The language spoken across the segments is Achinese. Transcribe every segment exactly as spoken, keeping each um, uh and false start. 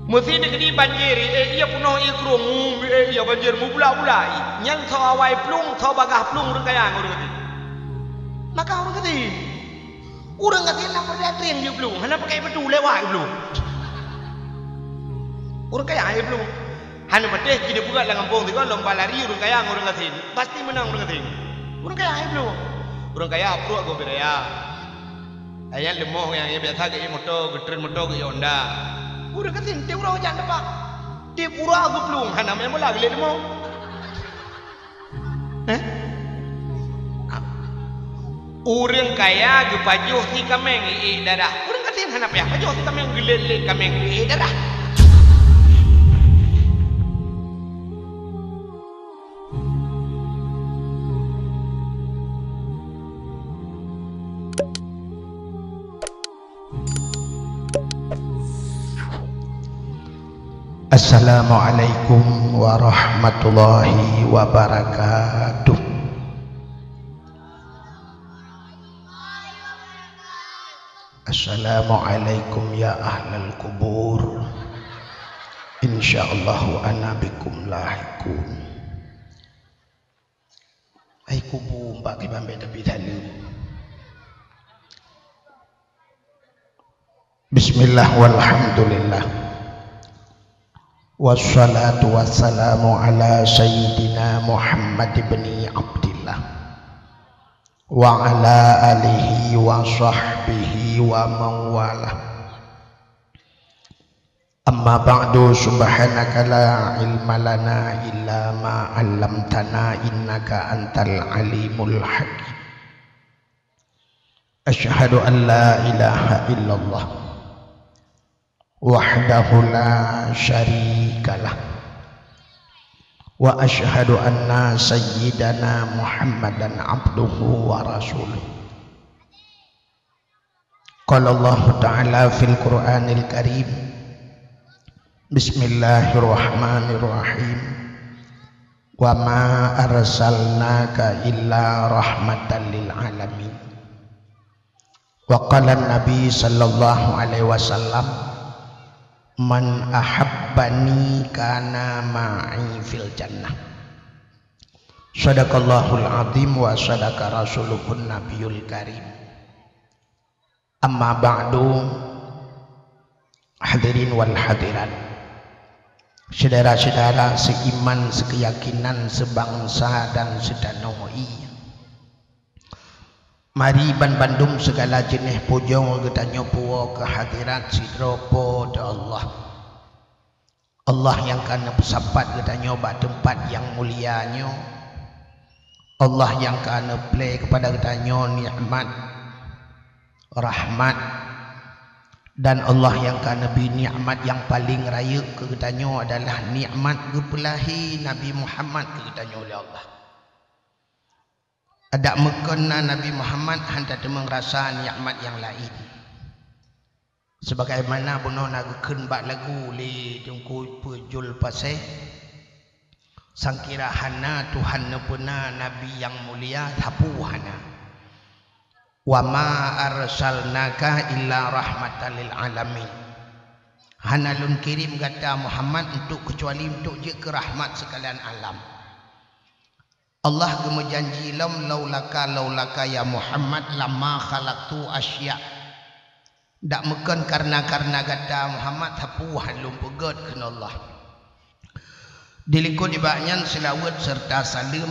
Meusi dikeudi banjir, eh, iya peunoh ié krueng, eh, iya banjir mubula-bula, eh. Nyan soe awai plueng, soe bagaih plueng ureuëng kaya ngon ureuëng gasien. Maka ureuëng gasien. Ureuëng gasien na peureulée trieng jiplueng, hana pakai batu lewat jiplueng. Ureuëng kaya jiplueng. Hana patéh keu dipeugah lam gampông sigoe lom balari ureuëng kaya ngon ureuëng gasien. Pasti meunang ureuëng gasien. Ureuëng kaya jiplueng. Ureuëng kaya pruek gob raya. Ayat leumoh nyang biasa geuié moto, geutreun moto geuié Honda. Ureuëng gasien tiep uroe jak teumpat. Tiep uroe geuplueng, hana main bola geuliet leumoh. Eh? Ureuëng kaya geupajoh si kaméng ié darah. Ureuëng gasien hana payah pajoh si kaméng, geulet-let kaméng ié darah. Assalamualaikum warahmatullahi wabarakatuh. Assalamualaikum ya ahlal kubur. Insyaallahu ana bikum lahiqun. Ai kubu bak kiban bèk tapi saleuem. Bismillah walhamdulillah. Wassalatu wassalamu ala sayyidina Muhammad ibni Abdillah wa ala alihi wa sahbihi wa man walah. Amma ba'du, subhanaka la ilma lana illa ma 'allamtana innaka antal alimul hakim. Asyhadu an la ilaha illallah wahdahu la syarikalah. Wa asyhadu anna sayyidana Muhammadan abduhu wa rasuluh. Qala Allahu ta'ala fil Qur'anil Karim, Bismillahirrahmanirrahim. Wa ma arsalnaka illa rahmatan lil alamin. Wa qala Nabi sallallahu alaihi wasallam, "Man ahabbani kana ma'i fil jannah." Sadaqallahul azim wa sadaqa rasuluhun nabiyul karim. Amma ba'du, hadirin wal hadirat, syedara-syedara seiman, sekeyakinan, sebangsa dan setanoh ie. Mari banbandum segala jeuneh pujoe geutanyoe puwoe keu hadirat sidroe Po teu Allah. Allah nyang ka neupeusapat geutanyoe bak teumpat nyang mulia nyoe. Allah nyang ka neuplé keupada geutanyoe nikmat, rahmat, dan Allah nyang ka neubri nikmat nyang paleng rayeuk keu geutanyoe adalah nikmat geupeulahé Nabi Muhammad keu geutanyoe lé Allah. Adak meukon na Nabi Muhammad hana teumé rasa nikmat nyang laén. Sebagaimana bunoe na geukheun bak lagu lé Teungku Peujol Paséh, "Sangkira hana Tuhan neupeuna Nabi nyang mulia, sapeue hana. Wa ma arsalnaka illa rahmatan lil alamin." Hana lôn kirém gata Muhammad untuk keucuali untuk jeuet keu rahmat sekalian alam. Allah geumeujanji lom, "Laulaka, laulaka ya Muhammad, lama khalaqtu asya." Dak meukon kareuna-kareuna gata Muhammad, sapeue hana lôn peugét kheun Allah. Dilikot nibak nyan seulaweuet seureuta saleuem,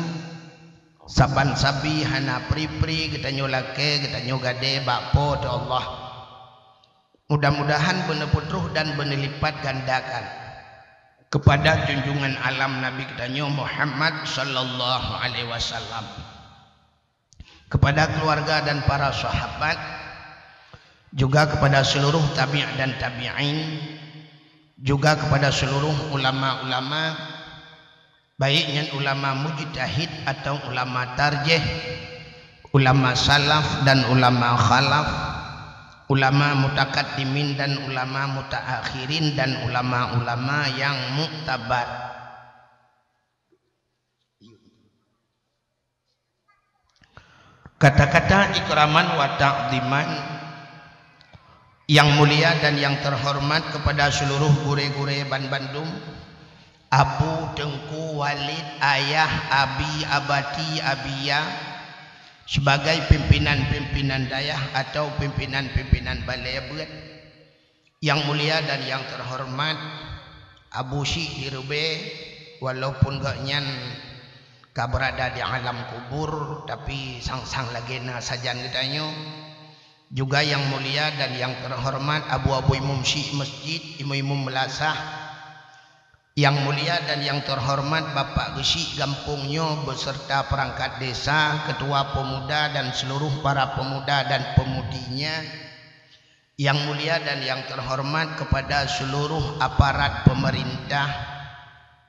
saban sabe hana pri-pri geutanyoe lakée, geutanyoe gadée bak Po teu Allah. Mudah-mudahan beuneupeutroh dan beuneulipatgandakan keupada junjungan alam Nabi geutanyoe Muhammad sallallahu alaihi wasallam, keupada keuluwarga dan para sahabat, juga keupada seuluruh tabi' dan tabi'in, juga keupada seuluruh ulama-ulama, baik nyan ulama mujtahid atawa ulama tarjih, ulama salaf dan ulama khalaf, ulama mutakaddimin dan ulama mutaakhirin, dan ulama-ulama nyang muktabar. Kata-kata ikraman wa ta'ziman Yang mulia dan yang terhormat kepada seluruh gurée-gurée banbandum, Abu, Teungku, Walid, Ayah, Abi, Abati, Abiya, sebagai pimpinan-pimpinan dayah atau pimpinan-pimpinan balée beuet. Yang mulia dan yang terhormat Abu Syik di Reubée, walaupun gobnyan ka berada di alam kubur, tapi sang-sang lagée na sajan geutanyoe. Juga yang mulia dan yang terhormat Abu-abu Imum Syik Masjid, Imum-imum meulasah. Yang mulia dan yang terhormat Bapak Geusyik gampông nyoe beserta perangkat desa, ketua pemuda dan seluruh para pemuda dan pemudinya. Yang mulia dan yang terhormat kepada seluruh aparat pemerintah,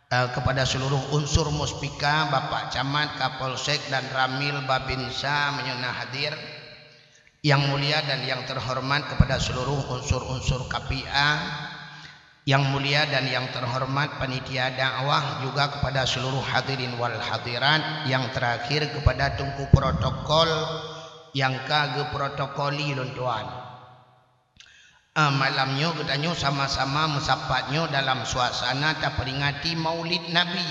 eh, kepada seluruh unsur Muspika, Bapak Camat, Kapolsek dan Ramil Babinsa meunyoe na hadir. Yang mulia dan yang terhormat kepada seluruh unsur-unsur K P A, yang mulia dan yang terhormat panitia dakwah, juga kepada seluruh hadirin wal hadirat, yang terakhir kepada teungku protokol nyang ka geuprotokoli lôn tuan. Ah, malam nyoe geutanyoe sama-sama meusapat nyoe dalam suasana taperingati Maulid Nabi.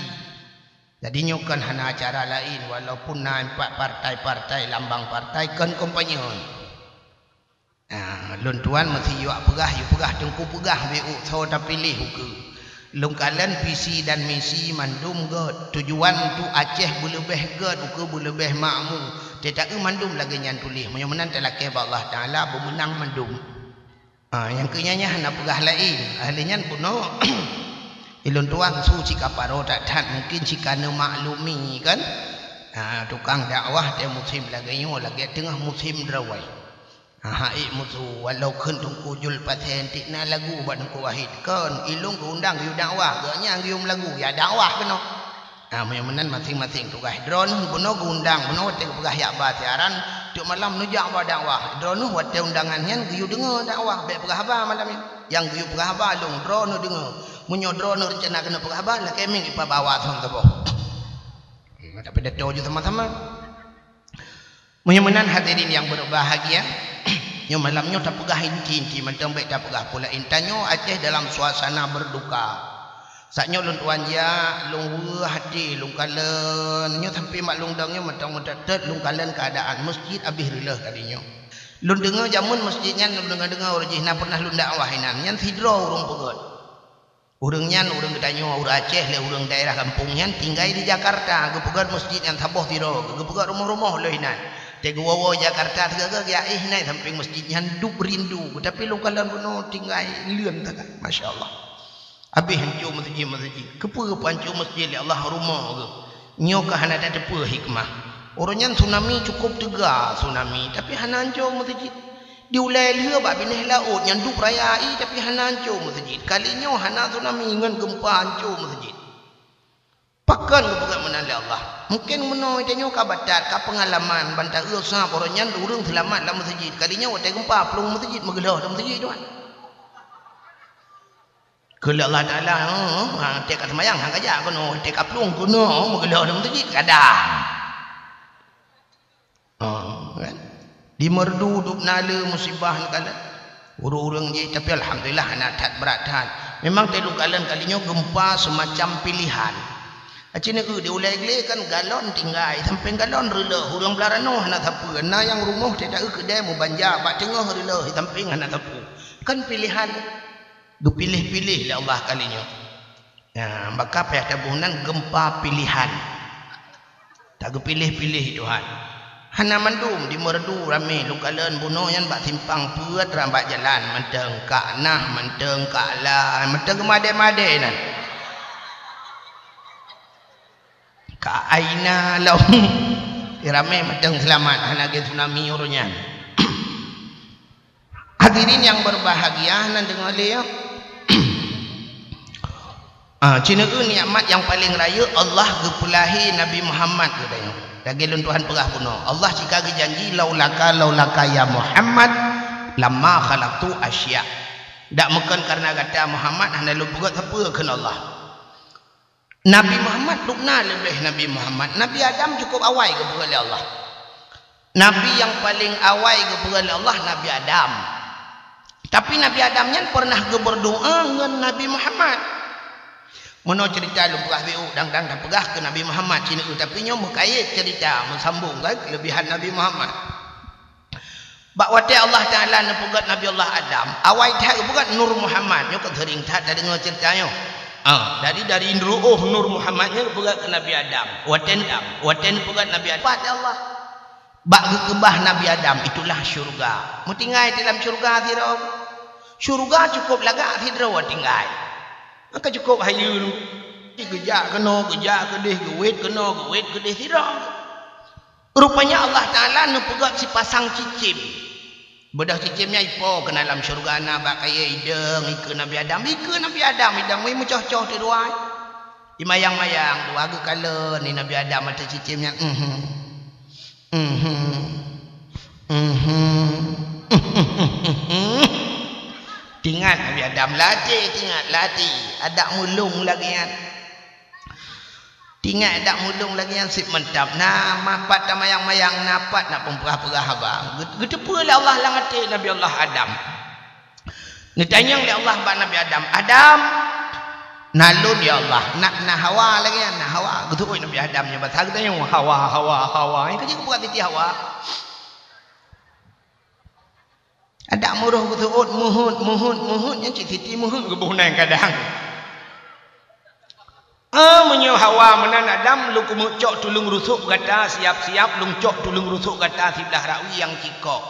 Jadi nyoe kon hana acara laén, walaupun na empat partai-partai lambang partai kon kompanyun. Ah, lôn tuan meusijuak peugah, yue peugah teungku peugah beu soe tapiléh ukeue. Lôn kalon visi dan misi mandum gét. Tujuan untuk Aceh beuleubeh gét, ukeue beuleubeh makmu. Teutakeu mandum lagée nyan tuléh. Meunyoe meunan talakée bak Allah Taala beumeunang mandum. Ah, nyang keu nyan nyan hana peugah laén. Ahli nyan bunoe ilôn tuan su cika paro that-that mungkin cika neumaklumi kan. Ah, tukang dakwah tée musém lagée nyoe lagée teungoh musém drawai. Aha, ék musu, walau kheun Teungku Jul Pasé entik na lagu bak Teungku Wahid. Kon, ilôn geuundang geuyue dakwah, geuh nyan geuyue meulagu, ya dakwah keunoe. Ha, meunyoe meunan maséng-maséng tugaih. Droeneuh bunoe geuundang, bunoe watée geupeugah jak ba siaran, tiep malam neujak ba dakwah. Droeneuh watée undangan nyan geuyue deungoe dakwah, bék peugah haba malam nyan. Nyang geuyue peugah haba lôn, droeneuh deungoe. Meunyoe droeneuh reuncana keuneuk peugah haba, lakée mieng ipabawa thon saboh. Tapi dato ju sama-sama. Meunyoe meunan hadirin nyang berbahagia, nyoe malam nyoe tapeugah inti-inti mantong bék tapeugah pula intan nyoe Aceh dalam suasana berduka. Saat nyoe lôn tuan jak, lôn weueh até, lôn kalon, nyoe sampoe mak lôn dong nyoe mantong meutetet lôn kalon keuadaan masjid abéh reuloh kali nyoe. Lôn deungoe jameun masjid nyan lôn deungoe-deungoe ureuëng jih na pernah lôn dakwah inan, nyan sidroe ureuëng peugét. Ureuëng nyan ureuëng geutanyoe, ureuëng Aceh lé ureuëng daerah gampông nyan tinggai di Jakarta, geupeugét masjid nyan saboh sidroe, geupeugét rumoh-rumoh lheueh inan. Teuh geuwoe-woe Jakarta teuga geuyak éh nai sampéng masjid nyan dub rindu, tapi lôn kalon bunoe tinggai leuen teuga. Masya Allah. Abéh hanco masjid-masjid. Keupeue peuhanco masjid lé Allah rumoh geuh? Nyoe ka hana tateupeue hikmah. Uroe nyan tsunami cukup teuga tsunami, tapi hana hanco masjid. Di ulée lheueh bak binéh laôt nyan duek raya ie, tapi hana hanco masjid. Kali nyoe hana tsunami ngon geumpa hanco masjid. Pakon geupeugah meunan lé Allah? Mungken meunoe tanyoe ka batat, ka peungalaman, ban ta-eu sab uroe nyan ureuëng seulamat lam masjid. Kali nyoe watée geumpa plueng masjid, meugeulheueh lam masjid tuan. Keu lé Allah Taala, ha, teuka seumayang han ka jak keunoe, teuka plueng keunoe, meugeulheueh lam masjid kadang. Ha, kan? Di Meureudu dub na le musibah nyoe kalon. Ureuëng-ureuëng jih, tapi alhamdulillah hana that brat that. Memang teuh lôn kalon kali nyoe geumpa seumacam pilihan. Aci neu di ulée glé kan galon tinggai, sampéng galon reuloh, ureuëng blah ranoh hana sapeue, na nyang rumoh teuh taeu keudée meubanja bak teungoh reuloh, sampéng hana sapeue. Kan pilihan. Geupiléh-piléh lé Allah kali nyoe. Nah, maka payah taboh nan geumpa pilihan. Tageupiléh-piléh Tuhan. Hana mandum di Meureudu ramé lôn kalon bunoe nyan bak simpang peuet ram bak jalan mantong ka nah mantong ka la mantong geumadé-madé nan. Ka aina lom. Ramé mantong seulamat hana geuh tsunami uroe nyan. Hadirin nyang berbahagia, nan deungoe lé, ya. Ah, ci neu nikmat nyang paleng rayeuk Allah geupeulahé Nabi Muhammad geutanyoe. Lagée lôn Tuhan peugah bunoe, Allah cika geujanji, "Laulaka, laulaka ya Muhammad, lama khalaqtu asya." Dak meukon karena gata Muhammad hana lôn peugét sapeue kheun Allah. Nabi Muhammad dubna leubeh Nabi Muhammad. Nabi Adam cukup awai geupeugét lé Allah. Nabi nyang paleng awai geupeugét lé Allah Nabi Adam. Tapi Nabi Adam nyan pernah geubeurdoa ngon Nabi Muhammad. Meunoe ceurita lôn peugah beu dang-dang tapeugah keu Nabi Muhammad sineuk, tapi nyoe meukayét ceurita meusambong kan keulebihan Nabi Muhammad. Bak watée Allah Taala neupeugét Nabi Allah Adam, awai that geupeugét Nur Muhammad, nyoe kan seuring that tadeungoe ceurita nyoe. Ah, dari, dari ru'uh Nur Muhammad nyoe geupeugét keu Nabi Adam. Watée, watée neupeugét Nabi Adam, pat Allah. Bak geukeubah Nabi Adam, itulah syeuruga. Meutinggai di lam syeuruga sidroe. Syeuruga cukôp lagak sidroe tinggai. Maka cukôp hayeue. Geujak keunoe, geujak keudeh, geuwét keunoe, geuwét keudeh sidroe. Rupanya Allah Taala neupeugét sipasang cicém. Beudôh cicém nyan ipo keunan lam syeuruga na bak kayée idong ikeue Nabi Adam. Ikeue Nabi Adam idong meucôh-côh di luwa. Imayang-mayang dua geukalon di Nabi Adam ateueh cicém nyan. Mhm. Mhm. Mhm. Tingat Nabi Adam latih, tingat latih. Adak mulông lagée nyan. Tingat adak mulông lagée nyan seb mantap. Nah, mapat tamayang-mayang, napat nak peupeugah-peugah haba. Geuteupeue lé Allah lam até Nabi Allah Adam. Neutanyong lé Allah bak Nabi Adam, "Adam, na lôn ya Allah, na, na Hawa lagée nyan, na Hawa." Geuteupeue Nabi Adam nyoe basa geutanyong, "Hawa, Hawa, Hawa." Nyang keujeuet bukan Siti Hawa. Adak meuroh geuseuôt, meuheuet, meuheuet, meuheuet, nyan cit Siti meuheuet geuboh nyan kadang. Ah, meunyoe Hawa meunan Adam, lôn keumeuk cok tuleueng rusok gata, siap-siap lôn cok tuleueng rusok gata siblah rakui nyang cikok.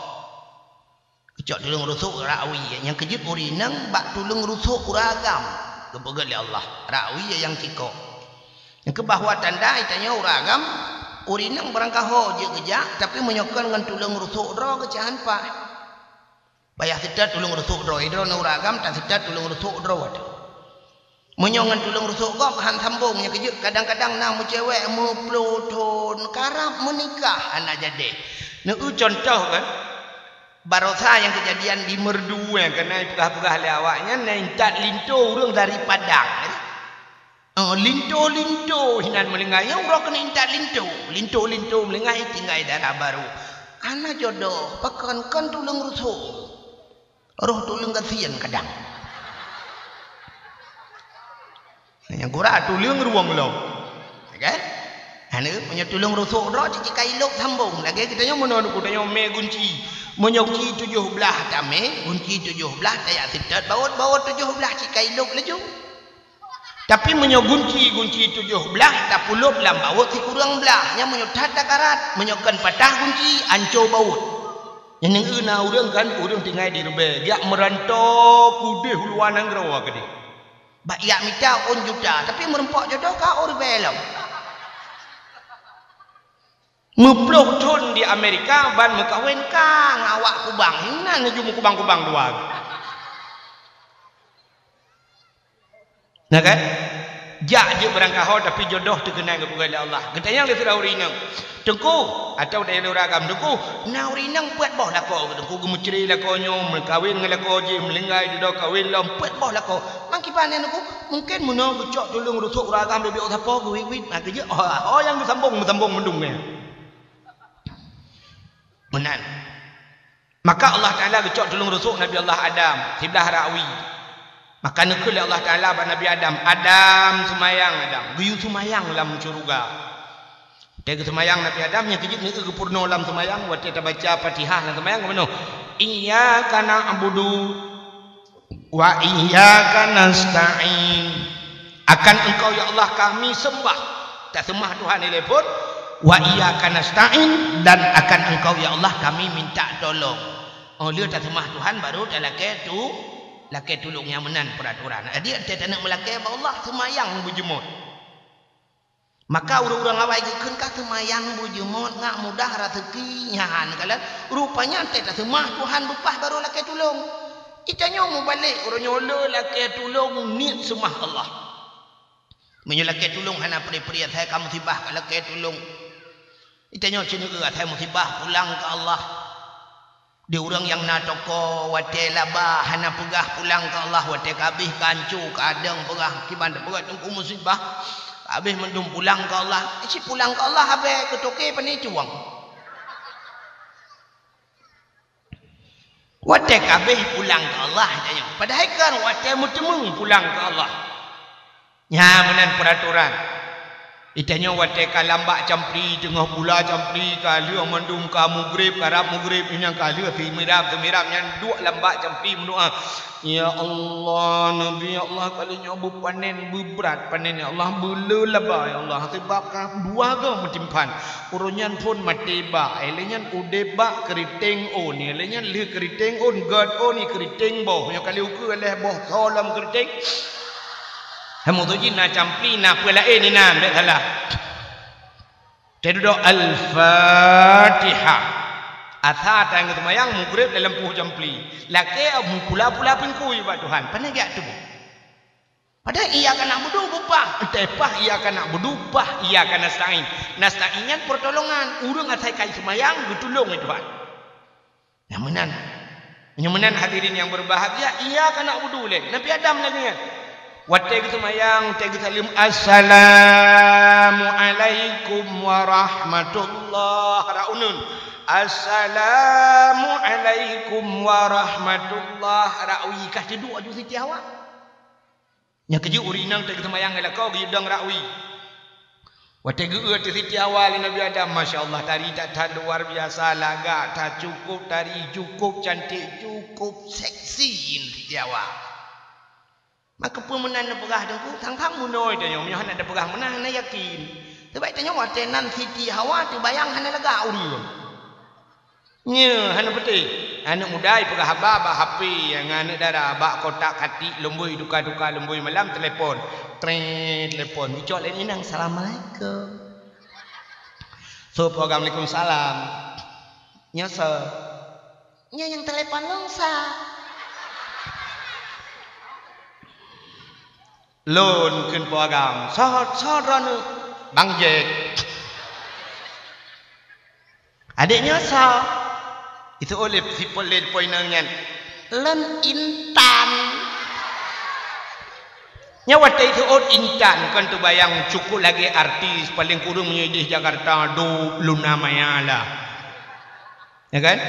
Geucok tuleueng rusok rakui, nyang keujeuet ureueng inong bak tuleueng rusok ureueng agam. Geupeugét lé Allah, rakui nyang cikok. Nyang keu bahwa tanda geutanyoe ureueng agam, ureueng inong barangkaho jeuet geujak, tapi meunyoe kon ngon tuleueng rusok droe geucah han paih. Payah seutôt tuleueng rusok droe, droeneuh ureueng agam taseutôt tuleueng rusok droe. Meunyoe ngon tuleueng rusok gob han sambong, nyang keujeuet kadang-kadang na meucewek meuploh thon karab meunikah hana jadi. Neueu contoh kan, barosa nyang keujadian di Meureudu nyang keuneuk peugah-peugah lé awaknyan, na intat linto ureueng dari Padang. Oh, linto-linto hinan meulinggai. Nyang uroe keuneuk intat linto. Linto-linto meulinggai tinggai dara barô. Hana jodoh, pakon kon tuleueng rusok. Roh tuleueng gasien kadang. Nyang gura tuleueng ruweueng lom. Ya kan? Hana, meunyoe tuleueng rusok droe cit kailok sambong. Lagée geutanyoe meunoe nuku tanyoe mé gunci. Meunyoe gunci tujoh blaih tamé, gunci tujoh blaih tajak seutôt baôt, baôt tujoh blaih cit kailok laju. Tapi meunyoe gunci, gunci tujoh blaih tapulop lam baôt sikureueng blaih, nyan meunyoe that takarat, meunyoe kon patah gunci, anco baôt. Nyan na ureueng kan, ureueng tinggai di rubée, jak meuranto keudeh u luwa nanggroe keudeh. Bak jak mita ôn juta, tapi meureumpok jodoh ka ôn ribée lom. Meuploh thon di Amerika ban meukawen ka ngon awak kubang. Hinan laju meukubang-kubang dua. Nah kan? Jak jeuet barangkaho tapi jodoh teukeunai geupeugah lé Allah. Geutanyong lé sidroe ureueng inong, "Teungku," atawa tanyong lé ureueng agam, "Teungku, na ureueng inong peuet boh lakoe, Teungku, geumeucre lakoe nyoe, meukawen ngon lakoe jih, meulinggai dudoe kawen lom, peuet boh lakoe. Mang kiban nyan, Teungku?" Mungken meunoe geucok tuleueng rusok ureueng agam leubeh sapo geuwit-wit, na keujeuet, oh, oh, nyang geusambong, meusambong meudung nyan. Meunan. Maka Allah Taala geucok tuleueng rusok Nabi Allah Adam siblah rakui. Maka neukheun lé Allah Taala bak Nabi Adam, "Adam, seumayang Adam." Geuyue seumayang lam syeuruga. Watée geuseumayang Nabi Adam, nyang keujeuet neueu geupeurunoe lam seumayang, watée tabaca Fatihah lam seumayang, geumeunoe, "Iyyaka na'budu wa iyyaka nasta'in." Akan Engkau, ya Allah, kami sembah. Taseumah Tuhan ilée phon. "Wa iyyaka nasta'in," dan akan Engkau, ya Allah, kami minta tolong. Oh, lheueh taseumah Tuhan, baru talakée tu, lakée tulông nyang meunan peuratoran. Jadi, watée taneuk meulakée bak Allah, seumayang beujeumot. Maka ureuëng-ureuëng awai geukheun ka seumayang beujeumot ngat mudah raseuki nyan, kalon. Rupanya watée taseumah Tuhan beupah baru lakée tulông. Geutanyoe mubalek uroe nyoe le lakée tulông niet seumah Allah. Meunyoe lakée tulông hana pri-pri asai ka musibah ka lakée tulông. Geutanyoe ceuneueu asai musibah pulang keu Allah. Di ureuëng nyang na toko watée laba hana peugah pulang keu Allah, watée ka abéh ka anco ka adong peugah kiban teupeugah teungku musibah, ka abéh mandum pulang keu Allah. Isi pulang keu Allah abée keu toke pane cuwang. Watée ka abéh pulang keu Allah, tanyoe. Padahai kan watée meuteumé pulang keu Allah. Nyan meunan peuratoran. Itanyoe watée ka lam bak campli, teungoh pula campli, ka lheueh mandum ka mugreb, karab mugreb, nyan ka lheueh seumirab-seumirab nyan duek lam bak campli meudoá. Ya Allah, Nabi, ya Allah, kali nyoe beupanen, beubrat panen, ya Allah, beulé laba, ya Allah, sabab ka dua goe meutimpan. Uroe nyan phon maté bak, eh, lé nyan udeb bak keuriteng ôn, eh, lé nyan lheueh keuriteng ôn, gét ôn, eh, keuriteng boh. Nyoe kali ukeue lheueh boh tho lom keuriteng. Hai meutuji na campli, na peue laén inan, bék salah. Teududoe Al-Fatihah. Asa tanyoe seumayang mugreb dalam puih campli. Lakée mupula-pula pingkui bak Tuhan. Pane jak tu. Padahai iyyaka na'budu bupah, entah pah iyyaka na'budu, pah iyyaka nasta'in. Nasta'in nyan pertolongan. Ureuëng asai kai seumayang geutulông lé Tuhan. Nyang meunan. Nyang meunan hadirin yang berbahagia, iyyaka na'budu lé Nabi Adam lagée nyan. Watée geuseumayang, watée geusaleuem, "Assalamualaikum warahmatullah," rak uneun. "Assalamualaikum warahmatullah," rak wie, ka teuduek aju Siti Hawa. Nyang keujeuet ureuëng inong teuk seumayang lakoe geuyue dong rak wie. Watée geu-eu ateueh Siti Hawa lé Nabi Adam, masya Allah, tari that-that luar biasa, lagak that, cukup tari, cukup cantik, cukup seksi Siti Hawa. Maka peue meunan neupeugah Teungku, sang-sang meunoe tanyoe, meunyoe hana teupeugah meunan, hana yakin. Sabab tanyoe watée nan Siti Hawa teubayang hana lagak ureuëng. Nyoe hana peutéh. Aneuëk muda ipeugah haba bak H P, ngon aneuëk dara bak kotak katik lumboi duka-duka lumboi malam telepon. Tret, telepon. Icok lé inong, "Assalamualaikum." "Soe?" "Waalaikumsalam." "Nyoe soe?" "Nyoe nyang telepon lôn sa." "Lôn," kheun Po Agam. "Soe, soe droeneuh?" "Bang Jack." "Adék nyoe soe?" Itu oleh si polin poinang nyan. "Lôn Intan." Nyoe watée itu ot Intan kon teubayang cukup lagée artis paling kureueng meunyoe di Jakarta do Luna Maya lah. Ya kan?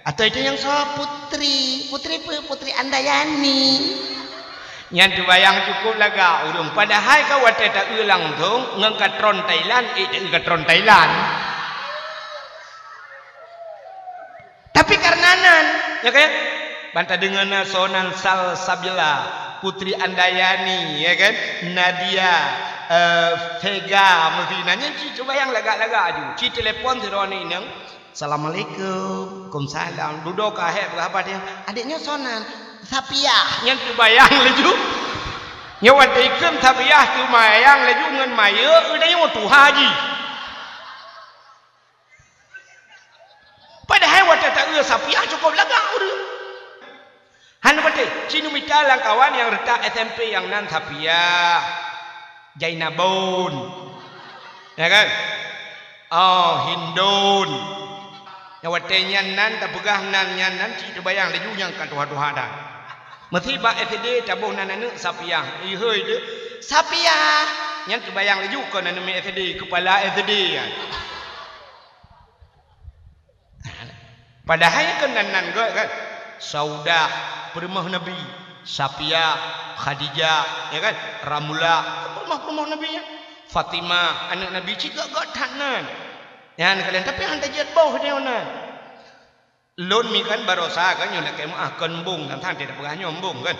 Atau itu nyang soe? Putri. Putri peue? Putri Andayani. Nyan teubayang cukup lagak ureuëng. Padahai ka watée ta-eu langsong ngon katron Thailand, eh, ta-eu katron Thailand. Tapi karena nan, ya kan? Ban tadeungoe na soe nan Salsabila, Putri Andayani, ya kan? Nadia, eh, Vega, meusi na. Nyan ci teubayang lagak-lagak aju. Ci telepon sidroe inong. "Assalamualaikum." "Waalaikumsalam." Dudoe ka hék, peugah haba dia, "Adék nyoe soe nan?" "Sapiah." Nyan teubayang laju. Nyoe watée ikheun Sapiah teubayang laju ngon mayeu, udah nyoe tuha jih. Padahai watée ta-eu Sapiah cukup lagak ureuëng. Hana peutéh, ci neumita lam kawan nyang reutak S M P nyang nan Sapiah, Jainabun. Ya kan? Oh, Hindun. Nyang watée nyan nan tapeugah nan nyan nan cit teubayang laju nyang ka tuha-tuha dah. Meusi bak S D taboh nan aneuëk Sapiah. Ihôi deuh, "Sapiah!" Nyan teubayang laju kon aneuëk S D, keupala S D nyan. Padahai kan nan-nan gét kan. Saudah, peurumoh Nabi, Sapiah, Khadijah, ya kan, Ramlah, peurumoh-peurumoh Nabi nyan. Fatimah, aneuëk Nabi cit gét-gét that nan. Nyan kalian, tapi hana jeuet boh dia nan. Lôn mi kan barosa kan nyoe lakée meuah kon embong, tang-tang tidak peugah nyoe embong kan.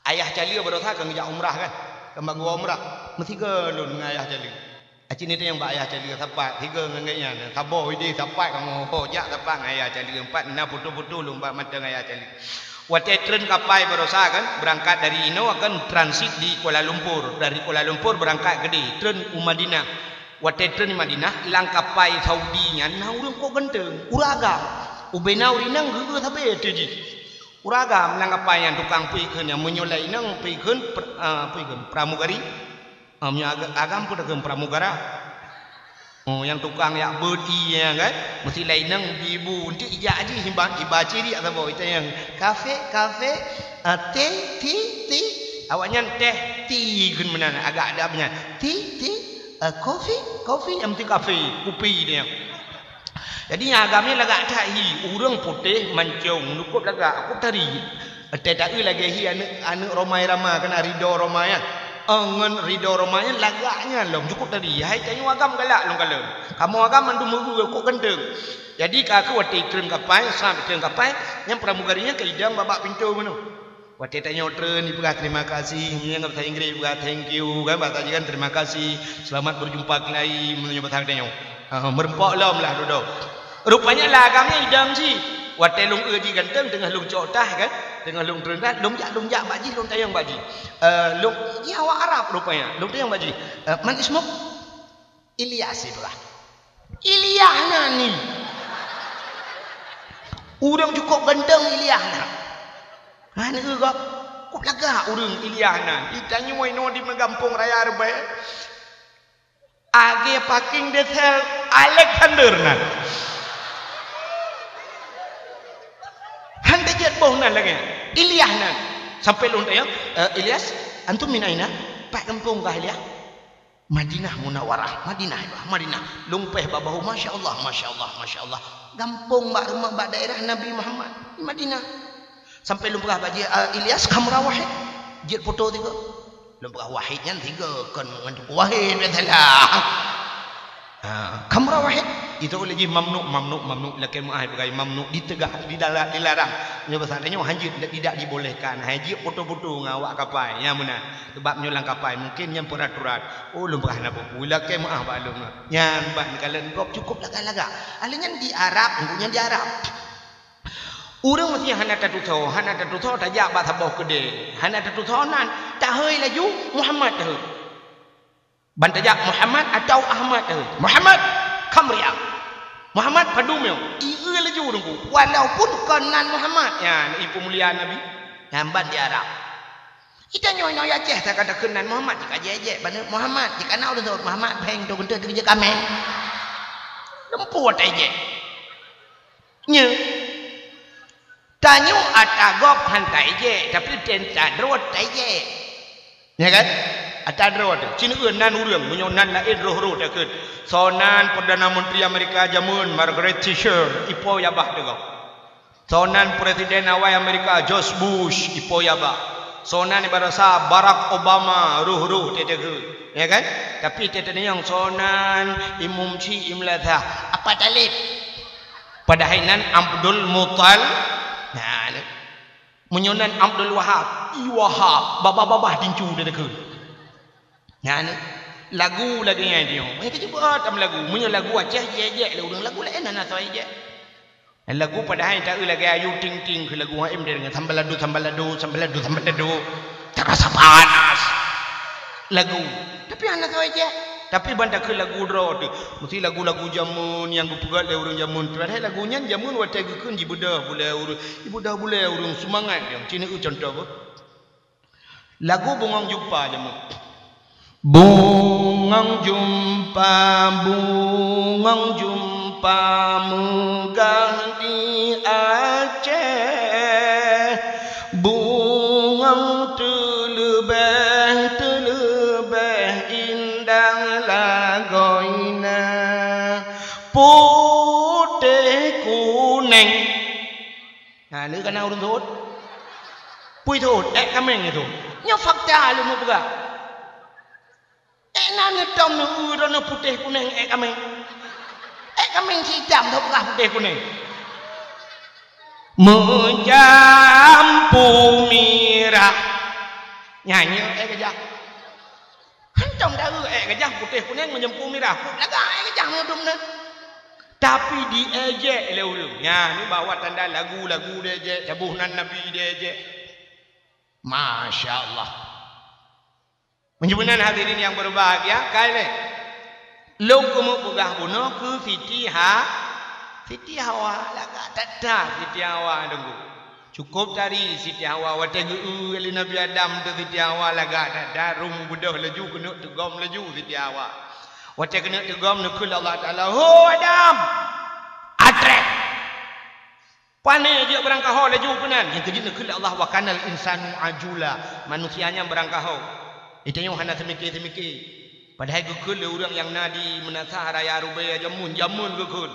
Ayah Caleue barosa kan geujak umrah kan. Kan bak gua umrah. Meusigoe lôn ngon ayah Caleue. Aci ni nyang bak ayah Caleue sapat, sigoe ngon gobnyan. Saboh idéh sapat kamoe ho jak sapat ngon ayah Caleue. Empat na foto-foto lôn bak mantong ayah Caleue. Watée treun kapai barosa kan, berangkat dari Inoe akan transit di Kuala Lumpur. Dari Kuala Lumpur berangkat keudeh, treun u Madinah. Watée treun di Madinah, lam kapai Saudi nyan na ureuëng kok ganteng, ureuëng agam. Ubena ureuëng inong geu-eu sabe ateueh jih. Ureuëng agam lam kapai nyan tukang peue kheun nyan, meunyoe lé inong peue kheun, per-, ah, peue kheun, pramugari. Ah, meunyoe aga-, agam peue takheun pramugara. Oh, nyang tukang yak beuet ié nyan kan, meusi lé inong ibu, eunteuk ijak jih iba, iba ciriak saboh, itanyong, "Kafe, kafe, ah, teh, ti, ti." Awaknyan teh, ti kheun meunan, agak ada meunan. "Ti, ti, ah, kofi, kofi," nyang penting kafe, kupi dia. Jadi, agam nyan lagak that hi, ureuëng putéh mancong, cukup lagak, cukup tari. Teuta lagée hi aneuëk, aneuëk Roma Irama, kan Ridho Roma nyan. Oh, ngon Ridho Roma nyan lagak nyan lom, cukup tari. Hai tanyoe agam galak lom kalon. Kamoe agam mandum meugeue kok ganteng. Jadi, ka kheueh watée treun kapai, sab treun kapai, nyang pramugari nyan ka idong bak-bak pintoe meunoe. Watée tanyoe treun, ipeugah terima kasih, meunyoe bahasa Inggris ipeugah thank you, kan, bahasa Aceh kan terima kasih, selamat berjumpa kembali, meunyoe bahasa tanyoe. Ha, meureumpok lom lah dudoe. Rupanya lah agam nyan idong cit. Watée lôn eu jih ganteng, teungoh lôn cok tah, kan, teungoh lôn treun tah, lôn jak, lôn jak bak jih, lôn tanyong bak jih. Eh, lôn, nyan awak Arab rupanya, lôn tanyong bak jih. Eh, "Man ismuk?" "Ilyas," ipeugah. "Ilyah nyan ni. Ureuëng cukup ganteng Ilyah nyan." Hana eu gob, kok lagak ureuëng Ilyah nyan. Di tanyoe inoe di meugampông raya Reubaih. Akhé parking diesel Alexander nyan. Han teuh jeuet boh nyan lagée Ilyah nyan. Sampai lôn tanyong, "Eh, Ilyas, antum min aina?" Pat gampông kah Ilyas? "Madinah Munawarah, Madinah, Madinah." Lôn péh bak bahu, "Masya Allah, masya Allah, masya Allah." Gampông bak rumoh, bak daerah Nabi Muhammad di Madinah. Sampai lôn peugah bak jih, "Ah, Ilyas, kamera wahid." Jeuet foto tiga. Lôn peugah wahid nyan tiga, kon ngon Teungku Wahid, biasalah. Ha, kamera wahid. Itu lé jih mamnu, mamnu, mamnu. Lakée meuáh peugah mamnu, diteugah, dilarang, dilarang. Nyoe bahasa nyoe hanjeuet, tidak dibolehkan. Hai jeuet foto-foto ngon awak kapai. Nyan meunan. Sebab nyoe lam kapai, mungkin nyan peraturan. Oh, lôn peugah hana peue-peue, lakée meuáh bak lôn. Nyan ban kalon gob cukup lagak-lagak. Ahli nyan di Arab, nyan di Arab. Ureuëng meusé hana tatusoe, hana tatusoe tajak bak saboh keudè. Hana tatusoe nan, tahôi laju Muhammad tahôi. Ban tajak Muhammad atau Ahmad tahôi. "Muhammad, kam ri'ak." "Muhammad, padum nyoe?" Ieu laju ureuëng ku. Walaupun kon nan Muhammad. Nyan, ipeumulia Nabi. Nyan ban di Arab. Ita nyoe inoe Aceh, takheun nan Muhammad, jika jek-jek, baneuk Muhammad, jika na ureuëng sebut Muhammad, bheng tu keunteu teukeujeuet kaméng. Lumpu watée jek. Nyoe. Tanyoe ata gob han taijek, tapi teuntadroe taijek. Ya kan? Ata droe teuh. Cin eu nan ureuëng, meunyoe nan laén roh-roh takheun. Soe nan Perdana Menteri Amerika jameun, Margaret Thatcher, ipo yabah teuh gob. Soe nan Presiden awai Amerika, George Bush, ipo yabah. Soe nan ibarosa Barack Obama, roh-roh teuh takheun. Ya kan? Tapi teuh tanyong soe nan imum syiek imlazah. Apa Talib? Padahai nan Abdul Muttalib. Nah, meunyoe nan Abdul Wahab, i Wahab, babah-babah tincu dia takheun. Nyan lagu lagée nyan dia. Meunyoe keuceubeuet tam lagu, meunyoe lagu Aceh jek-jek lé ureuëng, lagu laén hana soe jek. Lagu padahai ta lagée Ayu Ting Ting keu lagu Haim dia dengan sambalado, sambalado, sambalado, sambalado. Terasa panas. Lagu. Tapi hana soe jek. Tapi ban takheun lagu droe teuh. Mesti lagu-lagu jameun nyang geupeugah lé ureuëng jameun. Padahai lagu nyan jameun watée geukheun jibeudôh bulée ureuëng, jibeudôh bulée ureuëng seumangat dia. Cina eu contoh beuh. Lagu Bungong Jumpa jameun. Bungong jumpa, bungong jumpa meugah di Aceh. Bungong teuleubeh, teuleubeh indah lagoina putéh kunéng. Nah, ni kana ureuëng thot. Pui thot, ék kaméng itu. Nyoe fakta lôn peugah. Ék na neutom neu-eu droeneuh putéh kunéng ék kaméng. Ék kaméng si itam thot peugah putéh kunéng. Meujampu mirah. Nyan nyoe ék keujah. Hantom daru ék keujah putéh kunéng meujampu mirah. Lagak ék keujah meudum nyan. Tapi diejek lé ureuëng. Nyan ni bahwa tanda lagu-lagu diejek, saboh nan Nabi diejek. Masya Allah. Meunyoe meunan hadirin yang berbahagia, kai lé. Lôn keumeung peugah bunoe keu Siti Ha-, Siti Hawa, lagak that-that Siti Hawa deungoe. Cukup tari Siti Hawa, watée geu-eu lé Nabi Adam teuh Siti Hawa lagak that-that, rhung beudôh laju keuneuk teugom laju Siti Hawa. Watée keuneuk teugom neukheun lé Allah Taala, "Ho Adam! Atrek!" Pané jeuet beurangkaho laju keunan. Nyang keujeuet neukheun lé Allah, "Wa kanal insanu ajula." Manusia nyan beurangkaho. Geutanyoe hana seumiké-seumiké. Padahai geukheun lé ureuëng nyang na di meunasah raya Rubaya jameun, jameun geukheun.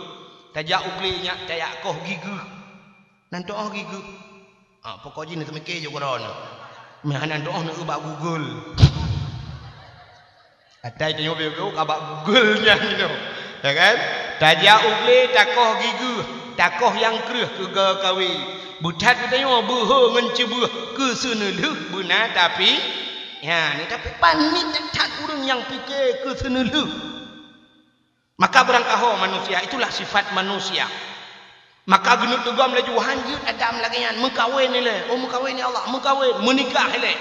Tajak u glé nyan tajak koh gigeuh. Nan tu'oh gigeuh. Ah, pokok jih neuseumiké ju keudroe nyoe. Meuhana tu'oh neu bak Google. Atai tanyoe beu-beu ka bak Google nyan nyoe. Ya kan? Tajak u glé takoh gigeuh, takoh nyang kreueh keu geukawen. Beuthat geutanyoe beuhe ngon ceubeuh keu seuneulheueh beuna tapi, ya, ni tapi panik that ureuëng nyang pike keu seuneulheueh. Maka beurangkaho manusia, itulah sifat manusia. Maka geuneuk teugom laju, "Han jeuet Adam lagée nyan, meukawen ilée, oh meukawen ya Allah, meukawen, meunikah ilée."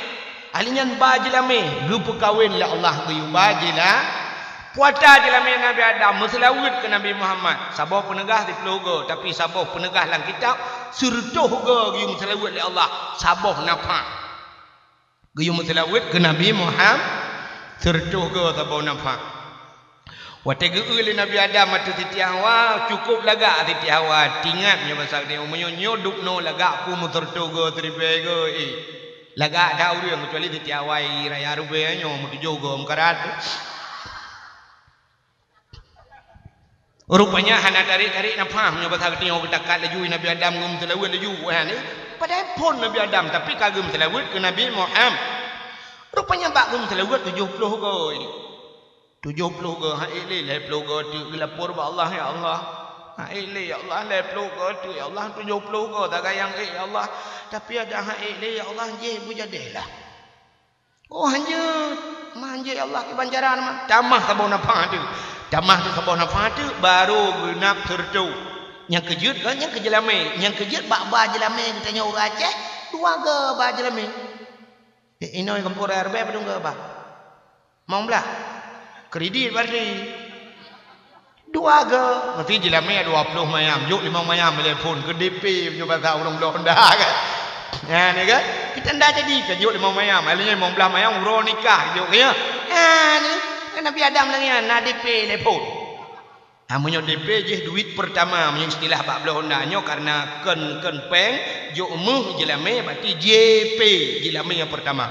Ahli nyan ba jeulamé, geupeukawen lé Allah geuyue ba jila-, puata jeulamé Nabi Adam meuseulaweuet keu Nabi Muhammad. Saboh peuneugah siplôh goe, tapi saboh peuneugah lam kitab sireutôh goe geuyue meuseulaweuet lé Allah, saboh nafah. Geuyue meuseulaweuet keu Nabi Muhammad, sireutôh goe saboh nafah. Watée geu-eu lé Nabi Adam ateueh Siti Hawa, cukup lagak Siti Hawa, tingat nyoe basa geutanyoe, meunyoe nyoe dubnoe lagak peue meusireutôh goe, siribée goe, eh. Lagak that ureuëng, keucuali Siti Hawa i raya rubée nyoe meutujoh goe meukarat. Rupanya hana tarék-tarék nafah, meunyoe basa geutanyoe geutakat laju Nabi Adam ngon meuseulaweuet laju, eh, ni. Padahai phon Nabi Adam, tapi ka geumeuseulaweuet keu Nabi Muhammad. Rupanya bak geumeuseulaweuet tujoh ploh goe. Tujoh ploh goe, han ék lé lhée ploh goe teuk geulapor bak Allah, "Ya Allah, han ék lé, ya Allah, lhée ploh goe teuk, ya Allah, tujoh ploh goe sagai nyang ék, ya Allah. Tapi adak han ék lé, ya Allah, jih beujadeh lah." Oh, han jeuet. Man jeuet, ya Allah, kiban cara na man. Tamah saboh nafah teuk. Tamah teuk saboh nafah teuk, barô geunap sireutôh. Nyang keu jeuet kan, nyang keu jeulamé. Nyang keu jeuet bak ba jeulamé geutanyoe ureuëng Aceh, dua goe ba jeulamé. Eh, inoe gampông raya rubée padum goe ba? Limong blah. Kredit berarti. Dua goe. Berarti jeulamé dua ploh mayam. Jok limong mayam telepon keu D P, meunyoe basa ureuëng bloe Honda kan. Nyan kan? Kita ndak jadi ka jok limong mayam. Ahli nyan limong blah mayam uroe nikah jok ya. Nyan kan Nabi Adam lagée nyan na D P telepon. Ha, meunyoe D P jih duit pertama, meunyoe istilah bak bloe Honda nyoe karena kön, kön péng, jok meuh jeulamé, berarti J P, jeulamé nyang pertama.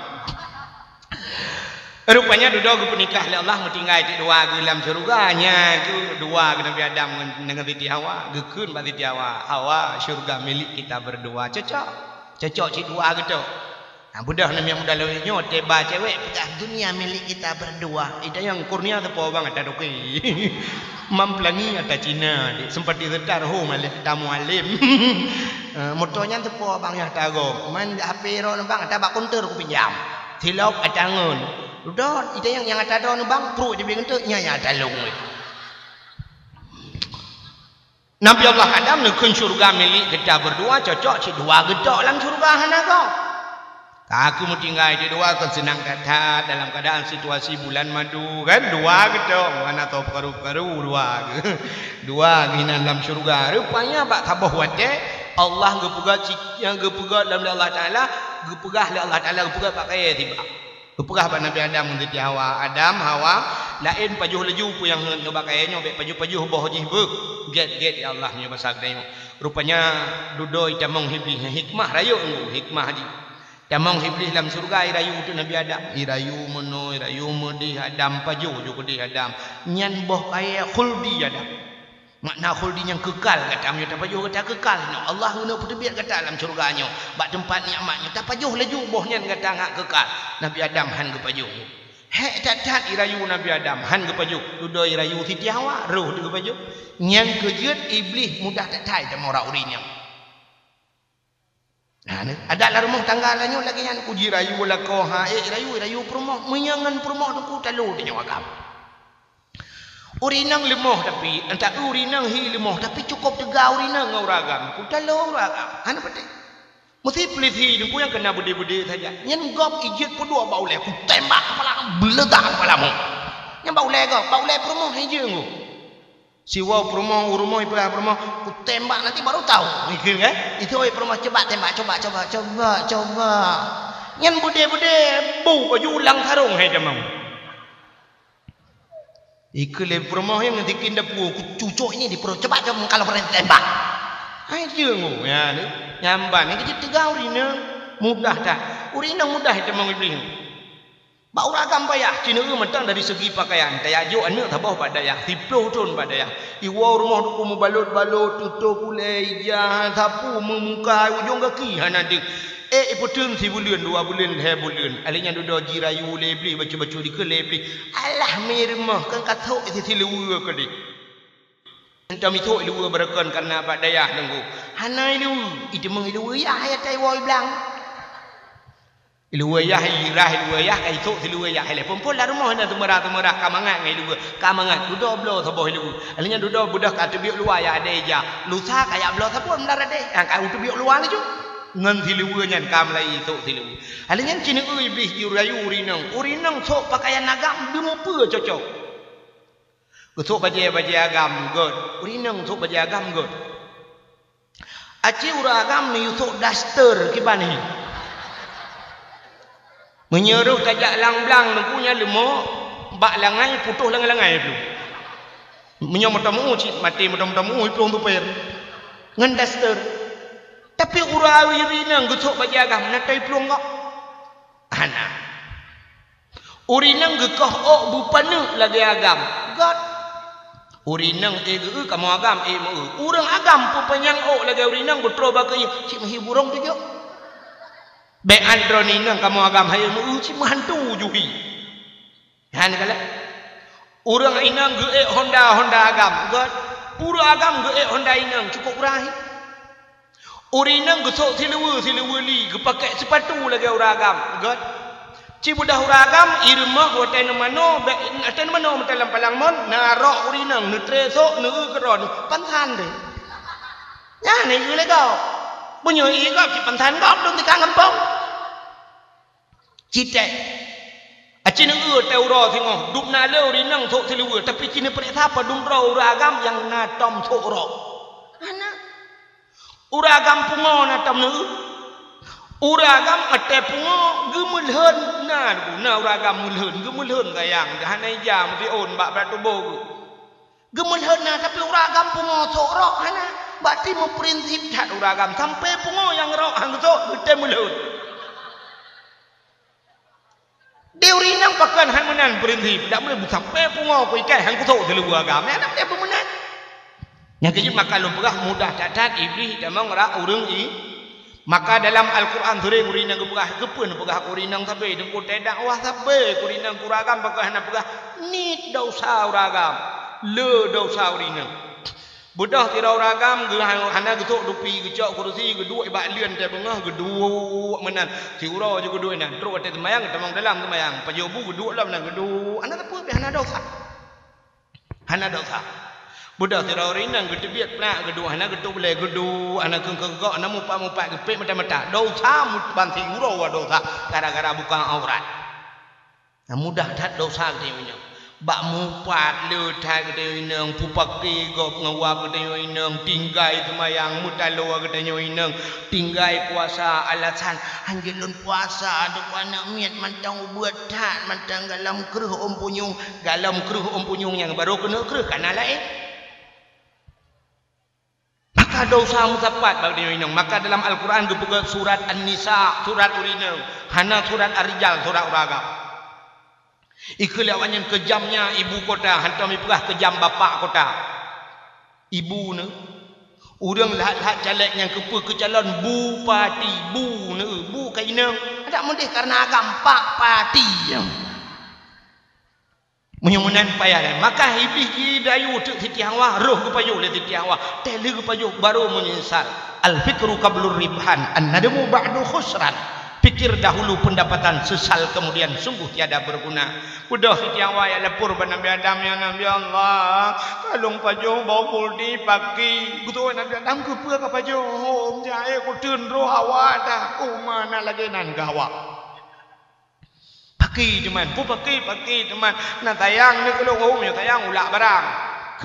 Rupanya dudoe geupeunikah lé Allah, meutinggai teuk dua geuh lam syeuruga, nyan keuh dua geuh Nabi Adam ngon, ngon Siti Hawa, geukheun bak Siti Hawa, "Hawa, syeuruga milik kita berdua." Cocok. Cocok cit dua geuh tu. Ha, beudôh namiet muda lawét nyoe, teuba cewek peugah, "Dunia milik kita berdua." Ita nyang kurnia teupo bang ata doke. Mam pelangi ata Cina, dek, sempati setar ho maleh ata mualim. Eh, moto nyan teupo bang nyang ata gom. Man H P ro bang ata bak konter ku pinjam. Silop ata ngon. Dudoe, ita nyang, nyang ata droe bang, pruet jibi ngeunteuk, nya nyang ata long. Nabi Allah Adam neukheun syeuruga milik geuta berdua, cocok cit dua geuh tok lam syeuruga hana gob. Ka keuh meutinggai di dua kon seunang that-that dalam keuadaan situasi bulan madu kan, dua geuh tok, hana tho peukaru-peukaru dua geuh. Dua geuh inan lam syeuruga. Rupanya bak saboh watée Allah geupeugah ci-, nyang geupeugah lam Allah Taala, geupeugah lé Allah Taala, geupeugah bak kayée tibak. Geupeugah bak Nabi Adam ngon Siti Hawa, "Adam, Hawa, laén pajoh laju peue nyang heuet nyoe bak kayée nyoe, bék pajoh-pajoh boh jih beuh. Gét-gét, ya Allah," nyoe basa geutanyoe. Rupanya dudoe itamong Iblih, hikmah rayeuk nyoe, hikmah jih. Tamong Iblih lam syeuruga, irayu teuk Nabi Adam. Irayu meunoe, irayu meudeh, Adam pajoh ju keudeh Adam. Nyan boh kayée khuldi Adam. Makna khuldi nyang keukai gata, meunyoe tapajoh gata keukai nyoe. Allah geuneuk peuteubiet gata lam syeuruga nyoe, bak teumpat nikmat nyoe. Tapajoh laju boh nyan gata ngat keukai. Nabi Adam han geupajoh. Hék that-that irayu Nabi Adam han geupajoh. Dudoe irayu Siti Hawa, roh teuh geupajoh. Nyang keu jeuet Iblih mudah that-that tamong rot ureuëng nyan. Nah, ni, adat lam rumoh tangga tanyoe lagée nyan, ku jirayu lakoe, ha, ék rayu, rayu peurumoh, meunyoe ngon peurumoh teungku talo tanyoe agam. Ureuëng inong leumoh tapi, entah ureuëng inong hi leumoh, tapi cukôp teuga ureuëng inong ngon ureuëng agam, ku talo ureuëng agam, hana patéh. Meusi peulisi teungku nyang keuna beudé-beudé saja. Nyan gob ijeuet peuduek bak ulée, ku tembak kepala, beuleugah kepala mu. Nyan bak ulée gob, bak ulée peurumoh ijeuet ngu. Siwoe peurumoh, u rumoh ipeugah peurumoh, "Kutembak nanti baru tahu." Mikir kan? Itu oi peurumoh, "Coba tembak, coba, coba, coba, coba." Nyan beudé-beudé bu baju ulang sarong hai tamong. Ikeu lé peurumoh nyang dikin depu, "Kucucok ini di perut. Coba, coba kalau berani tembak." Hai jeuet ngu, ya ni. Nyamban ni keujeut teuga ureuëng inong. Mudah that. Ureuëng inong mudah tamong Iblih. Bak ureuëng agam payah, ci neueu mantong dari segi pakaian. Tajak jok aneuëk saboh bak dayah, siplôh thon bak dayah. Iwoe rumoh duku meubalot-balot, tutoe kulée, ija, sapu, meumuka, ujong gaki hana deuh. Eh, ipeuteun sibuleuen, dua buleuen, lhée buleuen. Alèh nyan dudoe jirayu lé Iblih, bacut-bacut dikeue lé Iblih. Alah, mi rumoh, kan ka thok isi siluweue keudeh. Entah mithok iluweue beureukan kareuna bak dayah teungku. Hana iluweue, iteumong iluweue yah, ya tai woi blang. Iluweue yah, irah iluweue yah, ka ithok siluweue yah. Ilée phon-phon lam rumoh na seumeurah-seumeurah, ka mangat ngon iluweue, ka mangat. Dudoe bloe saboh iluweue. Alèh nyan dudoe beudôh ka teubiet luwa ya adé ija. Lusa ka yak bloe saboh lam radé. Nyang ka teubiet luwa laju. Ngon siluweue nyan ka mulai ithok siluweue. Alèh nyan ci neueu Iblih jirayu ureuëng inong. Ureuëng inong sok pakaian agam, deumeupeue cocok. Geusok bajée-bajée agam göt. Ureuëng inong sok bajée agam göt. Aci ureuëng agam neuyue sok daster kiban hi. Meunyoe rôh tajak lam blang teungku nyan leumo, bak langai putôh langai-langai tu. Meunyoe moto meu cit maté, moto-moto meu plueng tuper. Ngon daster. Tapi ureuëng inong geusok bajée agam, na toi plueng gok. Hana. Ureuëng inong geukoh ôk beupaneuk lagée agam. Göt. Ureuëng inong ék geu-eu kamoe agam ék meu-eu. Ureuëng agam peupanyang ôk lagée ureuëng inong beutroe bak keuieng, cit meuhi burông tujok. Bék an droeneuh inong kamoe agam hai meu-eu, cit meuhantu juhi. Hana galak. Ureuëng inong geuék honda, honda agam. Göt. Ureuëng agam geuék honda inong, cukôp murah hi. Ureuëng inong geusok siluweue, siluweue li, geupakèk sipatu lagée ureuëng agam. Göt. Ci beudôh ureuëng agam, i rumoh watée neumanoe, bék watée neumanoe meuteumé lam palang mon, na rok ureuëng inong, neutré sok, neueu keudroe, pansan deh. Nyan neueu lé gob. Meunyoe ie gob, cit pansan gob, dum tika gampông. Citek. Aci neueu tée uroe singoh, dum na le ureuëng inong sok siluweue, tapi ci neupareksa padum droe ureuëng agam nyang na tom sok rok. Hana. Ureuëng agam pungo na tom neueu. Ureuëng agam watée pungo geumeulheun na, na ureuëng agam meulheun, geumeulheun gayang, hana ija meusiôn bak brat tuboh geuh. Geumeulheun na, tapi ureuëng agam pungo sok rok hana. Bak ti meuprinsip that ureuëng agam, sampai pungo nyang rok han geusok, geutem meulheun. Di ureuëng inong pakon han meunan prinsip, dak boleh sampai pungo ku ikai han geusok siluweue agam. Nyan dak boleh beumeunan. Nyang keujeuet maka lôn peugah mudah that-that Iblih tamong rak ureuëng i Maka dalam Al-Quran sering ureuëng inong geupeugah, keupeue neupeugah keu ureuëng inong sabe, teungku teudakwah sabe keu ureuëng inong, keu ureuëng agam pakon hana peugah, niet desya ureuëng agam, le desya ureuëng inong. Beudôh sidroe ureuëng agam geu-, hana geusok dupi, geucok kurusi, geuduek bak leuen teuh beungoh, geuduek meunan. Siuroe jih geuduek inan, trok watée seumayang, geutamong dalam seumayang, pajoh bu geuduek lom nan geuduek, hana sapeue pih hana desya. Hana desya. Beudôh sidroe ureuëng inong geuteubiet peunak geuduek, hana geutob lé geuduek, hana keu-, keu-, gok, hana mupat-mupat, geupék mata-mata. Desya mu-, ban siuroe desya gara-gara buka aurat. Nah, mudah that desya geutanyoe inong. Bak mupat le that geutanyoe inong, peupaké gob ngon wab geutanyoe inong, tinggai seumayang, meutaloe geutanyoe inong, tinggai puasa, alasan, "Hanjeuet lôn puasa, teungku aneuk miet mantong ubeut that, mantong galom kreueh ôn punyueng." Galom kreueh ôn punyueng nyang barô keuneuk kreueh ka na laén. Maka desya meusapat bak geutanyoe inong. Maka dalam Al-Quran geupeugah surat An-Nisa, surat ureuëng inong. Hana surat Ar-Rijal, surat ureuëng agam. Ikeu lé awaknyan keujamnya ibu kota, hantom ipeugah keujam bapak kota. Ibu neu. Ureuëng lhak-lhak caleg nyang keupeue keucalon bupati, bu neu, bu ka inong. Adak meudeh kareuna agam pak pati nyang. Meunyoe meunan payah nyan, maka Iblih jirayu teuk Siti Hawa, roh geupajoh lé Siti Hawa, teuh lheueh geupajoh barô meunyeusal. Al-fikru qablur ribhan, an-nadmu ba'du khusran. Pikir dahulu pendapatan, sesal kemudian sungguh tiada berguna. Beudôh Siti Hawa jak lapor bak Nabi Adam, "Ya Nabi Allah, ka lôn pajoh boh khuldi paki." Geutanyong Nabi Adam, "Keupeue kapajoh?" "Hom jai kuteun roh Hawa dah." "Oh, ma na lagée nan keu Hawa." "Paki teuma, peue paki, paki teuma. Na sayang neuh keu lôn?" "Oh, meunyoe sayang ulak barang,"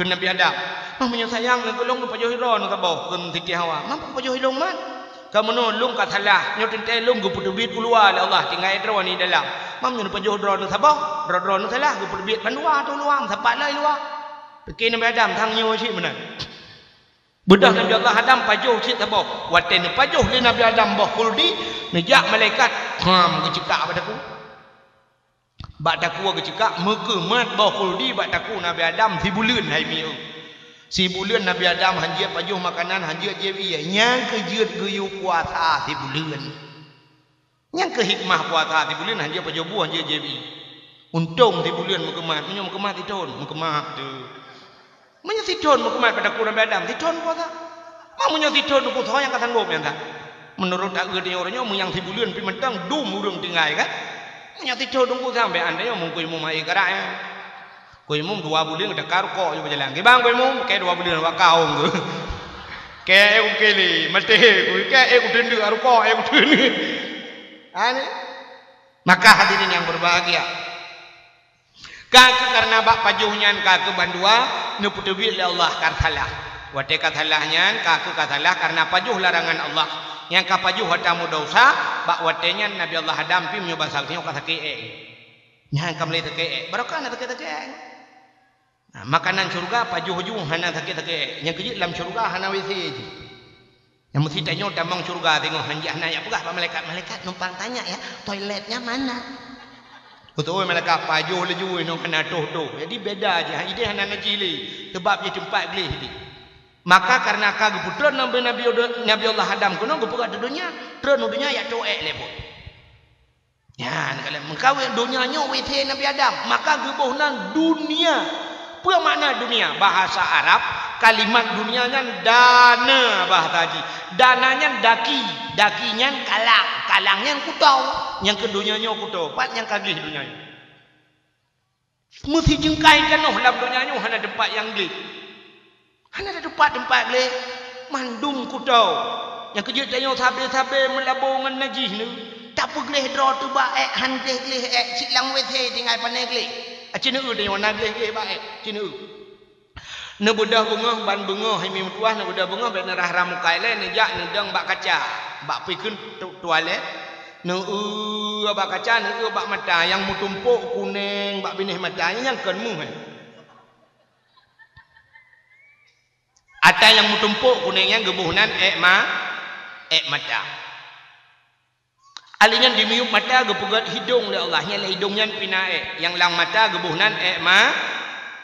kheun Nabi Adam. "Mah meunyoe sayang neuh keu lôn, pajoh droeneuh saboh," kheun Siti Hawa. "Mah pajoh lôn man?" "Ka meunoe lôn ka salah, nyoe teuntée lôn geupeuteubiet u luwa lé Allah, tinggai droeneuh dalam. Mah meunyoe pajoh droeneuh saboh, droe-droeneuh salah geupeuteubiet bandua ateueh luwa, meusapat lom i luwa." Pike Nabi Adam, sang nyoe cit meunan. Beudôh Nabi Allah Adam pajoh cit saboh. Watée neupajoh lé Nabi Adam boh khuldi, neujak malaikat, hom, geucikak bak takue. Bak takue geuceukak, meukeumat boh khuldi bak takue Nabi Adam sibuleuen hai mieu. Sibuleuen Nabi Adam hanjeuet pajoh makanan, hanjeuet jieb ié. Nyang keu jeuet geuyue puasa sibuleuen. Nyang keu hikmah puasa sibuleuen hanjeuet pajoh buah, hanjeuet jieb ié. Untông sibuleuen meukeumat, meunyoe meukeumat sithon, meukeumat teuh. Meunyoe sithon meukeumat bak takue Nabi Adam, sithon puasa. Ma meunyoe sithon teungku, soe nyang ka sanggop nyan that? Meunurot taeu tanyoe uroe nyoe, meunyoe nyang sibuleuen pih mantong dum ureuëng tinggai kan? Meunyoe sithon teungku, sampoe an tanyoe meung Teungku Imum hai karak nyan. Teungku Imum dua buleuen geutaka rukok ju beujalan. Kiban Teungku Imum, kèe dua buleuen wak kahong geuh. Kèe ék u kèlè, maté, kèe ék u teundeuk, rukok ék u teundeuk. Ha ni. Maka hadirin yang berbahagia, ka keuh kareuna bak pajoh nyan ka keuh bandua neupeuteubiet lé Allah ka salah. Watèe ka salah nyan ka keuh ka salah kareuna pajoh larangan Allah. Nyang ka pajoh atra meudesya, bak watèe nyan Nabi Allah Adam pih meunyoe basa geutanyoe ka sakét èk. Nyan ka mulai sakét èk. Barokah na sakét-sakét èk. Nah, makanan syeuruga pajoh ju hana sakét-sakét èk. Nyang keu jeuet lam syeuruga hana W C jih. Nyang meusti tanyoe tamong syeuruga teungoh hanjeuet hana jak peugah bak malaikat, "Malaikat numpang tanya ya, toiletnya mana?" Beutôi malaikat pajoh laju inoe hana toh-toh. Jadi beda jih, idéh hana najih lé, sabab jih teumpat gleh jih. Maka kareuna ka geupeutreun Nabi, Nabi, Nabi Allah Adam keunoe geupeugah di donya, treun u donya jak toh èk lé buet. Nyan, kalheuh meukawen donya nyoe W C Nabi Adam, maka geuboh nan dunia. Peue makna dunia? Bahasa Arab, kalimat dunia nyan dana bahasa jih. Dana nyan daki, daki nyan kalang, kalang nyan kuto. Nyang keu donya nyoe kuto, pat nyang ka gleh donya nyoe. Meusijeuengkai tanoh lam donya nyoe hana teumpat nyang gleh. Hana teumpat-teumpat gleh, mandum kuto. Nyang keu jeuet tanyoe sabe-sabe meulabo ngon najih nyoe, tapeugleh droe teuh bak èk, han gleh-gleh èk, cit lam W C tinggai pane gleh. Aci neueu tanyoe na gleh-gleh bak èk, aci neueu. Neubeudôh beungoh ban beungoh, hai mi meutuwah, neubeudôh beungoh bèk neurah-rah muka ilèe, neujak neudong bak kaca, bak pikheun tu-, tualét. Neueu bak kaca, neueu bak mata, nyang meutumpok kuneng bak binéh mata, nyan kon meuh, eh. Ata nyang meutumpok kuneng nyan geuboh nan èk ma-, èk mata. Alèh nyan dimiyueb mata geupeugöt hidông lé Allah, nyan lé hidông nyan pih na èk. Nyang lam mata geuboh nan èk ma-,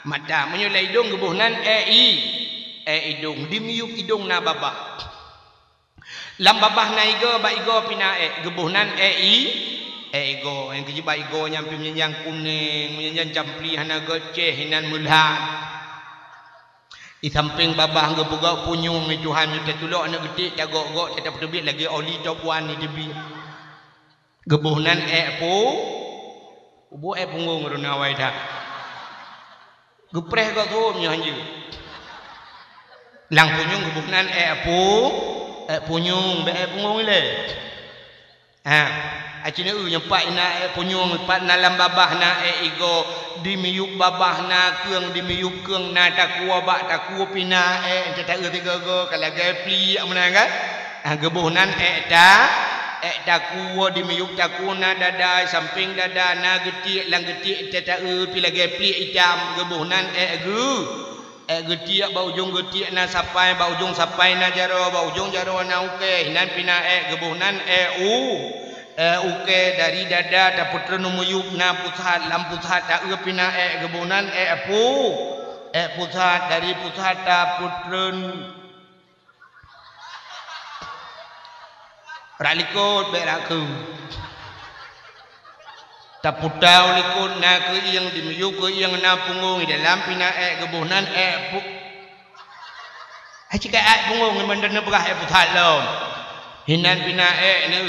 mata. Meunyoe lé hidông geuboh nan èk i-, èk idông. Dimiyueb idông na babah. Lam babah na igoe, bak igoe pih na èk, geuboh nan èk i-, èk igoe. Nyang keu jeuet bak igoe nyan pih meunyan kuneng, meunyan campli hana geucéh, inan meulhat. Di sampéng babah geupeugöt punyueng, i Tuhan, nyoe tatulok aneuk geutik, tagok-gok, tapeuteubiet lagèe oli toh puan di teubiet. Geuboh nan èk pu-, geuboh èk punggong rhona awai that. Geupreh gok suom nyoe hanjeuet. Lam punyueng geuboh nan èk pu-, èk punyueng, bèk èk punggong ilèe. Ha, aci neueu nyoe pat na èk punyueng, pat na lam babah na èk igoe, dimiyueb babah na keueng, dimiyueb keueng na takue, bak takue pih na èk, tataeu sigoe-goe ka lagèe pliek meunan kan? Ha, geuboh nan èk ta-, èk takue, dimiyueb takue na dada, sampéng dada na geutiek, lam geutiek tataeu pih lagèe pliek itam, geuboh nan èk geu-, èk geutiek, bak ujong geutiek na sapai, bak ujong sapai na jaroe, bak ujong jaroe na ukèe, inan pih na èk, geuboh nan èk u-, èk ukèe. Dari dada tapeutreun u miyueb na pusat, lam pusat taeu pih na èk, geuboh nan èk pu-, èk pusat, dari pusat tapeutreun Rak likot bèk rak keu. Taputa u likot na keuieng, dimiyueb keuieng na punggong, di dalam pih na èk, geuboh nan èk pu-, hai cit ka èk punggong, mantong neupeugah èk pusat lom. Hinan pih na èk neu.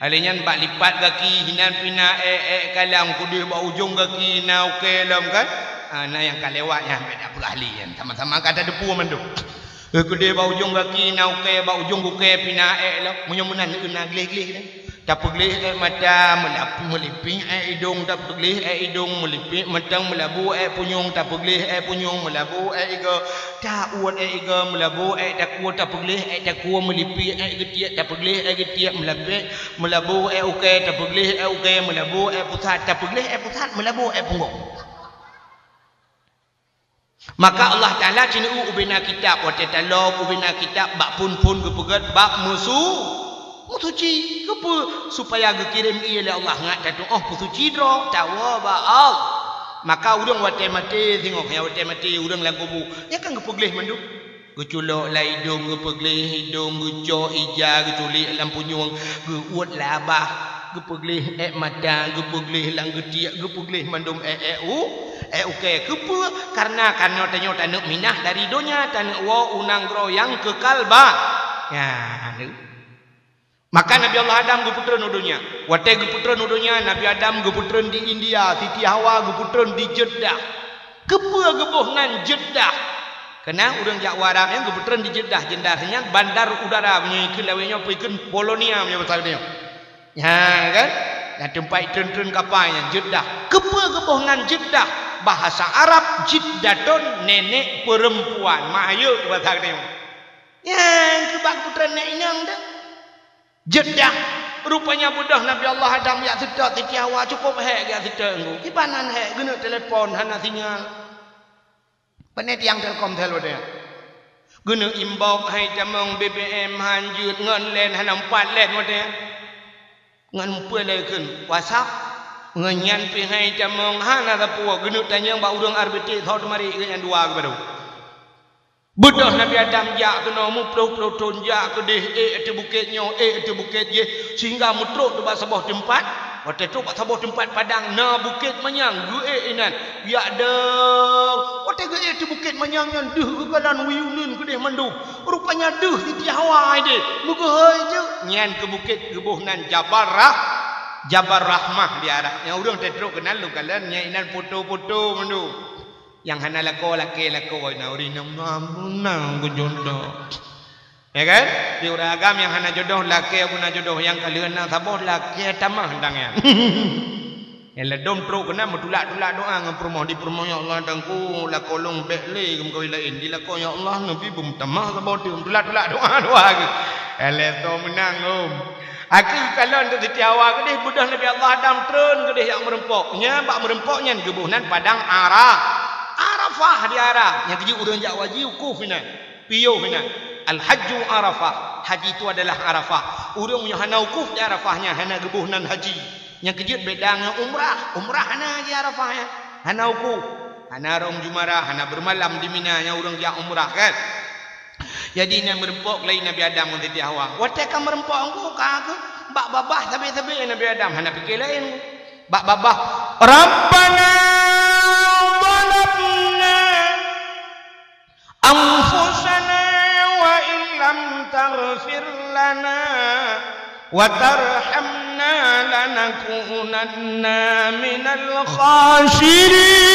Alèh nyan bak lipat gaki, hinan pih na èk, èk kalang kudeh bak ujong gaki na ukèe lom kan. Ha, na nyang ka lewat nyan bèk tapeugah lé nyan. Sama-sama ka tateupue mandum. Eh, keudeh bak ujong gaki na ukèe, bak ujong ukèe pih na èk lom. Meunyoe meunan na gleh-gleh nyan. Tapeugleh èk mata, meulap-, meulipik èk idong, tapeugleh èk idong, meulipik mantong, meulabô èk punyueng, tapeugleh èk punyueng, meulabô èk igoe, tauet èk igoe, meulabô èk takue, tapeugleh èk takue, meulipik èk geutiek, tapeugleh èk geutiek, meulapèk, meulabô èk ukèe, tapeugleh èk ukèe, meulabô èk pusat, tapeugleh èk pusat, meulabô èk punggong. Maka Allah Taala ci neueu ubena kitab, watèe talo ubena kitab bak phon-phon geupeugöt bak meusu-, Peusuci, keupeue? Supaya geukirém ié lé Allah ngat tatu'oh peusuci droe, tawoe bak Allah. Maka ureuëng watée maté, singoh nyang watée maté ureuëng lam kubu, nyan kan geupeugleh mandum. Geuculok lam idong, geupeugleh idong, geucok ija, geuculik lam punyueng, geuuet lam babah, geupeugleh ék mata, geupeugleh lam geutiek, geupeugleh mandum ék-ék u, ék ukée. Keupeue? Kareuna kan nyoe tanyoe taneuk minah dari donya, taneuk woe u nanggroe nyang keukal ba-, nyan. Maka Nabi Allah Adam geupeutreun u donya. Watée geupeutreun u donya, Nabi Adam geupeutreun di India, Siti Hawa geupeutreun di Jeddah. Keupeue geuboh nan Jeddah? Keunan ureuëng jak u Arab nyan geupeutreun di Jeddah. Jeddah nyan bandar udara meunyoe ikheun lawét nyoe, peue ikheun Polonia meunyoe basa geutanyoe. Nyan kan? Nyan teumpat treun-treun kapai nyan, Jeddah. Keupeue geuboh nan Jeddah? Bahasa Arab, jiddatun, nenek perempuan. Mak ayeuek basa geutanyoe. Nyan keuh bak geupeutreun nèk inong teuh. Jeddah. Rupanya beudôh Nabi Allah Adam jak seutôt Siti Hawa, cukôp hék jak seutôt ngon. Kiban han hék, geuneuk telepon hana sinyal. Pane tiang Telkomsel watée nyan. Geuneuk inbox hai tamong, B B M han jeuet, ngon len hana, empat len watée nyan. Ngon peue lé kheun WhatsApp, ngon nyan pih hai tamong hana sapeue, geuneuk tanyong bak ureuëng R B T, soe teumarit geuh nyan dua geuh barô. Beudôh Nabi Adam jak keunoe meuploh-ploh thon, jak keudeh, ék ateueh bukét nyoe, ék ateueh bukét jéh, sehingga meutrok bak saboh teumpat. Watée trok bak saboh teumpat padang, na bukét manyang, geuék inan. Jak dong. Watée geuék ateueh bukét manyang nyan, deuh geukalon wie uneuen keudeh mandum. Rupanya deuh Siti Hawa ideh. Meugeuhôi jeuet. Nyan keuh bukét geuboh nan Jabal Rah-, Jabal Rahmah di Arab. Nyang ureuëng teutrok keunan lôn kalon, nyan inan foto-foto mandum. Nyang hana lakoe, lakée lakoe, na ureuëng nyang na geujodoh. Ya kan? Di ureuëng agam nyang hana jodoh, lakée guna jodoh, nyang ka lheueh na saboh, lakée tamah dang nyan. Nyang ladôm trok keunan meutulak-tulak doa ngon peurumoh, di peurumoh, "Ya Allah, Teungku, lakoe lôn bék lé geumeukawen laén, di lakoe, ya Allah, neubi beumeutamah saboh teuk." Meutulak-tulak doa, doa geuh. Lé toh meunang, om. Akhé kalon keu Siti Hawa keudeh, beudôh Nabi Allah Adam treun keudeh jak meureumpok. Nyan bak meureumpok nyan geuboh nan padang Ara-, Arafah di Arab. Nyang keujeuet ureuëng jak haji wukuf inan, piôh inan. Al-hajju Arafah. Haji itu adalah Arafah. Ureuëng nyang hana wukuf di Arafah nyan hana geuboh nan haji. Nyang keujeuet beda ngon umrah. Umrah hana di Arafah nyan. Hana wukuf. Hana rhom jumarah, hana beumalam di Mina nyang ureuëng jak umrah kan. Jadi, nyan meureumpok lé Nabi Adam ngon Siti Hawa. Watée ka meureumpok ngon ka keuh, bak babah sabe-sabe Nabi Adam, hana pike laén. Bak babah, "Rabbana zalamna anfusana wa illam taghfir lana wa tarhamna lanakunanna minal khasirin."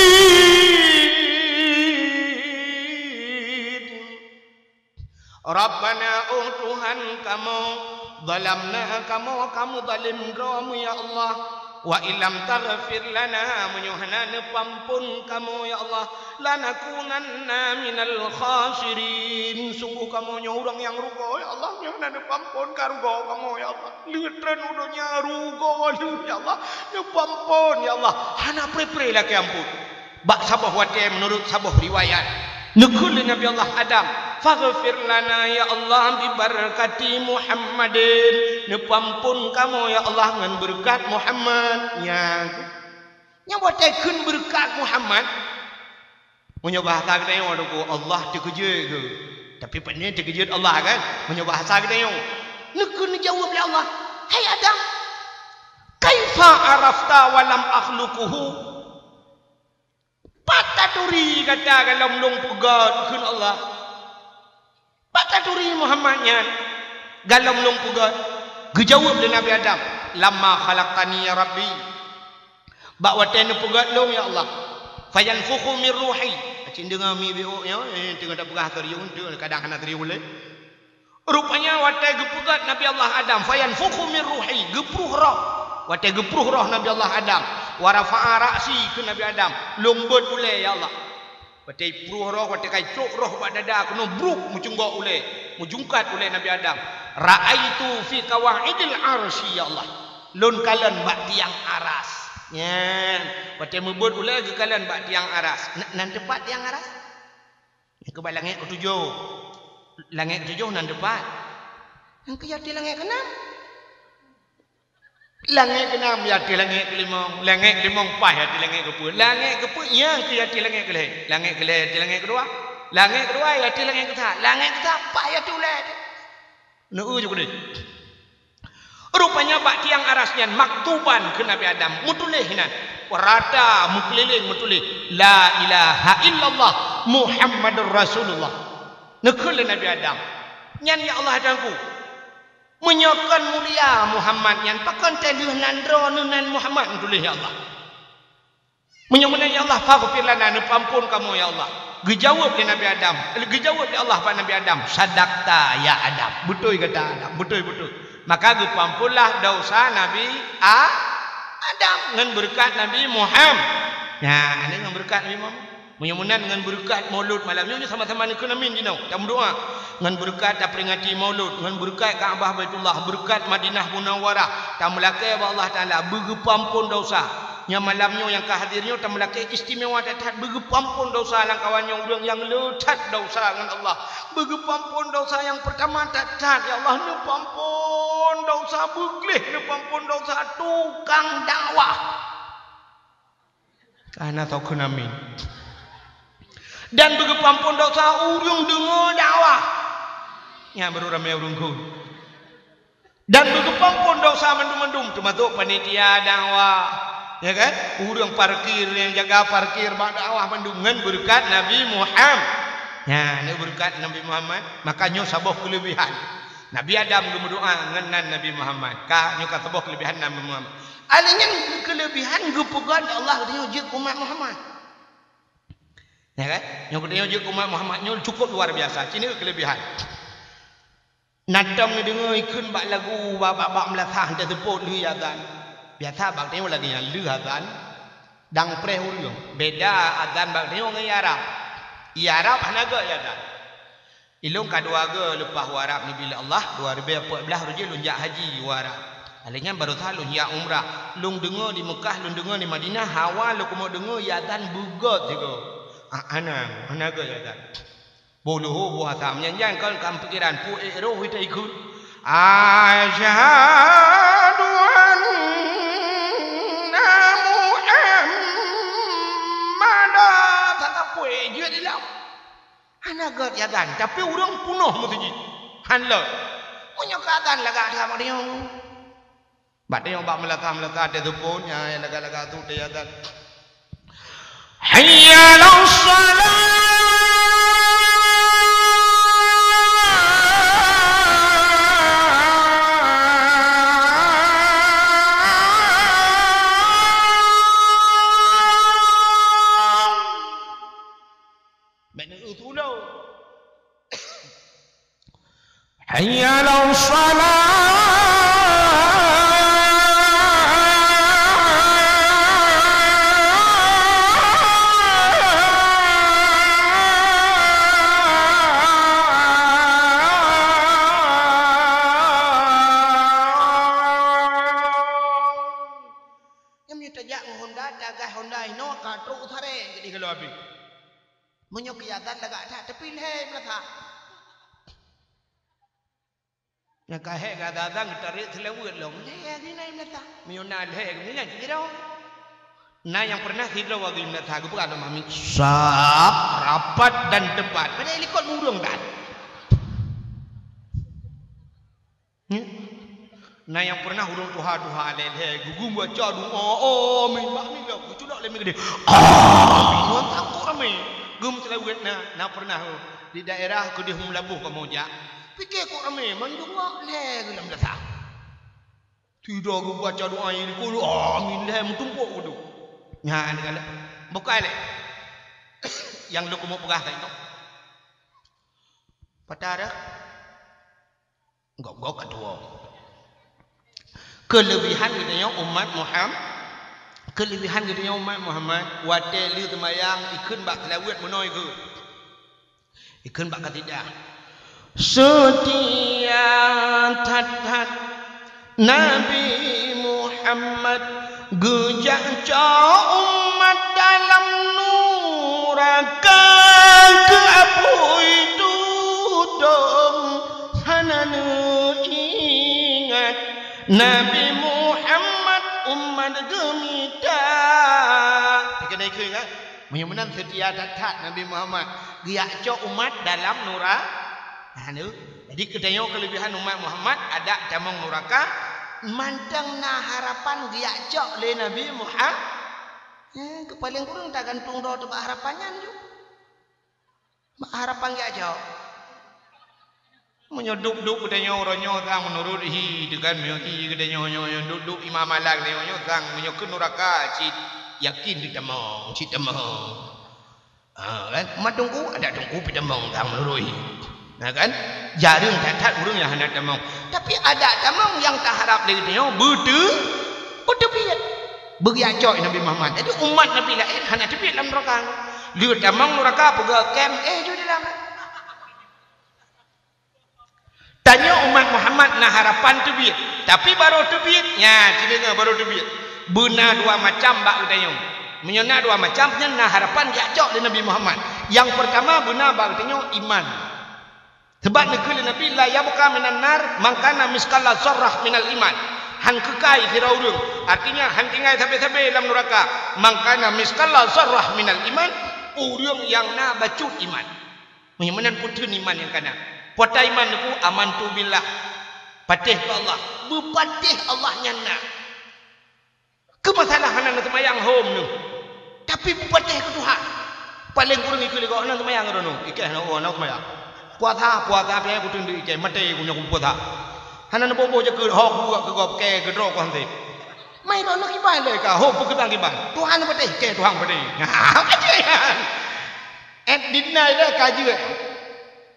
Rabbana, oh Tuhan kamoe, zalamna, kamoe ka meuzalim droe meuh, ya Allah. Wa illam taghfir lana, meunyoe hana neupeuamphon kamoe, ya Allah, lanakunanna minal khasirin. Sungguh kamoe nyoe ureuëng nyang rugoe, ya Allah, meunyoe hana neupeuamphon ka rugoe kamoe, ya Allah. Lheueh treun u donya rugoe lheueh, ya Allah. Neupeuamphon, ya Allah. Hana pre-pre lakée amphon. Bak saboh watée, meunurot saboh riwayat, neukheun lé Nabi Allah Adam, "Faghfir lana, ya Allah, bi barakati Muhammadin." Neupeuamphon kamoe, ya Allah, ngon beureukat Muhammad. Nyan, nyan watée kheun beureukat Muhammad. Meunyoe bahasa geutanyoe, Teungku, Allah teukeujot geuh. Tapi pane teukeujot Allah, kan? Meunyoe bahasa geutanyoe, neukheun neujaweueb lé Allah, "Hai Adam, kaifa arafta wa lam akhluquhu?" Pat taturi gata gohlom lôn peugét, kheun Allah. Pat taturi Muhammad nyan gohlom lôn peugét? Geujaweueb lé Nabi Adam, "Lamma khalaqtani ya Rabbi." Bak watée neupeugét lôn, ya Allah. "Fayanfukhu min ruhi." Acit deungoe mi biôk nyoe, eh, teungoh tapeugah serius, kadang hana serius lé. Rupanya watée geupeugét Nabi Allah Adam, "Fayanfukhu min ruhi," geupruh roh. Watée geupruh roh Nabi Allah Adam, "Wa rafa'a ra'si," kheun Nabi Adam, "Lôn beuet ulée, ya Allah." Watée ipruh roh, watée ka icok roh bak dada keunoe, bruk, meucunggok ulée, meujungkat ulée Nabi Adam. "Ra'aitu fi qawaidil arsy, ya Allah." Lôn kalon bak tiang aras. Nyan, watée meubeuet ulée geukalon bak tiang aras. Na-, nan teupat tiang aras? Nyang keuh bak langét keutujoh. Langét keutujoh nan teupat. Nyang keuh até langét keunam. Langét keunam ya ateueh langét keulimong, langét keulimong paih ya ateueh langét keupeuet, langét keupeuet nyang keu ya ateueh langét keulhèe, langét keulhèe ya ateueh langét keudua, langét keudua ya ateueh langét keusat, langét keusat paih ya ateueh ulèe. Neu-eu ju keudeh. Rupanya bak tiang aras nyan maktuban keu Nabi Adam, meutuléh inan. Rata meukeulileng meutuléh, "La ilaha illallah Muhammadur Rasulullah." Neukheun lé Nabi Adam, "Nyan ya Allah Tuhanku, meunyoe kon mulia Muhammad nyan, pakon teuh lheueh nan droeneuh nan Muhammad?" Meutuléh, "Ya Allah." "Meunyoe meunan ya Allah, faghfir lana, neupeuampôn kamoe ya Allah." Geujaweueb lé Nabi Adam, geujaweueb lé Allah bak Nabi Adam, "Sadaqta ya Adam." Beutôi gata Adam, beutôi-beutôi. Maka geupeuamphonlah desya Nabi A-, Adam ngon beureukat Nabi Muham-, nyan, ngon beureukat Nabi Muhammad. Meunyoe meunan ngon beureukat Maulud malam nyoe, sama-sama neukheun amin jinoe. Tameudoa ngon beureukat taperingati Maulud, ngon beureukat Ka'bah Baitullah, beureukat Madinah Munawwarah, tameulakée bak Allah Taala beugeupeuampôn desya. Nyang malam nyoe nyang ka hadir nyoe tameulakée istimewa that-that, beugeupeuampôn desya lam kawan nyoe ureuëng nyang le that desya ngon Allah. Beugeupeuampôn desya nyang peurtama that-that, ya Allah, neupeuampôn desya beugleh, neupeuampôn desya tukang dakwah. Ka na soe kheun amin. Dan beugeupeuampôn desya ureuëng deungoe dakwah. Nyan baru ramé ureuëng kheun. Dan beugeupeuampôn desya mandum-mandum, teumasok panitia dakwah, ya kan? Ureuëng parkir, nyang jaga parkir bak dakwah mandum ngon beureukat Nabi Muham-, nyan, ngon beureukat Nabi Muhammad. Maka nyoe saboh keuleubihan. Nabi Adam geumeudoa ngon nan Nabi Muhammad. Ka, nyoe ka saboh keuleubihan Nabi Muhammad. Alèh nyan keuleubihan geupeugah lé Allah geutanyoe jeuet keu umat Muhammad. Ya kan? Nyoe geutanyoe jeuet keu umat Muhammad nyoe cukup luar biasa. Cit nyoe keuleubihan. Na tom neudeungoe ikheun bak lagu bak, bak, bak meulasah teuseupôt lheueh azan. Biasa bak tanyoe lagèe nyan lheueh azan dang preh ureuëng. Beda azan bak tanyoe ngon i Arab. I Arab hana göt azan. Ilôn ka dua goe leupah u Arab neubi lé Allah, dua ribèe peuet blah uroe jih lôn jak haji u Arab. Alèh nyan baroesa lôn jak umrah. Lôn deungoe di Meukah, lôn deungoe di Madinah, hawa lôn keumeung deungoe i azan beugöt sigoe. Ah, hana, hana göt azan. Boh leuhô boh asam nyan, nyan kon lam pikiran, peue ék roh ita ikheun. Asyhadu anna Muhammadan. Saka peue ék jeuet ilom. Hana göt azan, tapi ureuëng punoh meuseujid. Han lom. Meunyoe keu azan lagak that bak tanyoe. Bak tanyoe bak meulasah-meulasah teuseupôt, nyan lagak-lagak tu teuazan. Hayya 'alas shalah. Bèk neu-eu tulo. Hayya 'alas shalah. Nyan meunyoe tajak ngon honda, tagaih honda inoe ka trok u sareng, jadi kalau habéh. Meunyoe keu azan lagak that, tapi lhèe meulasah. Nyang ka hék gata-gata geutarek seulaweuet lom. Lhèe di na meulasah. Meunyoe na lhèe, meunyoe na sidroe. Na nyang pernah sidroe lagèe meulasah, geupeugah lom amin. Sap, rapat dan tepat. Padahai likot ureueng that. Nyan. Na nyang pernah ureueng tuha-tuha lhèe-lhèe geugum baca doa, "Amin, amin," lom geuculok lé mi keudéh. "Amin," ngon takot ramé. Geumeuseulaweuet na, na pernah di daerah keudéh Meulaboh kamoe jak. Pike kok ramé, mandum lhèe geulam dasa. Sidroe geubaca doa nyang likot, "Amin," lhèe meutumpok geuduek. Nyan kan. Bukai lé. Nyang lôn keumeung peugah tadi tu. Patah dah. Gob-gob ka tuwoe. Keuleubihan geutanyoe umat Muham-, keuleubihan geutanyoe umat Muhammad, watèe lheueh seumayang, ikheun bak seulaweuet meunoe geuh. Ikheun bak kasidah. Seutia that-that Nabi Muhammad geujak cok umat dalam nuraka keu apui tutong hana neuingat. Nabi Muhammad Keuneuk ikheun kan? Meunyoe meunan seutia that-that Nabi Muhammad, geujak cok umat dalam nura-, ha, nyoe. Jadi, geutanyoe keuleubihan umat Muhammad, adak tamong nuraka, mantong na harapan geujak cok lé Nabi Muhammad. Eh, keu paleng kureueng tagantung droe teuh bak harapan nyan ju. Bak harapan geujak cok. Meunyoe duek-duek geutanyoe uroe nyoe sang meunurot hi, teuh kan, meunyoe hi geutanyoe nyoe, nyoe duek-duek iman malam geutanyoe nyoe sang, meunyoe keu nuraka cit yakin teutamong, cit tamong. Ha, kan? Mat teungku, adak teungku pih tamong sang meunurot hi. Na kan? Jareueng that-that ureueng nyang hana tamong. Tapi adak tamong nyang taharap lé geutanyoe beuteu-, beuteubiet. Beugeuyak cok Nabi Muhammad. Jadi umat Nabi laén hana teubiet lam nuraka. Lheueh tamong nuraka peugah kem, eh, ju dalam. Tanyoe umat Muhammad na harapan teubiet, tapi barô teubiet, nya, ci deungoe barô teubiet. Beuna dua macam bak geutanyoe. Meunyoe na dua macam, nyan na harapan jak cok lé Nabi Muhammad. Nyang peurtama beuna bak geutanyoe iman. Sabab neukheun lé Nabi, "La yabqa minan nar man kana misqala zarrah minal iman." Han keukai sidroe ureueng, artinya han tinggai sabe-sabe lam nuraka. Man kana misqala zarrah minal iman, ureueng nyang na bacut iman. Meunyoe meunan peue teuen iman nyang kana? Peue ata iman neukheun, "Amantu billah." Patéh keu Allah. Beupatéh Allah nyan na. Keu masalah hana neuseumayang hom neuh. Tapi beupatéh keu Tuhan. Paleng kureueng ikeu lé gob hana seumayang droeneuh. Ikei hana, oh, hana seumayang. Puasa, puasa pih kuteun di ikei, maté ku nyoe puasa. Hana neuboh-boh jakeuet, ho kubuet keu gob, keu droe ku han sép. Mai droeneuh kiban lé ka, hom peukeubang kiban. Tuhan patéh, keu Tuhan patéh. Ha, patéh. Eh, dinai lé ka jeuet.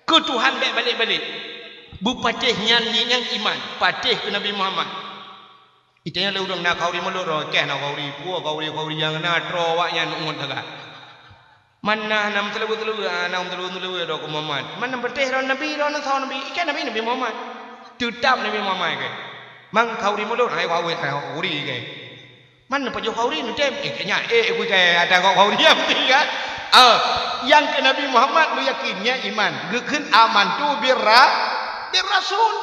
Keu Tuhan bèk balek-balek. Beupatéh nyan, nyan iman, patéh keu Nabi Muhammad. Itanya lé ureueng na khauri mulod roh, keh na khauri, puwoe khauri, khauri nyang na troh awaknyan umat teuga. Man na nam teuleuwe-teuleuwe, ah, nam teuleuwe-teuleuwe droe keu Muhammad. Man nam patéh droe Nabi, droe na sawa Nabi, ikei Nabi, Nabi Muhammad. Teutap Nabi Muhammad keu. Man khauri mulod, hai khauri, hai khauri keu. Man neupajoh khauri neutem, eh, nyan, eh, eh, kui keu ata kok khauri nyang penting kan? Ah, nyang keu Nabi Muhammad meuyakin nyan iman. Geukheun amantu birra-, birrasul.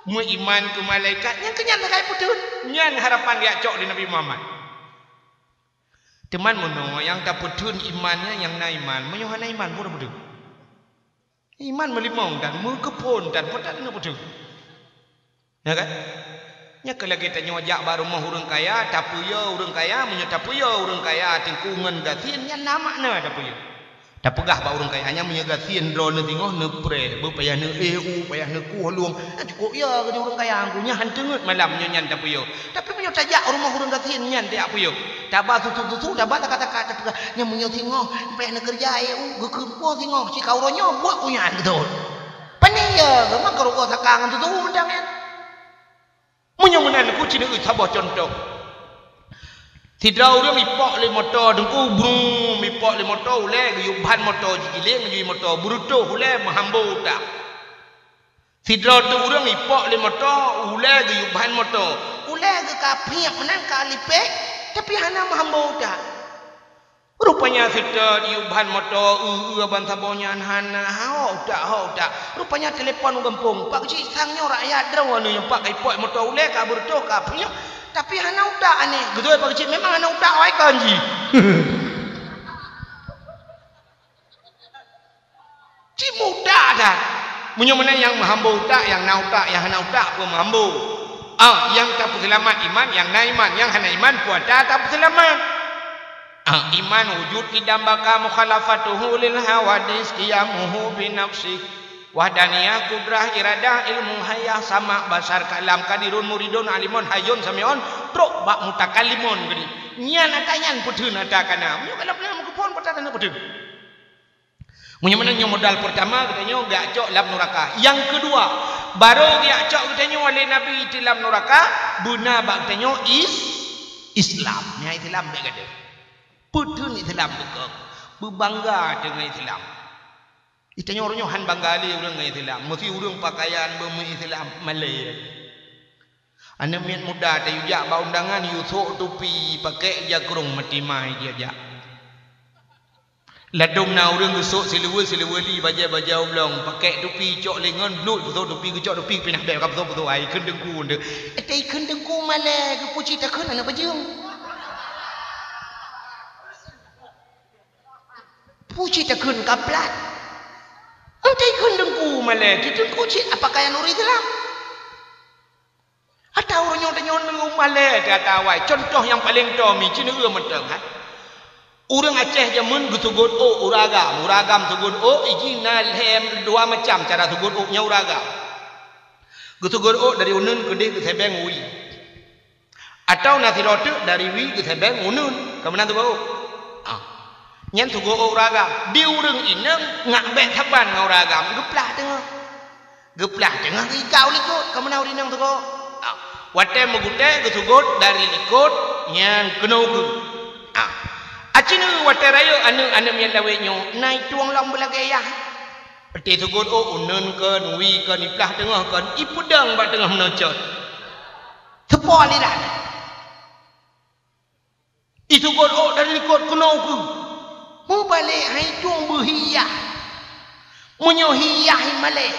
Meuiman keu malaikat, nyan keu nyan sagai peuteun. Nyan harapan jak cok lé Nabi Muhammad. Teuma meunoe nyang tapeuteun iman nyan nyang na iman. Meunyoe hana iman, peue tapeuteun? Iman meulimong dan meukeuphon dan peue tan na peuteun. Ya kan? Nyan keuh lagèe tanyoe jak bak rumoh ureueng kaya, tapeuyö ureueng kaya, meunyoe tapeuyö ureueng kaya teungku ngon gasien, nyan na makna tapeuyö. Tapeugah bak ureueng kaya nyan meunyoe gasien droeneuh singoh neupreh, beu payah neuéh u, payah neukueh lueng. Nyan cukôp yö keu ureueng kaya, nyan han teungeut malam nyoe nyan tapeuyö. Tapi meunyoe tajak u rumoh ureueng gasien nyan tajak peuyö. Taba susu-susu, taba taka-taka, tapeugah, nyan meunyoe singoh payah neukeureuja éh u, geukheun po singoh, si ka uroe nyoe buet u nyan beutôi. Pane yö, geumak keu rugoe saka ngon susu mantong nyan. Meunyoe meunan, ku ci neueu saboh cuntoh. Sidroe ureueng ipok lé moto, teungku, brum, ipok lé moto, ulèe geuyue ban moto, jigiléng geuyue moto, beureutoh ulèe meuhambo utak. Sidroe teuk ureueng ipok lé moto, ulèe geuyue ban moto, ulèe geuh ka phiek meunan ka lipék, tapi hana meuhambo utak. Rupanya seutôt yue ban moto, eu-eu ban saboh nyan hana, hok utak, hok utak. Rupanya telepon u gampông, "Pak Geuchik, sang nyoe rakyat droeneuh nyang pat ka ipok moto ulèe ka beureutoh ka phiek, tapi hana utak aneh." Geutôi Pak Geuchik, "Memang hana utak, oi kon jih." Cit meuutak that. Meunyoe meunan nyang meuhambo utak, nyang na utak, nyang hana utak peue meuhambo. Ah, nyang tapeuseulamat iman, nyang na iman, nyang hana iman peue ata tapeuseulamat. Ah, iman wujud qidam baqa mukhalafatuhu lil hawadis qiyamuhu bi nafsi. Wahdaniyah, qudrah, iradah, ilmu, hayah, sama, basar, kalam, qadirun, muridun, alimun, hayyun, sami'un, trok bak mutakallimun geuh. Nyan ata nyan peuteun ata kana. Meunyoe kana peuteun meukeupon, peue ata na peuteun. Meunyoe meunan nyoe modal peurtama geutanyoe geujak cok lam nuraka. Nyang keudua, barô geujak cok geutanyoe lé Nabi di lam nuraka, beuna bak geutanyoe is-, Islam. Nyan Islam bèk gadôh. Peuteun Islam beukong. Beubangga deungon Islam. Geutanyoe uroe nyoe han bangga lé ureueng ngon Islam. Meusi ureueng pakaian beumeu-Islam malèe. Aneuk miet muda tayue jak bak undangan, yue sôk tupi, pakèk jakrong, meutimai jih jak. Ladôm na ureueng geusôk siluweue-siluweue li, bajèe-bajèe oblong, pakèk tupi, cok lingon, bluet, geusôk tupi, geucok tupi, pinah bèk ka peusôk-peusôk, ai kheun teungku, teungku. Ata ikheun teungku malèe, geupeucit takheun aneuk bajeueng. Puji takheun kaplat. Entah kheun deungku malée, di deungku cit apa kaya nuri telam. Atau ureuëng nyoe tanyoe neu malée teuka awai. Contoh nyang paleng tom mi, ci neu mantong, ha. Ureuëng Aceh jameun geusugot ôk ureuëng agam. Ureuëng agam sugot ôk, iji na lhée dua macam cara sugot ôk nyang ureuëng agam. Geusugot ôk dari uneun keudeh geusebeng wie. Atau na sidroe teuk dari wie geusebeng uneun, ka meunan sugot ôk. Ah. Nyan sugot ôk ureuëng agam. Di ureuëng inong ngak bék saban ngon ureuëng agam, geuplah teungoh. Geuplah teungoh geukau likot, ka meunan ureuëng inong sugot ôk. Ah. Watée meugutée geusugot dari likot, nyan keunoe geuh. Ah. Aci neu watée rayeuk aneuëk-aneuëk miet lawét nyoe, na itueng lom beulagée yah. Peuti sugot ôk uneun keu, nui keu, niplah teungoh keu, ipeudong bak teungoh meunoe cot. Teupo aliran. Isugot ôk dari likot keunoe keuh. Mubalek hai tueng beuhiah. Meunyoe hiah malée.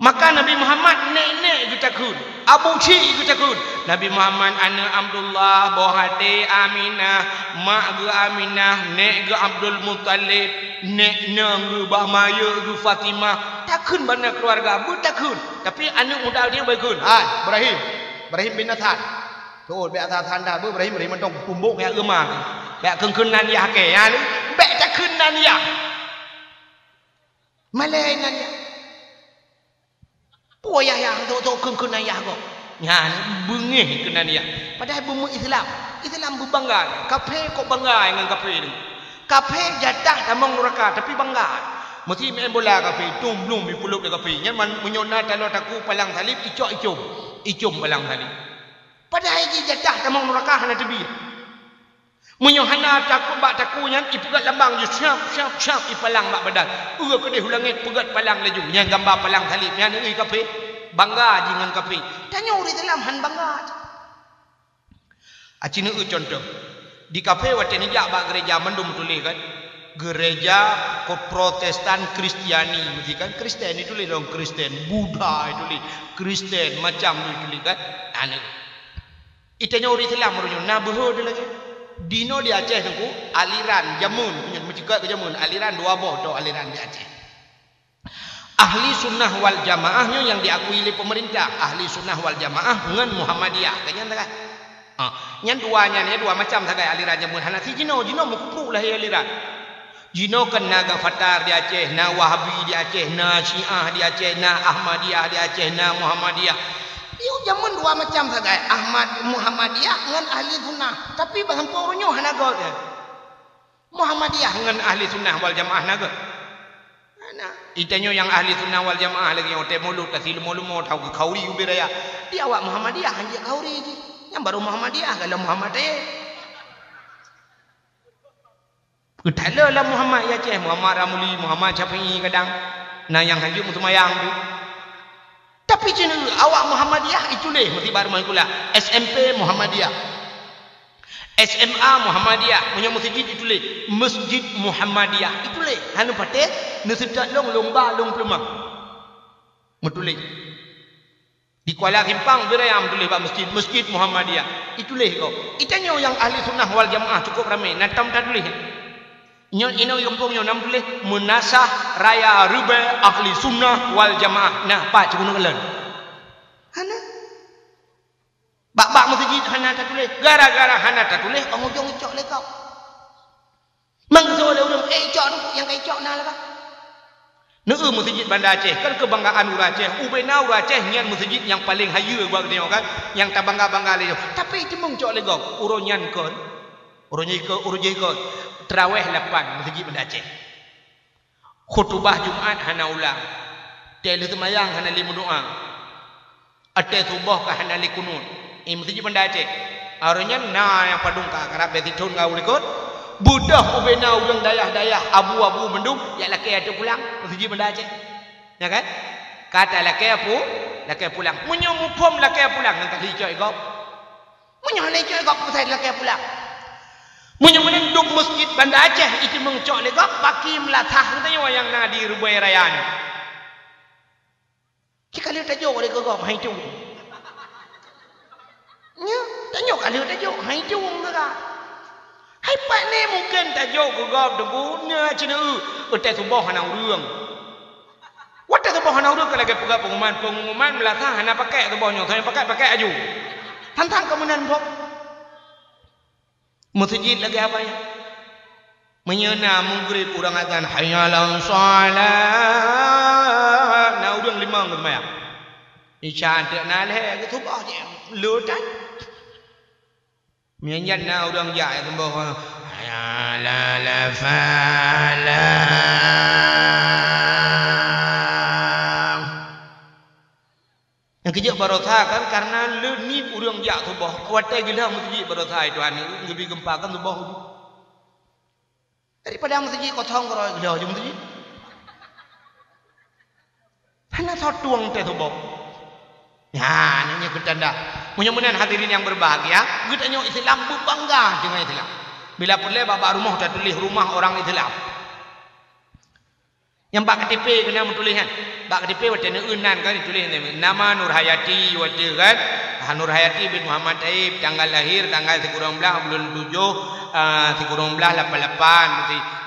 Maka Nabi Muhammad nek-nek geutakheun, Abu Syik geutakheun. Nabi Muhammad aneuëk Abdullah, boh até Aminah, mak geuh Aminah, nek geuh Abdul Muttalib, nek nong geuh bah mayeuek geuh Fatimah. Takheun bana keuluwarga, beutakheun. Tapi aneuëk muda nyan beukheun, "Hai, Ibrahim, Ibrahim bin Adham." Tuh, bék asai-asai anda beuh, Ibrahim, Ibrahim mantong tumbok kaya euma. Bék kheun-kheun nan yah keu, ya, bék takheun nan yah. Malée nan yah. Peue yah, yah, tok-tok kheun-kheun nan yah gob. Nyan, beungéh keu nan yah. Padahai beumeu Islam. Islam beubangga. Kafé kok bangga ngon kafé nyoe. Kafé jatah tamong nuraka, tapi bangga. Meusi main bola kafé, tum blum ipulop lé kafé. Nyan man, meunyoe na taloe takue palang saleb, icok icom. Icom palang saleb. Padahai jih jatah tamong nuraka hana teubiet. Meunyoe hana takue bak takue nyan, ipeugét lambang jih, syap, syap, syap, ipalang bak badan. Uroe keudeh u langét peugét palang laju. Nyan gamba palang saleb, nyan ureuëng kafé. Bangga jih ngon kafé. Tanyoe ureuëng Islam han bangga. Aci neu contoh. Di kafé watée neujak bak gereja mandum tuléh kan. Gereja ko Protestan Kristiani, meusti kan Kristen ituléh dong, Kristen, Buddha ituléh, Kristen macam tu ituléh kan. Anu. Itanyoe ureuëng Islam meureunyueng na beuhe lagée. Dinoe di Aceh nyoe aliran jameun, nyoe meucukak keu jameun, aliran dua boh toh aliran di Aceh. Ahli Sunnah wal Jamaah nyoe nyang diakui lé pemerintah, Ahli Sunnah wal Jamaah ngon Muhammadiyah, kan nyan sagai. Ha, nyan dua nyan, nyan dua macam sagai aliran jameun hana si jinoe, jinoe meukubru lahé aliran. Jinoe kan na Gafatar di Aceh, na Wahabi di Aceh, na Syiah di Aceh, na Ahmadiyah di Aceh, na Muhammadiyah. Yôh jameun dua macam sagai, Ahmad Muhammadiyah ngon Ahli Sunnah. Tapi bak sampoe uroe nyoe hana göt, ya. Muhammadiyah ngon Ahli Sunnah wal Jamaah na göt? Hana. Itanyoe nyang Ahli Sunnah wal Jamaah lagée nyoe teuh mulod ka si leumo-leumo tau keu khauri ubé raya. Di awak Muhammadiyah hanjeuet khauri jih. Nyang barô Muhammadiyah galom Muhammad tayé. Geutala lam Muhammad ya Aceh, Muhammad Ramli, Muhammad Syafi'i kadang. Na nyang hanjeuet meuseumayang tu. Tapi cina awak Muhammadiyah ituléh meusibar mangkula S M P Muhammadiyah. S M A Muhammadiyah, meunyoe meuseujid ituléh Masjid Muhammadiyah. Ituléh, hana patéh, neuseutat lông, lông ba, lông peuleumah. Meutuléh. Di Kuala Simpang, Birayam tuléh bak masjid, Masjid Muhammadiyah. Ituléh gob. Itanyoe nyang Ahli Sunnah wal Jamaah cukup ramé, na tom tatuléh. Nyoe inong yumpung nyoe nam tuléh Meunasah Raya Reubée Ahli Sunnah wal Jamaah. Nah, pat cukuna kalon. Hana. Bak-bak meuseujid hana tatuléh. Gara-gara hana tatuléh, ujong icok lé gob. Mangkeusoe lé ureuëng, eh, icok tu, nyang ka icok na laba. Neu meuseujid Banda Aceh, kan keubanggaan ureuëng Aceh. Ubé na ureuëng Aceh nyan meuseujid nyang paleng hayeue bak geutanyoe kan, nyang tabangga-bangga lé nyoe. Tapi teumeung cok lé gob, uroe nyan kon, uroe nyoe kon, uroe jih kon, teurawéh lapan meuseujid Banda Aceh. Khutubah Jumat hana ulang. Tée lheueh seumayang hana lé meudoá. Watée suboh ka hana lé kunut. Eh, meuseujid Banda Aceh. Uroe nyan na nyang padum ka karab bak sithon ka u likot. Beudôh ubé na ureuëng dayah-dayah abu-abu mandum, jak lakée ateueh pulang, meuseujid Banda Aceh. Ya kan? Ka talakée pu-, lakée pulang. Meunyoe muphom lakée pulang, nyan ka lheueh icok lé gob. Meunyoe lé icok lé gob, peue sai lakée pulang. Meunyoe meunan dum meuseujid Banda Aceh, iteumeung cok lé gob, baki meulasah geutanyoe nyang na di Reubée Raya nyoe. Cit ka lheueh tajok lé keu gob, hai tueng. Nyoe, tanyoe ka lheueh tajok, hai tueng teuka. Ipat ni mungken tajok keu gob teungku, na ceuneuk, watèe suboh hana ureueng. Watèe suboh hana ureueng ka lagèe peugah pengumuman, pengumuman meulasah hana pakai suboh nyoe, soe pakai, pakai aju. Tantang keu meunan boh. Meuseujid lagèe apa nyan? Meunyoe na mughrib ureueng azan, "Hayya 'alas shalah," na ureueng limong geuseumayang. Isya teuk na lhèe, geusuboh jih, le that. Meunyan na ureueng jak seuboh, "Hayya 'alal falah." Nyang keujeuet barosa kan, karena le nib ureueng jak seuboh, watèe geulheueh meuseujid barosa, "Hai Tuhan, geubri geumpa kan seuboh." Daripada meuseujid kosong keudroe geulheueh ju meuseujid. Hana soe tueng teuh tuboh. Nyan, nyoe keuh tanda. Meunyoe meunan hadirin yang berbahagia, geutanyoe Islam beubangga deungon Islam. Bila peureulèe bak-bak rumoh tatuléh rumah orang Islam. Nyang bak K T P keunan meutuléh nyan. Bak K T P watèe neueu nan kan dituléh nama Nurhayati watèe kan. Ah, Nurhayati bin Muhammad Taib, tanggal lahir tanggal sikureueng blaih buleuen tujoh, ah, sikureueng blaih lapan lapan,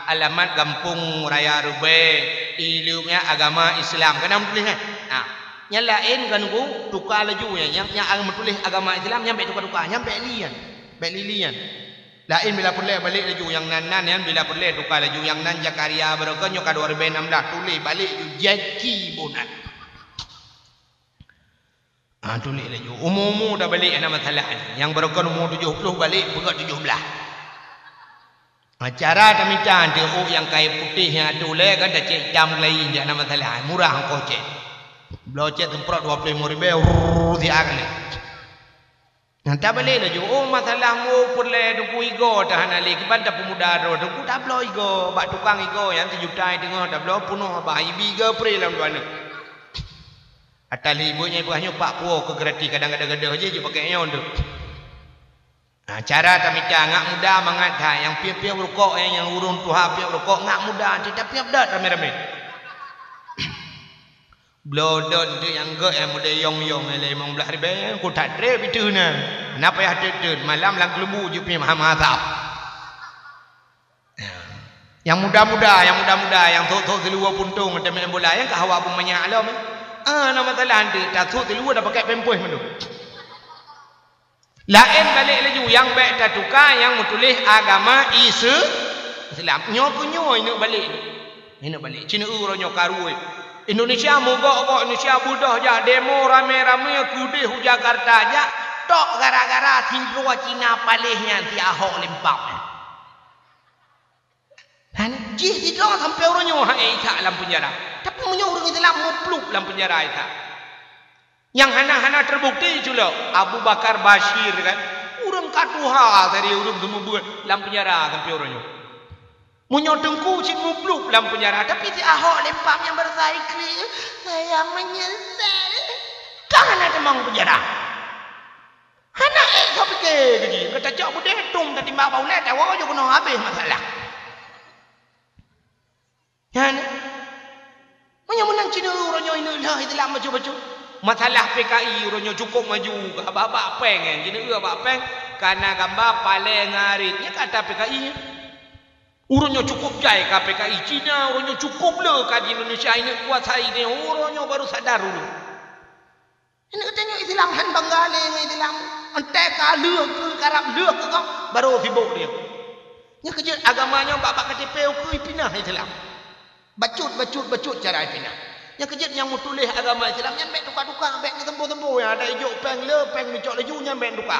alamat Gampông Raya Rubée, ileumèe agama Islam. Keunan meutuléh nyan. Ah, nyan laén kan ku tuka laju nyan. Nyang, nyang meutuléh agama Islam nyan bèk tuka-tuka, nyan bèk li nyan. Bèk li-li nyan. Laén bila peureulèe balek laju nyang nan-nan nyan, bila peureulèe tuka laju nyang nan Zakaria Barokah nyoe ka dua ribèe nam blaih, tuléh balek laju Jackie Bonan. Ah, tuléh laju. Umu-umu tabalek hana masalah. Nyang Barokah umu tujoh ploh balek peugah tujoh blaih. Ah, cara tamita teuh ôk nyang kayèe putéh nyan tuléh kan tacèt itam keulayi jak hana masalah. Murah ongkoh cèt. Bloe cèt seumprot dua ploh limong ribèe, rrrr, siat kali. Nyang tabalek laju, oh, masalah mu peureulèe teungku igoe teuh hana lé, kiban tapeumuda droe teungku tabloe igoe, bak tukang igoe nyan sijuta teungoh tabloe peunoh babah, ibi igoe pré lam dua neuk. Ata lhèe ibu nyan ipeugah nyoe pak puwoe keu gratis kadang gadôh-gadôh jih jipakèk nyoe teuk. Ha, cara tamita ngak muda mangat that, nyang piôh-piôh rukok, nyang, nyang ureueng tuha piôh rukok ngak muda, tapi piôh dat ramé-ramé. Bloe dot nteuk nyang gèt nyang model yong-yong nyang limong blaih ribèe, ku that trép iteuh na. Na payah teut-teut, malam lam keuleumbu jeuet pih meuhama asap. Nyang muda-muda, nyang muda-muda, nyang sôk-sôk siluweue puntông teumèe bola, nyang ka hawa beumanyak lom. Ah, na masalah nteuk, tasôk siluweue tapakèk pampers mandum. Laén balek laju, nyang bèk tatuka nyang meutuléh agama Ise-, Islam. Nyoe keuh nyoe ineuk balek. Ineuk balek. Cit uroe nyoe karu. Indonesia mugok-gok, Indonesia beudôh jak demo ramé-ramé keudéh u Jakarta jak tok gara-gara sidroe Cina paléh nyan si Ahok Limpang nyan. Hana jih sidroe sampoe uroe nyoe hana Isa lam peunjara. Tapi meunyoe ureueng Islam muplub lam peunjara Isa. Nyang hana-hana teubukti culok Abu Bakar Bashir kan. Ureueng ka tuha dari ureueng seumeubeuet lam peunjara sampoe uroe nyoe. Meunyoe teungku cit muplub lam peunjara, tapi si Ahok Limpang nyang beurasa iklik, "Saya menyesal." Ka hana teuma u peunjara. Hana ék soe pike keu jih. Ka tacok beudé tom tatimbak bak ulèe, tawoe ju keunoe habéh masalah. Nyan. Meunyoe meunan cit uroe nyoe ineuk lheueh Islam bacut-bacut. Masalah P K I uroe nyoe cukôp maju. Bak, bak péng nyan, jineuk bak péng, ka na gamba palèe ngarit. Nyan ka ata P K I nyan. Uroe nyoe cukôp jai ka P K I. Cina uroe nyoe cukôp le ka di Indonesia ineuk kuasai nyoe. Uroe nyoe baru sadar ulôn. Ineuk geutanyoe Islam han bangga lé ngon Islam. Entèe ka lheueh keu karab lheueh keu gob, barô sibôk dia. Nyang keujeuet agama nyoe bak-bak K T P ukeue ipinah Islam. Bacut, bacut, bacut cara ipinah. Nyang keujeuet nyang meutuléh agama Islam nyan bèk tuka-tuka, bèk neuteumpo-teumpo, nyang ada ijok péng le, péng neucok laju nyan bèk tuka.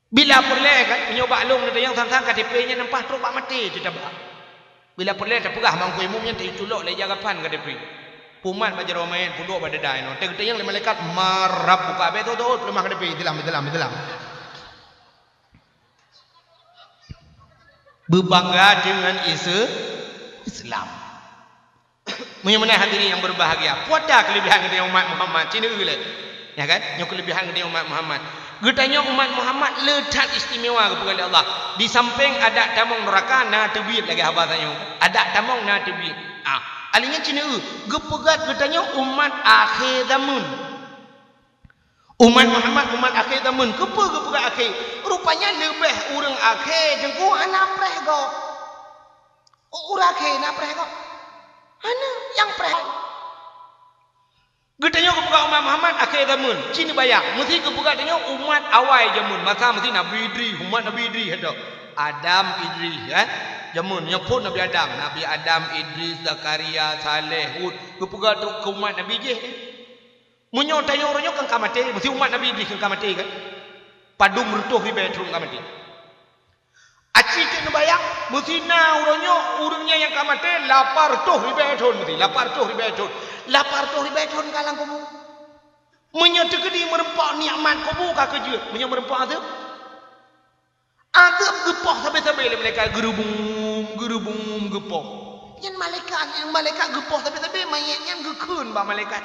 Bila peureulèe kan, meunyoe bak lôn neutanyong sang-sang K T P nyan nempah trok bak maté teutabah. Bila peureulèe tapeugah bak Teungku Imum nyan teuculok lé jagapan K T P. Pumat bak jaroe manyèt, peuduek bak dada inoe. Teugeutanyong lé malaikat, "Man rabbuka?" Bèk tho-tho, peuleumah K T P, Islam, Islam, Islam. Beubangga deungon Ise-, Islam. Meunyoe meunan hadirin yang berbahagia, peue ata keulebihan geutanyoe umat Muhammad, cit uroe lé. Ya kan? Nyoe keulebihan geutanyoe umat Muhammad. Geutanyoe umat Muhammad le that istimewa geupeugah lé Allah. Di sampéng adak tamong neuraka na teubiet lagèe haba tanyoe. Adak tamong na teubiet. Ah, alèh nyan cit uroe geupeugah geutanyoe umat akhé zameun. Umat Muhammad, umat akhé zaman, keupeue geupeugah akhé? Rupanya leubeh ureuëng akhé teungku hana preh gob. Ureuëng akhé na preh gob? Hana, nyang preh. Geutanyoe geupeugah umat Muhammad akhé zaman, ci neubayang. Meusi geupeugah tanyoe umat awai zaman, masa meusi Nabi Idris, umat Nabi Idris ada. Adam Idris, kan? Zaman nyoe phon Nabi Adam, Nabi Adam, Idris, Zakaria, Saleh, Hud. Geupeugah tu keu umat Nabi jih. Meunyoe tanyoe uroe nyoe kan ka maté, meusi umat Nabi Idris kan ka maté kan? Padum reutôh ribée thon ka maté. Aci cit neubayang, meusi na uroe nyoe ureuëng nyan nyang ka maté lapan reutôh ribée thon meusi, lapan reutôh ribée thon. Lapan reutôh ribée thon ka lam kubu. Meunyoe teukeudi meureumpok nikmat kubu ka keujeuet, meunyoe meureumpok azeueb. Azeueb geupoh sabe-sabe lé malaikat, geurubum, geurubum geupoh. Nyan malaikat, nyan malaikat geupoh sabe-sabe, manyét nyan geukheun bak malaikat.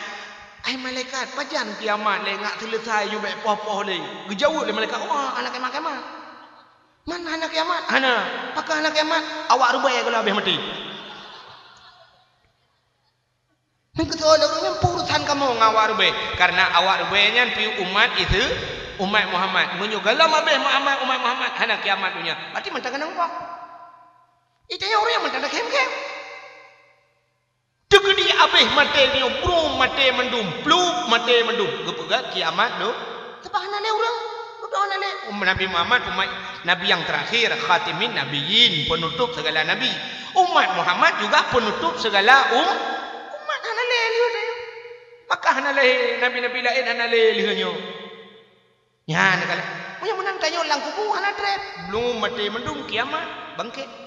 "Hai malaikat, pajan kiamat lé ngak seuleusai ju bék poh-poh lé?" Geujaweueb lé malaikat, "Wah, hana kiamat-kiamat." "Man hana kiamat?" "Hana." "Pakon hana kiamat?" "Awak rubée gohlom habéh maté." Meukeusut lé ureuëng nyan, peue urusan kamoe ngon awak rubée? Karena awak rubée nyan pi umat Isa, umat Muhammad. Meunyoe gohlom habéh Muhammad, umat Muhammad, hana kiamat donya. Berarti mantong hana muphom. Itu nyang ureuëng mantong hana khem-khem. Teukeudi habéh maté nyoe, brum maté mandum, plup maté mandum. Geupeugah kiamat doh. Sabab hana lé ureuëng, beudôh hana lé. Umat Nabi Muhammad, umat Nabi nyang terakhir, khatimin nabiyyin, penutup segala nabi. Umat Muhammad juga penutup segala um-, umat, hana lé lheueh tanyoe. Maka hana lé nabi-nabi laén, hana lé lheueh nyoe. Nyan kali. Meunyoe meunan tanyoe lam kubu hana treb, brum maté mandum kiamat, bangkét.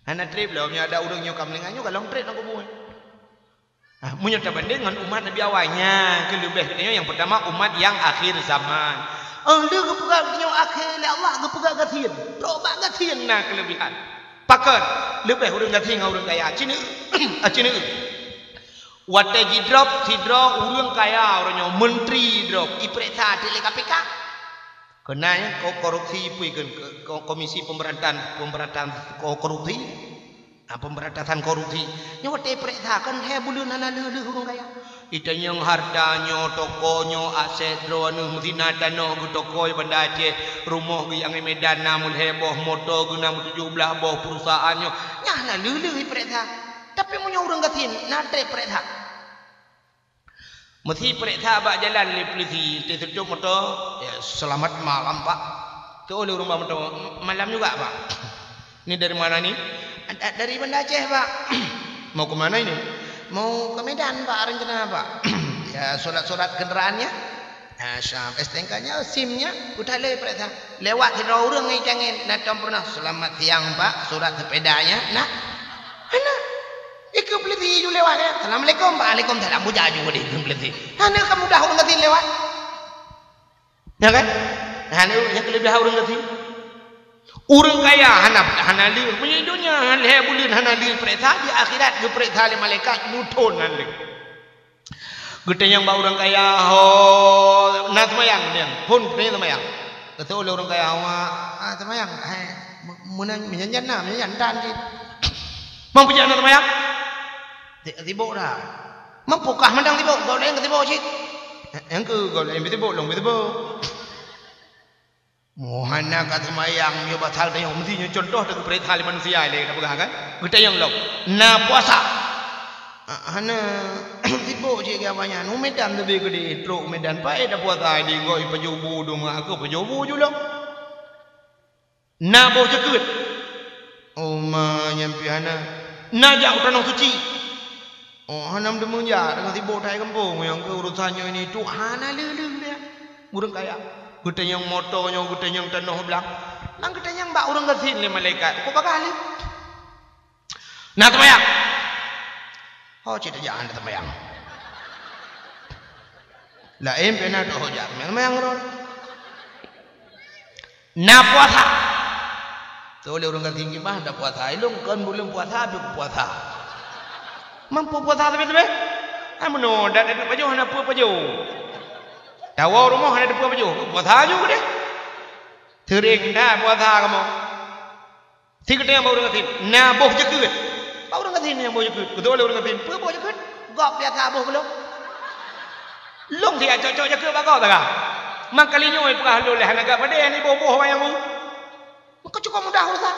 Hana treb lom, nyoe ada ureuëng nyoe ka meuninggai nyoe ka lom treb lam kubu. Ah, meunyoe tabandeng ngon umat Nabi awai, nyan keuh leubeh geutanyoe nyang peurtama umat nyang akhé zaman. Oh, lheueh geupeugah geutanyoe akhé lé Allah, geupeugah gasien. Trok bak gasien na keuleubehan. Pakon? Leubeh ureuëng gasien ngon ureuëng kaya. Ci neu-, ci neu-, watée jidrop sidroe ureuëng kaya, ureuëng nyoe menteri drop, ipeuriksa teuk lé K P K. Keunan ko-, korupsi pui keu, ko-, Komisi Pemberantasan, Pemberantasan Ko-, Korupsi. Ah, pemberantasan korupsi. Nyoe watée peuriksa kan lhée buleuen hana lheueh-lheueh ureuëng kaya. Itanyong hareuta nyoe, toko nyoe, aset droeneueh, meusi na tanoh geuh toko i Banda Aceh, rumoh geuh nyang i Medan na meulhée boh, moto geuh na meutujoh blaih boh, perusahaan nyoe. Nyan hana lheueh-lheueh ipeuriksa. Tapi meunyoe ureuëng gasien, na treb peuriksa. Meusi peuriksa bak jalan lé polisi, teututup moto, "Ya, selamat malam, Pak." Teu lé ureuëng bak moto, "Malam juga, Pak." "Ini dari mana ini?" "Da-, dari Banda Aceh, Pak." "Mau ke mana ini?" "Mau ke Medan, Pak, rencana, Pak." "Ya, surat-surat kendaraannya?" "Ya, siap, S T N K-nya, SIM-nya." Udah lé peuriksa. Lewat sidroe ureuëng ngon tangen, na tom peurunoh, "Selamat siang, Pak, surat sepedanya?" Nah. Hana. Ikeu peulisi ju lewat, ya. "Assalamualaikum, Pak." "Waalaikumsalam." Bujaju deh ikeu peulisi. Hana ka mudah ureuëng gasien lewat. Ya kan? Hana nyang keuleubeh ureuëng gasien. Ureuëng kaya hana, hana lheueh. Meunyoe donya hana lheueh buleuen hana lheueh peuriksa, di akhirat geupeuriksa lé malaikat muthon hana lheueh. Geutanyong bak ureuëng kaya, "Ho, na seumayang?" Geutanyong, "Phon, na seumayang." Geutanyong lé ureuëng kaya, "Ho, ah, seumayang." "Hai, me-, meunan, meujan-jan na, meujan-jan tan cit." "Mang peujak na seumayang?" "Si-, sibok dah." "Mang peue kah mandang sibok? Gob laén ka sibok cit." "Eh, nyang keu gob laén sibok, lôn sibok." Mo hana ka seumayang, nyoe pasal tanyoe meusti nyoe contoh teupeurintah lé manusia lé tapeugah kan? Geutanyong lom, "Na puasa?" "Ah, hana, sibok cit keu awaknyan. U Medan leubeh keudeh, trok u Medan paét tapuasa di gob ipajoh bu dong aku pajoh bu ju lom." "Na boh jeukeut?" "Oh ma, nyan pih hana." "Na jak u Tanoh Suci?" "Oh, hana meuteumé jak, teungoh sibok that gampông, nyang keu urosan nyoe ini tu hana lheueh-lheueh lé ureuëng kaya." Geutanyong moto nyoe, geutanyong tanoh blang. Mang geutanyong bak ureuëng gasien lé malaikat, "Ukeue bagah lé?" "Na seumayang?" "Ho cit tajak hana seumayang." Laén pih na teuh ho jak seumayang, seumayang droe. "Na puasa?" Teu lé ureuëng gasien kiban, "Na puasa." "Ilong kon buleuen puasa, tapi kupuasa." "Mang peue puasa sabe-sabe?" "Ah, meunoe, dak, dak pajoh hana peue pajoh. Tawoe rumoh hana teupeue pajoh. Puasa ju deh." "Seuring that puasa kamoe." Si geutanyong bak ureuëng gasien, "Na boh jeukeut?" Bak ureuëng gasien nyang boh jeukeut. Geutanyong lé ureuëng gasien, "Peue boh jeukeut?" "Gob biasa boh keu lôn." Lôn siat cok-cok jakeuet bak gob taga. Mangkali nyoe peugah lôn lé hana gak padé, hana iboh-boh wayang bu. Maka cukup mudah urusan.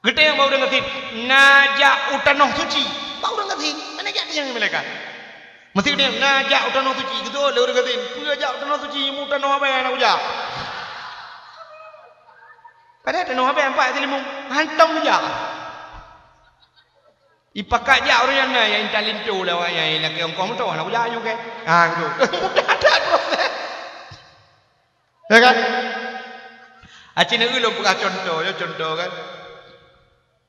Geutem bak ureuëng gasien, "Na jak u tanoh suci." Bak ureuëng gasien, hana jak tanyong malaikat. Meusti geutem, "Na jak u tanoh suci." Geutôk lé ureuëng gasien, "Peue jak u tanoh suci, mu tanoh abée hana kujak." Padahai tanoh abée empat silimong, hantom jak. Ipakat jak ureuëng nyan na nyang intat linto lé awak nyan, lakée ongkoh moto, hana kujak nyoe kèe. Ah, gitu. Mudah that proses. Ya kan? Aci na ulôn peugah contoh, ya contoh kan.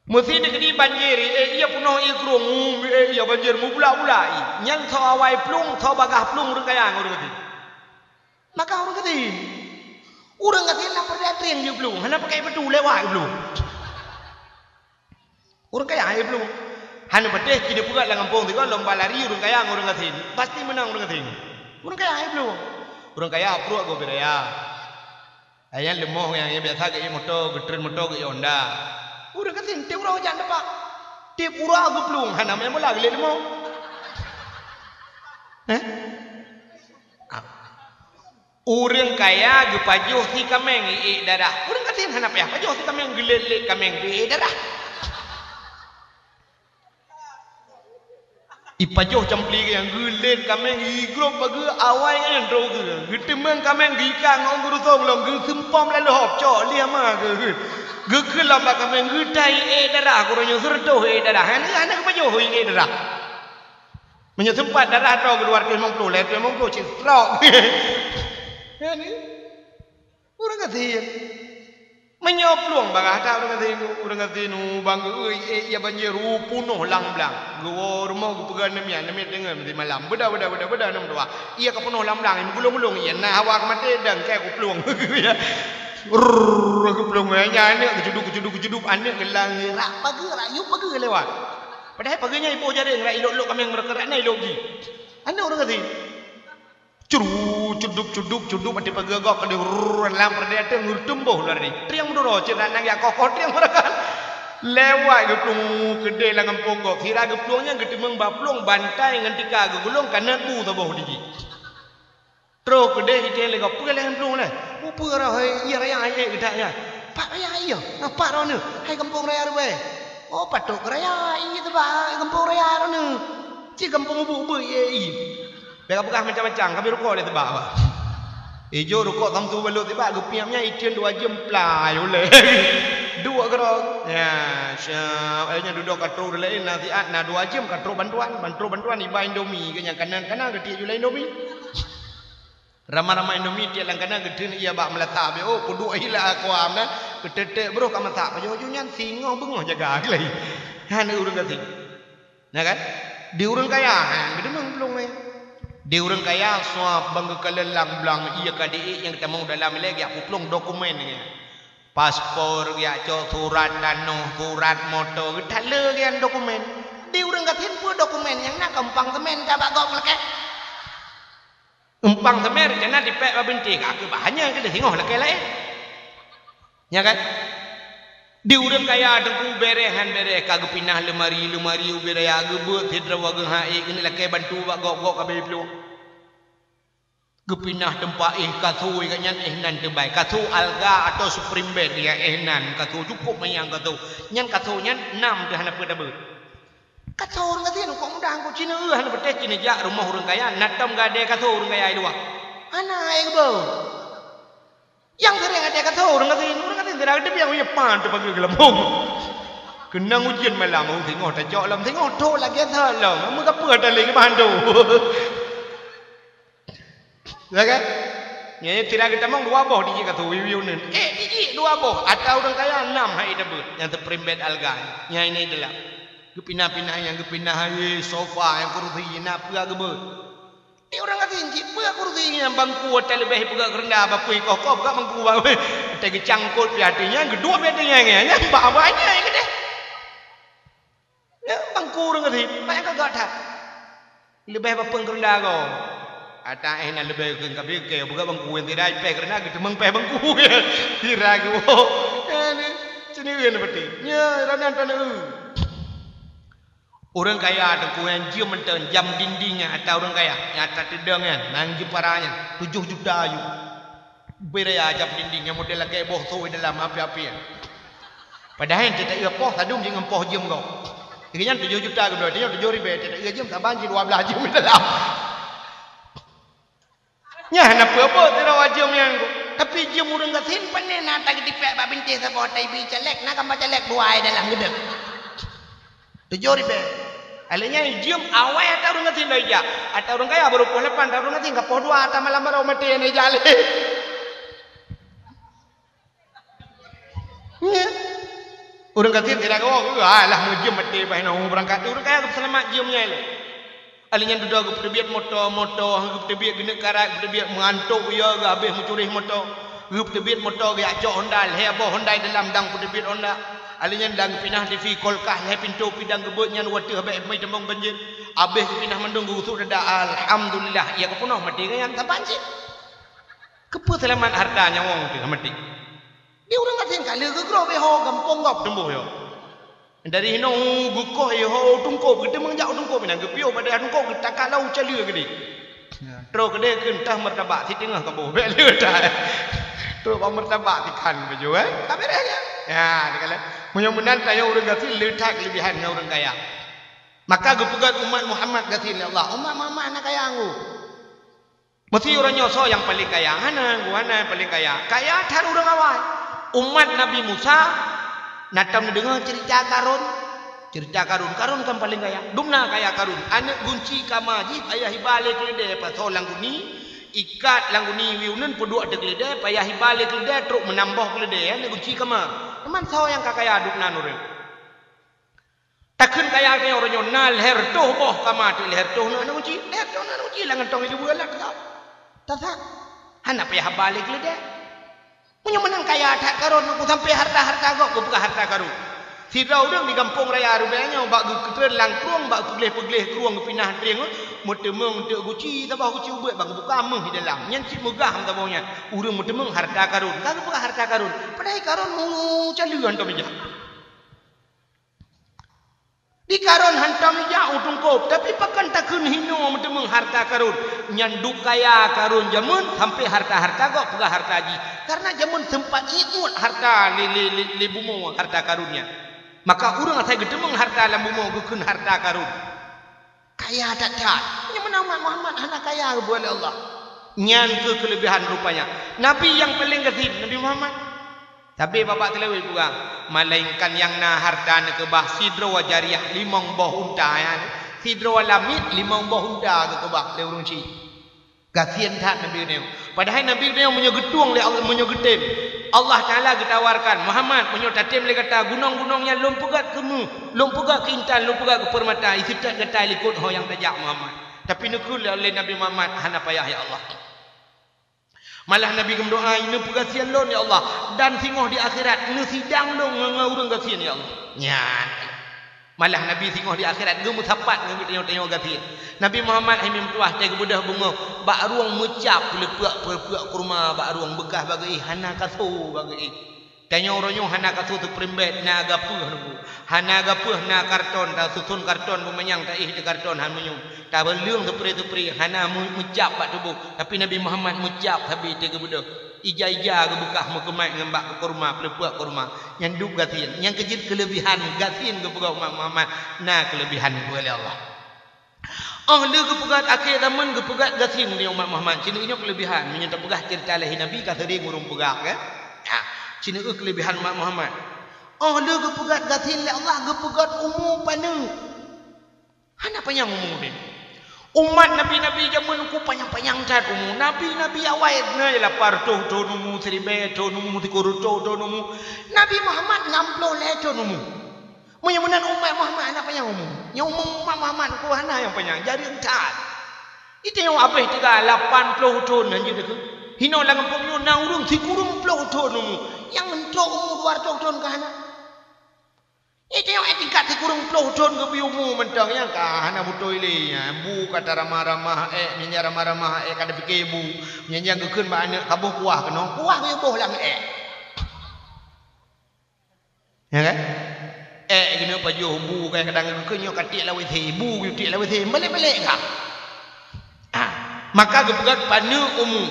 Meusti dikeudi banjir, eh, iya peunoh ié krueng, eh, iya banjir mubulak-bulak ié. Nyan soe awai plueng, soe bagaih plueng ureuëng kaya ngon ureuëng gasien. Maka ureuëng gasien. Ureuëng gasien na peureulée trieng jih plueng, hana pakai peutu lewat plueng. Ureuëng kaya ié plueng. Hana patéh ci dipeugah lam gampông sigoe lomba lari ureuëng kaya ngon ureuëng gasien. Pasti meunang ureuëng gasien. Ureuëng kaya ié plueng. Ureuëng kaya pruet gob ubé raya. Ayah leumah nyang biasa geuié moto, geutreun moto geuié Honda. Ureuëng gasien tiep uroe jak teumpat. Tiep uroe geuplueng, hana main bola geuliet leumah. Eh? Ah. Ureuëng kaya geupajoh si kaméng iék darah. Ureuëng gasien hana payah pajoh si kaméng, geulet-let kaméng iék darah. Ipajoh campli nyang geulet kaméng igrôp bak geuh awai nyan droe geuh. Geuteumeung kaméng geuikat ngon geurusong lom geuseumpom lam leuhop cok lheueh ma geuh. Geukheun lom bak kaméng geutai iék darah, geuroe nyoe seureutoh iék darah. Hana, hana geupajoh iék darah. Meunyoe seumpat darah droe geuh dua ratus limong puluh, lhèe ratus limong puluh cit stroke. Ureuëng gasien. Meunyoe plueng bagah that ureuëng gasien, ureuëng gasien u bang geuh, eh, ya banjir u peunoh lam blang. Geuwoe rumoh geupeugah namiet, namiet deungon meusimalam. Beuda, beuda, beuda, beuda nam dua. Iya ka peunoh lam blang, meugulong-gulong iya na hawa ka maté dan kai ku plueng. Ya. Rrrr, ku plueng, ya, aneuk geucuduk, geucuduk, geucuduk, aneuk geulang, rak pageue, rak yup pageue lewat. Padahai pageue nyan iboh jareung, rak ilok-lok kaméng meureuka rak na ilok jih. Aneuk ureuëng gasien. Curu, cuduk, cuduk, cuduk, até pageue gob ka deuh rrrr lam peureudèe ateueh ngeureuteumboh lom tadi. Trieng meuduro cit na nyang jak koh-koh trieng meurakan. Lewat geuplueng keudeh lam gampông gob. Sira geuplueng nyan geuteumeung bak plueng bantai ngon tika geugulong ka nyan bu saboh di jih. Troh keudeh jitanyong lé gob, "Peue lé plueng lé?" "Peue raya hai, iya raya hai ék geutak nyan." "Pat raya hai iya?" "Pat droeneuh?" "Hai gampông raya Rubée." "Oh, patôt raya hai iya teuba gampông raya droeneuh. Cit gampông ubeuek-ubeuek ié i." Bèk kapeugah macam-macam, ka bri rukok lé tibak bak. Ijo rukok Samsu balot tibak, geupiep nyan iteun dua jeuem plai ulèe. Duek keudroe. Ya, siap. Akhirnya dudoe ka trok laén nasihat, na dua jeuem ka trok bantuan. Ban trok bantuan iba Indomie keu nyan kanan-kanan geutiek julai Indomie. Ramah-ramah Indomie tiek lam kanan geuteun ia bak meulata bèk, oh, peuduek hila akuam na. Geutetek broh ka masak. Pajoh-joh nyan singoh beungoh jaga lé. Hana ureueng gasien. Nah kan? Di ureueng kaya, ha, geudeumeung plueng nyan. Di ureueng kaya, suap bang geukalon lam blang, iya ka diék nyang geutamong dalam ilèe, geujak peuplueng dokumen nyan. Paspor, geujak cok surat tanoh, surat moto, geutaleue nyan dokumen. Di ureueng gasien peue dokumen nyang na, keumpang semen ka bak gob meulakèe. Keumpang semen, rencana dipèk bak bintéh, ka keuh bah nyan keudeh singoh lakèe laén. Nya kan? Di ureueng kaya teungku bèrèh han bèrèh, ka geupinah leumari-leumari ubé raya, geubeuet sidroe geuh han ék, keuneuk lakèe bantu bak gob-gob ka bèe plueng. Geupinah teumpat éh kasô, gobnyan éh nan teubai. Kasô Alga atau Spring Bed, ya éh nan kasô, cukôp manyang kasô. Nyan kasô nyan nam teuh hana peue tabeuet. Kasô ureueng gasien, kok mudah, kok ci neueu hana peuteh, ci neujak rumoh ureueng kaya, na tom gadée kasô ureueng kaya i luwa. Hana, hai geuboh. Nyang seuréng até kasô ureueng gasien, ureueng gasien sira geuteubiet, oh, iya pan teuh pageue geulambông. Keunong ujeuen malam, oh, singoh tacok lom, singoh thô lagèe thô lom, meugapeue tali keuban tu. Ya kan? Nyan sira geutamong dua boh dijik kasô, wiwi uneun. Eh, dijik dua boh, ata ureueng kaya nam hai tabeuet, nyang Spring Bed Alga. Nyan ini adalah geupinah-pinah, nyang geupinah, eh, sofa, nyang kursi, na peue geubeuet. Di ureueng gasien cit peue kursi nyan, bangku ata leubeh peugah keureunda, bak pui koh-koh peugah bangku, bak pui. Ata geucangkot pih ateueh nyan, geuduek pih ateueh nyan, nyan bak abah nyan keudeh. Nyan bangku ureueng gasien, banyak gagak that. Leubeh bak peueng keureunda goe. Ata éh na leubeh keu kabi keu peugah bangku nyan sira, pèh keureunda geuteumeung pèh bangku. Sira geuwoe. Nyan, sini ureueng pati. Nyan, ranan taneu. Ureuëng kaya teungku nyang jeuem mantong jam dinding nyan ata ureuëng kaya, nyang ata teudong nyan, nyang jipara nyan, tujoh juta aju. Beu raya jam dinding nyang model lagée boh soe dalam api-api nyan. Padahai teuta iya poh sadum jih ngon poh jeuem gob. Jadi nyan tujoh juta geubloe, tanyoe tujoh ribée, teuta iya jeuem saban jih dua blaih jeuem dalam. Nyan hana peue-peue sidroe jeuem nyan. Tapi jeuem ureuëng gasien pané na ata geutipék bak bintéh saboh, ata ibi caleg, na gambar caleg dua ai dalam geudeueng. Tujoh ribée. Alèh nyan jeuem awai ata ureuëng gasien lom ijak. Ata ureuëng kaya baru poh lapan, ata ureuëng gasien ka poh dua, ata malam baru maté nyan ijak lé. Nyan. Ureuëng gasien sira gawong, "Alah, meujeuem maté bah inoe beurangkat." Ureuëng kaya geupeuseulamat jeuem nyan lé. Alèh nyan dudoe geupeuteubiet moto, moto, geupeuteubiet geuneuk karat, geupeuteubiet meuantok uye geuhabéh meucureh moto. Geupeuteubiet moto geujak cok honda, lhée boh honda dalam dang peuteubiet honda. Alèh nyan dang geupinah TV, kulkas, lhée pintoe pidang geubeuet nyan wateueh habéh meuteumong banjir. Habéh geupinah mandum geugusut dada, alhamdulillah, iya geupeunoh maté nyan saban cit. Keupeue seulamat harta nyawöng teuh maté? Di ureuëng gasien ka lheueh geugroe beh ho gampông gob teumboh yo. Dari hinoe geukoh i ho u Teungkôb, geuteumeung jak u Teungkôb, inan geupiôh bak dayah Teungkôb, geutaka lam u Caleue keudeh. Ya. Troh keudeh kheun tah martabak, siteungoh kaboh, bék leueh that. Troh bak martabak sikhan baju, eh? Ka beureh nyan. Ya, dikala. Meunyoe meunan tanyoe ureuëng gasien le that keuleubihan ngon ureuëng kaya. Maka geupeugah umat Muhammad gasien lé Allah, "Umat Muhammad hana kaya anggô." Meusti uroe nyoe soe nyang paleng kaya? Hana, geuh hana nyang paleng kaya. Kaya that ureuëng awai. Umat Nabi Musa, na tom neudeungoe ceurita Karun? Ceurita Karun. Karun kan paleng kaya. Dumna kaya Karun. Aneuëk gunci kama jih payah iba lé keuleudée, pasoe lam guni, ikat lam guni wie uneuen peuduek ateueh keuleudée, payah iba lé keuleudée trok meunamboh keuleudée, aneuëk gunci kama. Teuma soe nyang ka kaya dumna ureuëng? Takheun kaya tanyoe uroe nyoe na lhée reutôh boh kama teuk, lhée reutôh na, na gunci, lhée reutôh na, na gunci, lam gantong ileubue lam teuka. Tasa. Hana payah haba lé keuleudée. Meunyoe meunan kaya that Karun, sampai harta-harta gob geupeugah harta Karun. Sidroe ureuëng di gampông raya Rubée nyoe bak geukeutreun lam krueng, bak peugleh-peugleh krueng geupinah trieng, meuteumong teuk gunci, saboh gunci ubeuet bak geubuka méuh di dalam. Nyan cit meugah meusaboh nyan. Ureuëng meuteumong harta Karun. Ka geupeugah harta Karun. Padahai Karun meucaleue hantom ijak. Di Karun hantom ijak u Teungkôb, tapi pakon takheun hinoe meuteumong harta Karun. Nyan duek kaya Karun jameun sampai harta-harta gob peugah harta jih. Karena jameun seumpat ié uet harta lé, lé, lé, lé bumoe harta Karun nyan. Maka ureuëng asai geuteumong harta lam bumoe geukheun harta Karun. Kaya that-that. Nyang meunan umat Muhammad hana kaya geubuet lé Allah. Nyan keuh keuleubihan rupanya. Nabi nyang paleng gasien, Nabi Muhammad. Sabé babah teulawét peugah, malaingkan nyang na harta neukeubah sidroe jariah limong boh unta nyan, sidroe lamiet limong boh unta geukeubah lé ureuëng chik. Gasien that Nabi nyoe. Padahai Nabi nyoe meunyoe geutueng lé Allah, meunyoe geutem, Allah Taala geutawarkan, "Muhammad, meunyoe tatem lé gata gunong-gunong nyan lôn peugét keu méuh, lôn peugét keu intan, lôn peugét keu peurmata, iseutôt gata likot ho nyang tajak Muhammad." Tapi neukheun lé Nabi Muhammad, "Hana payah ya Allah." Malah Nabi geumeudoá, "Neupeugasien lôn, ya Allah, dan singoh di akhirat neusidang lôn ngon, ngon ureuëng gasien, ya Allah." Nyan. Malah Nabi singoh di akhirat geumeusapat ngon geutanyoe-tanyoe gasien. Nabi Muhammad hai meutuah teuh geubeudôh beungoh bak rueng meucab peuleupeuk-peuleupeuk kurma bak rueng beukah bak geuéh hana kaso bak geuéh. Tanyoe uroe nyoe hana kaso seuperimbet, na gapeuh nunggu. Hana gapeuh na karton, tasuson karton beumanyang taéh di karton han meunyoe. Tabeuleueng seupri-seupri hana meu-, meucab bak tuboh. Tapi Nabi Muhammad meucab sabe teuh geubeudôh. Ija-ija geubeukah meukeumat ngon bak kurma, peuleupeuk kurma. Nyan duek gasien. Nyang keujeuet keuleubihan gasien geupeugah umat Muhammad na keuleubihan geupeugah lé Allah. Óh lheueh geupeugét akhé zaman geupeugét gasien lé umat Muhammad. Cit nyoe keuleubihan. Meunyoe tapeugah ceurita lahé Nabi ka seuring ureuëng peugah, kan? Ha. Cit nyoe keuleubihan umat Muhammad. Óh lheueh geupeugét gasien lé Allah geupeugét umu paneuk. Hana panyang umu deh. Umat nabi-nabi jameun uku panyang-panyang that umu. Nabi-nabi awai na lapan reutôh thon umu, siribée thon umu, sikureueng reutôh thon umu. Nabi Muhammad nam ploh lhée thon umu. Meunyoe meunan umat Muhammad hana panyang umu. Nyang umu umat Muhammad uku hana nyang panyang, jareueng that. Di tanyoe abéh teuga lapan ploh thon hanjeuet teuka. Hinoe lam gampông nyoe na ureuëng sikureueng ploh thon umu. Nyang entok umu dua reutôh thon ka hana. Di tanyoe ék tingkat sikureueng ploh thon geubri umu mantong nyang ka hana beutôi lé. Nya, bu ka taramah-ramah ék, meunyo ramah-ramah ék ka tapike bu. Meunyo nyang geukheun bak aneuk ka boh kuah keunoe, kuah geuyue boh lam ék. Ya kan? Eh, kena pajoh bu, kadang-kadang keu nyoe ka tiek lam WC, bu tiek lam WC, balek-balek ka. Ah, maka geupeugah paneuk umu.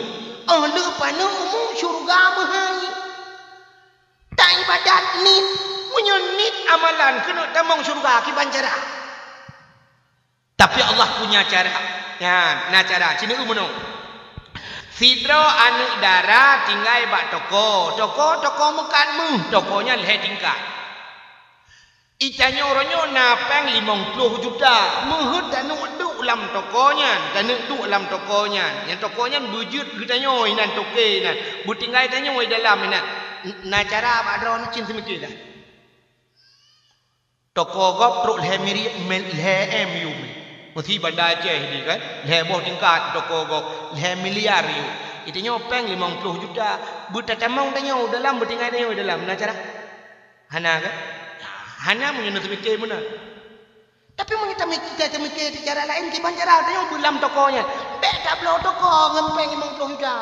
Oh, le paneuk umu syurga meuhai. Ta ibadat nit, meunyoe nit amalan keuneuk tamong syurga kiban cara. Tapi Allah punya cara. Nyan, na cara, sineuk meunoe. Sidroe aneuk dara tinggai bak toko. Toko, toko meukat meuh. Toko nyan lhèe tingkat. Itanyoe uroe nyoe na péng limong ploh juta. Meuheuet taneuk duek lam toko nyan, taneuk duek lam toko nyan. Nyang toko nyan beujeuet geutanyoe inan toke nyan. Beutinggai tanyoe i dalam inan. Na cara bak droeneuh cit seumiké dah. Toko gob trok lhèe miri-, mil-, lhèe M yum. Meusi Banda Aceh di kan, lhèe boh tingkat toko gob, lhèe miliar yum. Itanyoe péng limong ploh juta. Beutatamong tanyoe dalam, beutinggai tanyoe dalam. Na cara? Hana kan? Hana meunyoe neuseumiké meunan. Tapi meunyoe tamik-, tamike cara laén, kiban cara tanyoe beulam toko nyan. Bèk tabloe toko ngon péng limong ploh juta.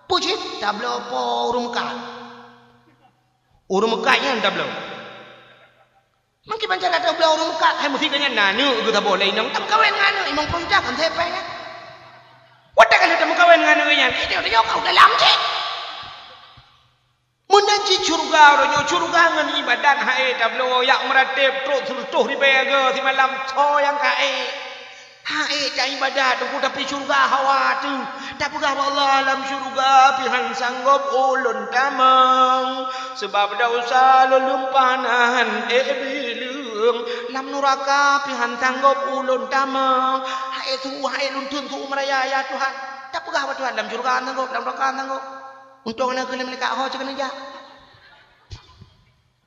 Peue cit? Tabloe po ureueng meukat. Ureueng meukat nyan tabloe. Meukiban cara tabloe ureueng meukat, hai meusi nyan na aneuk geuh saboh lé inong, tameukawen ngon aneuk limong ploh juta kan sepèng nyan. Watèe ka lheueh tameukawen ngon aneuk nyan, itanyoe ka dalam cit. Meunan cit syurga uroe nyoe, syurga ngon ibadat hai tabloe, jak meurateb trok sireutôh ribèe goe simalam, soe nyang ka ék. Hai ta ibadat teungku, tapi syurga hawa teuh. Tapeugah bak Allah, lam syurga pih han sanggob ulôn tamong, sabab desya lôn lumpah na han ék bileueng. Lam nuraka pih han sanggob ulôn tamong. Hai su, hai lôn theun su meuraya, ya Tuhan. Tapeugah bak Tuhan, lam syurga han sanggob, lam nuraka han sanggob. Untông na keuneuk meulakèe ho cit keuneuk jak.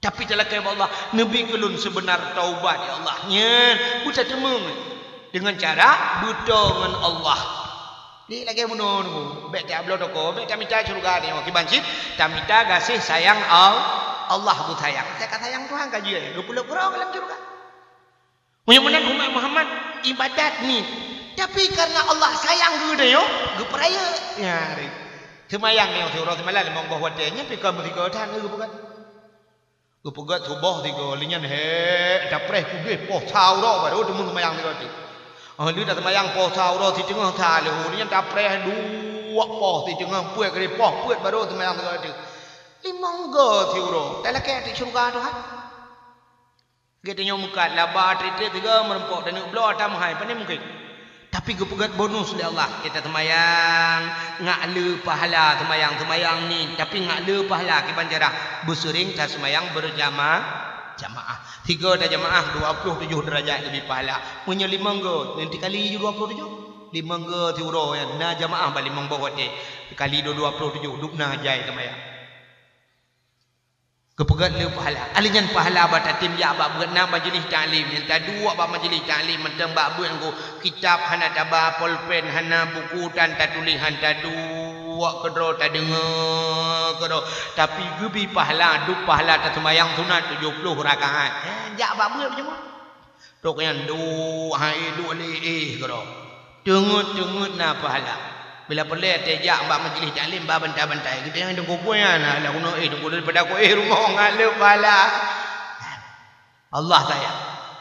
Tapi talakèe bak Allah, neubi keu lôn seubeuna taubat, ya Allah. Nyan, beutateumeung deungon cara beuto ngon Allah. Di lagèe bunoe nunggu, bèk tabloe toko, bèk tamita syurga nyoe, kiban cit tamita gaséh sayang Al-, Allah beusayang. Teuka sayang Tuhan ka jeuet, geupeuleuek droe lam syurga. Meunyoe meunan umat Muhammad ibadat ni, tapi karena Allah sayang keu geutanyoe, geupeurayeuk. Nyan, seumayang nyoe siuroe simalam limong boh watèe, nyan pih ka meusiko that geupeugah. Geupeugöt suboh sigoe, lheueh nyan hèk tapreh keudeh poh sa uroe barô teuma seumayang sigoe teuk. Oh, lheueh taseumayang poh sa uroe siteungoh sa leuhô, lheueh nyan tapreh duek poh siteungoh peuet keudeh poh peuet barô seumayang sigoe teuk. Limong goe siuroe, talakèe ateueh syeuruga Tuhan. Geutanyoe meukat laba trép-trép sigoe meurumpok taneuk bloe ata meuhai, pane mungken. Tapi geupeugöt bonus lé Allah, kita seumayang ngak le pahala seumayang-seumayang ni, tapi ngak le pahala kiban cara beuseuring taseumayang berjama-, jamaah. Sigoe tajamaah dua ploh tujoh deurajat leubeh pahala. Meunyoe limong goe, nyan dikali ju dua ploh tujoh. Limong goe siuroe nyan na jamaah bak limong boh watèe. Dikali dua, dua ploh tujoh, dub na jai seumayang. Geupeugöt le pahala. Ahli nyan pahala bak tatem jak bak beuet na majlis taklim. Nyang taduek bak majlis taklim mantong bak beuet ngon kitab hana taba, polpen hana, buku tan tatuléh, han taduek keudroe tadeungoe keudroe. Tapi geubi pahala, dub pahala taseumayang sunat tujoh ploh rakaat. Eh, jak bak beuet cuma. Trok nyan duek hai duek lé éh keudroe. Teungeut-teungeut na pahala. Bila peureulèe teuh jak bak majlis taklim ba bantai-bantai. Geutanyoe teungku peue nyan, alah keunoe éh teungku daripada ku éh rumoh ngaleueb pahala. Allah sayang.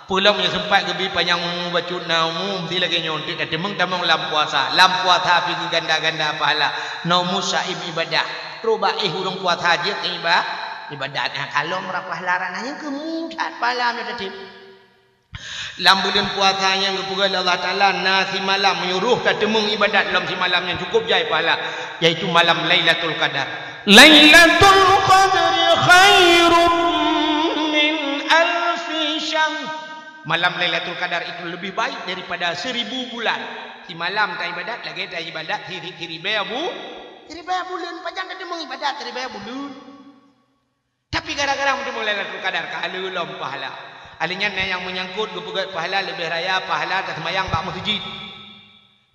Peulom nyang seumpat geubi panyang umu bacut na umu meusti lagèe nyoe teuk tateumeung tamong lam puasa. Lam puasa pih geuganda-ganda pahala. Na umu saim ibadah. Trok bak éh ureueng puasa jeuet iba-, ibadat. Nah, kalom rap pahala ranah nyang keumeu that pahala nyoe tatem. Lam buleuen puasa nyang geupeugöt lé Allah Taala na simalam meunyoe roh tateumeung ibadat lom simalam nyang cukup jai pahala, yaitu malam Lailatul Qadar. Lailatul Qadri khairum min alfi syahr. Malam Lailatul Qadar itu lebih baik daripada seribu bulan. Simalam taibadat lagèe taibadat siri-, siribèe bu-, siribèe buleuen, pajan tateumeung ibadat siribèe buleuen. Tapi gara-gara meuteumé Lailatul Qadar ka le lom pahala. Ahli nyan na nyang meunyangkot geupeugöt pahala leubeh raya pahala taseumayang bak meuseujid.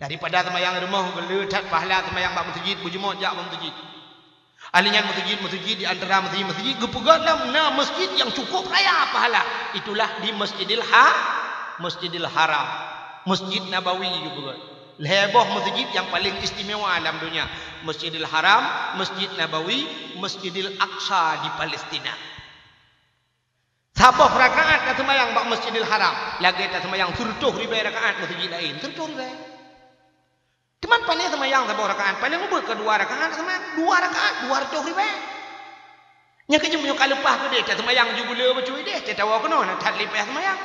Daripada seumayang rumoh geule that pahala seumayang bak meuseujid, beujeumaat jak bak meuseujid. Ahli nyan meuseujid-meuseujid di antara meuseujid-meuseujid geupeugöt lom na meuseujid nyang cukup raya pahala. Itulah di Masjidil Ha-, Masjidil Haram, Masjid Nabawi geupeugöt. Lhèe boh meuseujid nyang paleng istimewa lam donya, Masjidil Haram, Masjid Nabawi, Masjidil Aqsa di Palestina. Saboh rakaat taseumayang bak Masjidil Haram, lagée taseumayang sireutôh ribée rakaat meuseujid laén, sireutôh ribée. Teuma pane seumayang saboh rakaat, paleng ubit keu dua rakaat seumayang, dua rakaat, dua reutôh ribée. Nyang keujeuet meunyoe ka leupah keudeh, taseumayang ju buleue bacut ideh, tatawoe keunoe na that lipéh seumayang.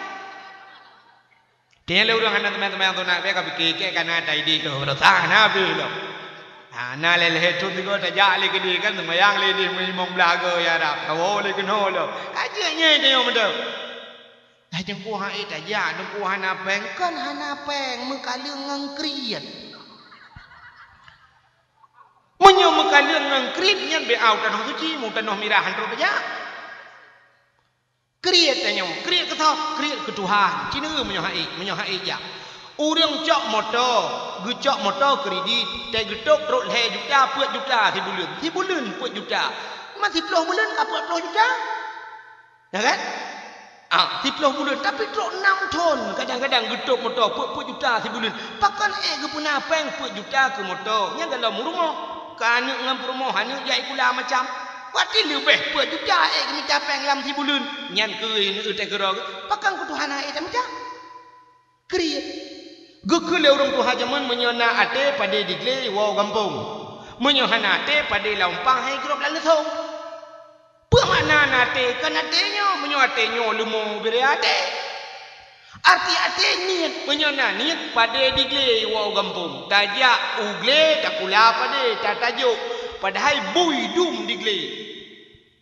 Teunyang lé ureuëng hana seumayang-seumayang sunat, bèk ka pike kèe ka na taideh lom, beurasa na habéh lom. Ha, na lé lhèe thon sigoe tajak lé keudeh kan, seumayang lé ideh meulimong blaih goe ya rab, tawoe lé keunoe lom. Ka jeuet nyang tanyoe meudoe. Hai Teungku, hai tajak, Teungku hana péng. Kon hana péng, meukaleueng ngon kriet. Meunyoe meukaleueng ngon kriet, nyan bèk au tanoh suci, mu tanoh mirah han trok tajak. Kriet tanyoe, kriet keu soe? Kriet keu Tuhan. Ci neueu meunyoe hai, meunyoe hai jak. Ureuëng cok moto, geucok moto kredit, teugeutôb trok lhèe juta, peuet juta sibuleuen. Sibuleuen peuet juta. Ma siploh buleuen ka peuet ploh juta. Ya kan? Ah, siploh buleuen, tapi trok nam thon, kadang-kadang geutôb moto peuet-peuet juta sibuleuen. Pakon ék geupeuna péng peuet juta keu moto? Nyan golom rumoh. Keu aneuk ngon peurumoh, aneuk jak sikula macam. Berarti leubeh peuet juta ék geumita péng lam sibuleuen. Nyan keuh neueu teukeurok. Pakon keu Tuhan han ék tamita? Kriet. Geukheun lé ureuëng tuha jameun, meunyoe na até padé di glé iwoe u gampông. Meunyoe hana até padé lam umpang hai grob lam leusông. Peue makna na até? Kon até nyoe, meunyoe até nyoe leumo bire até. Arti até niet, meunyoe na niet padé di glé iwoe u gampông. Tajak u glé, takula padé, tatajok. Padahai bui dum di glé.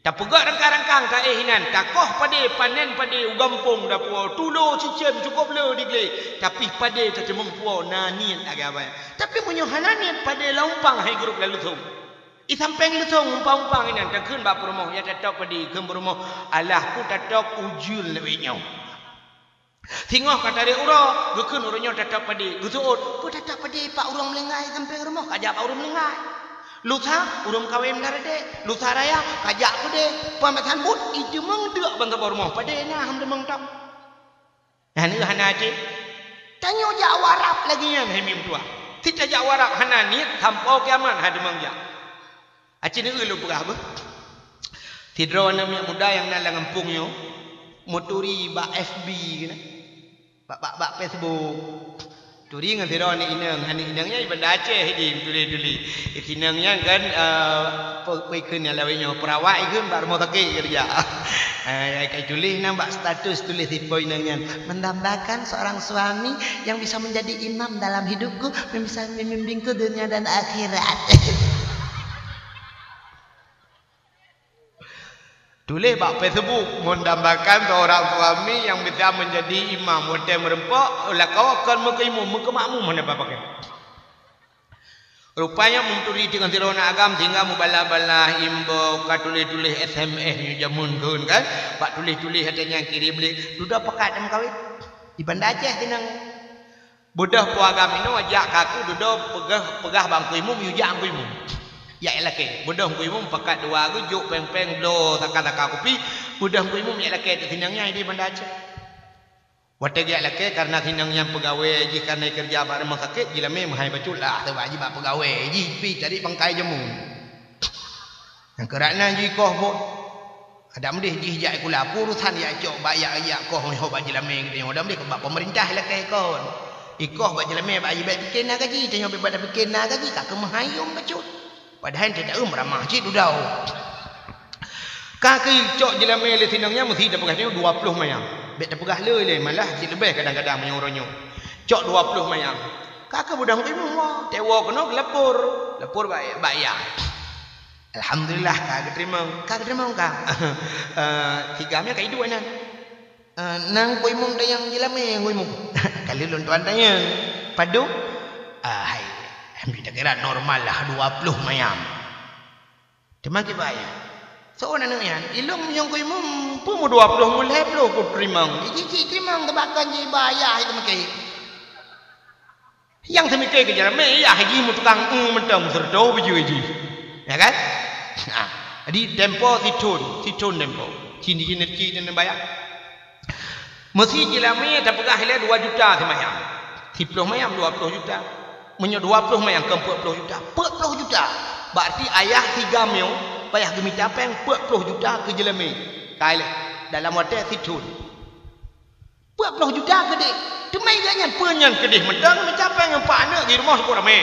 Tapeugöt rangkang-rangkang taéh inan, takoh padé, panen padé u gampông dapuwoe, tulo cicém cukôp le di glé, tapi padé tateumeung puwoe na niet lagée awai. Tapi meunyoe hana niet, padé lam umpang hai grob lam leusông. Di sampéng leusông umpang-umpang inan takheun bak peurumoh, ya tatôb padé, kheun peurumoh, alah peue tatôb ujeuen lawét nyoe. Singoh ka tarek uroe, geukheun ureuëng nyoe tatôb padé, geuseuôt, peue tatôb padé bak ureuëng meulinggai sampéng rumoh, kajak bak ureuëng meulinggai. Lusa, ureuëng kawém daradek, lusa raya, kajak keudeh, peumasan buet, iteumeung deuk ban saboh rumoh, padé na han teumeung tôb. Nyan hana até. Tanyoe jak warab lagée nyan hai meutuah. Sit tajak warab hana niet, sampoe kiamat han teumeung jak. Aci neueu lôn peugah beuh. Sidroe aneuk miet muda nyang na lam gampông nyoe, meuturi bak F B keunan. Bak, bak, bak Facebook. Turi ngon sidroe aneuk inong, aneuk inong nyan di Banda Aceh di meutuléh-tuléh. Di sinong nyan kan, eh, pe-, peue ikheun nyang lawét nyoe, peurawat ikheun bak rumoh sakét keureuja. Eh, ka tuléh nyan bak status tuléh sipo inong nyan, "Mendambakan seorang suami yang bisa menjadi imam dalam hidupku, yang bisa membimbingku dunia dan akhirat." Tuléh bak Facebook, "Mendambakan seorang suami yang bisa menjadi imam." Watée meureumpok, lakoe kon meukeuimum, meukeumakmum hana pakai. Rupanya meuturi teungoh sidroe aneuk agam sehingga meubalah-balah imbok, ka tuléh-tuléh S M S nyoe jameun kheun kan, bak tuléh-tuléh watée nyan kirém lé, dudoe pakat meukawen. Di Banda Aceh sinong. Beudôh po agam inoe jak ka aku dudoe peugah, peugah bak Teungku Imum, yue jak Teungku Imum. Jak ilakée. Beudôh Teungku Imum pakat dua geuh jok péng-péng bloe saka-saka kupi, beudôh Teungku Imum jak ilakée teuk sinong nyan di Banda Aceh. Watée geujak ilakée, kareuna sinong nyan peugawée jih, kareuna keureuja bak rumoh sakét, jilamé meuhai bacut lah, sabab jih bak peugawée jih pi cari pangkai jameun. Nyang keurak nan jih ikoh buet. Adak meudeh jih jak sikula, peue urusan jak cok bak jak, jak koh meuhôi bak jilamé geutanyoe. Adak meudeh bak peumeurintah ilakée kon. Ikoh bak jilamé bak jih, bèk pike na gaji, tanyoe bèk bak tapike na gaji, ka keu meuhai yum bacut. Padahai teudaeum ramah cit dudoe. Ka keucok jilamé lé sinong nyan meusi tapeugah nyoe dua ploh mayam. Bèk tapeugah le lé, malah cit leubeh kadang-kadang meunyoe uroe nyoe. Cok dua ploh mayam. Ka keu beudôh Teungku Imum, watée woe keunoe geulapor. Lapor bak, bak yah. Alhamdulillah, ka geuteurimong. Ka geuteurimong ka. Eh, tiga meunyang ka iduek nyan. Eh, nang Teungku Imum tanyong jilamé, Teungku Imum. Ka lheueh lôn tuan tanyong. Padum? Ah, hai. Ambi takira normal lah, dua ploh mayam. Teuma kiban nyan. Soe aneuk nyan? Ilôn meunyoe Teungku Imum, peue meu dua ploh, meu lhèe ploh ku teurimong. Iji cit teurimong, teubakon jih bak yah itu meuke. Nyang teumike keu jilamé, yah jih meutukang, eue, mantong, seureutôh beujeue jih. Ya kan? Nah, jadi tempo sithon, sithon tempo. Cin, cin, cin, cin bayar. Meusi jilamé tapeugah ilée dua juta simayam. Siploh mayam dua ploh juta. Meunyoe dua ploh mayam kon peuet ploh juta. Peuet ploh juta. Berarti ayah si agam nyoe payah geumita péng peuet ploh juta keu jilamé. Ka ilée. Dalam watèe sithôn. Peuet ploh juta keudeh. Teuma gobnyan peue nyan keudeh mantong, meucapai ngon pat aneuk di rumoh syukur ramé.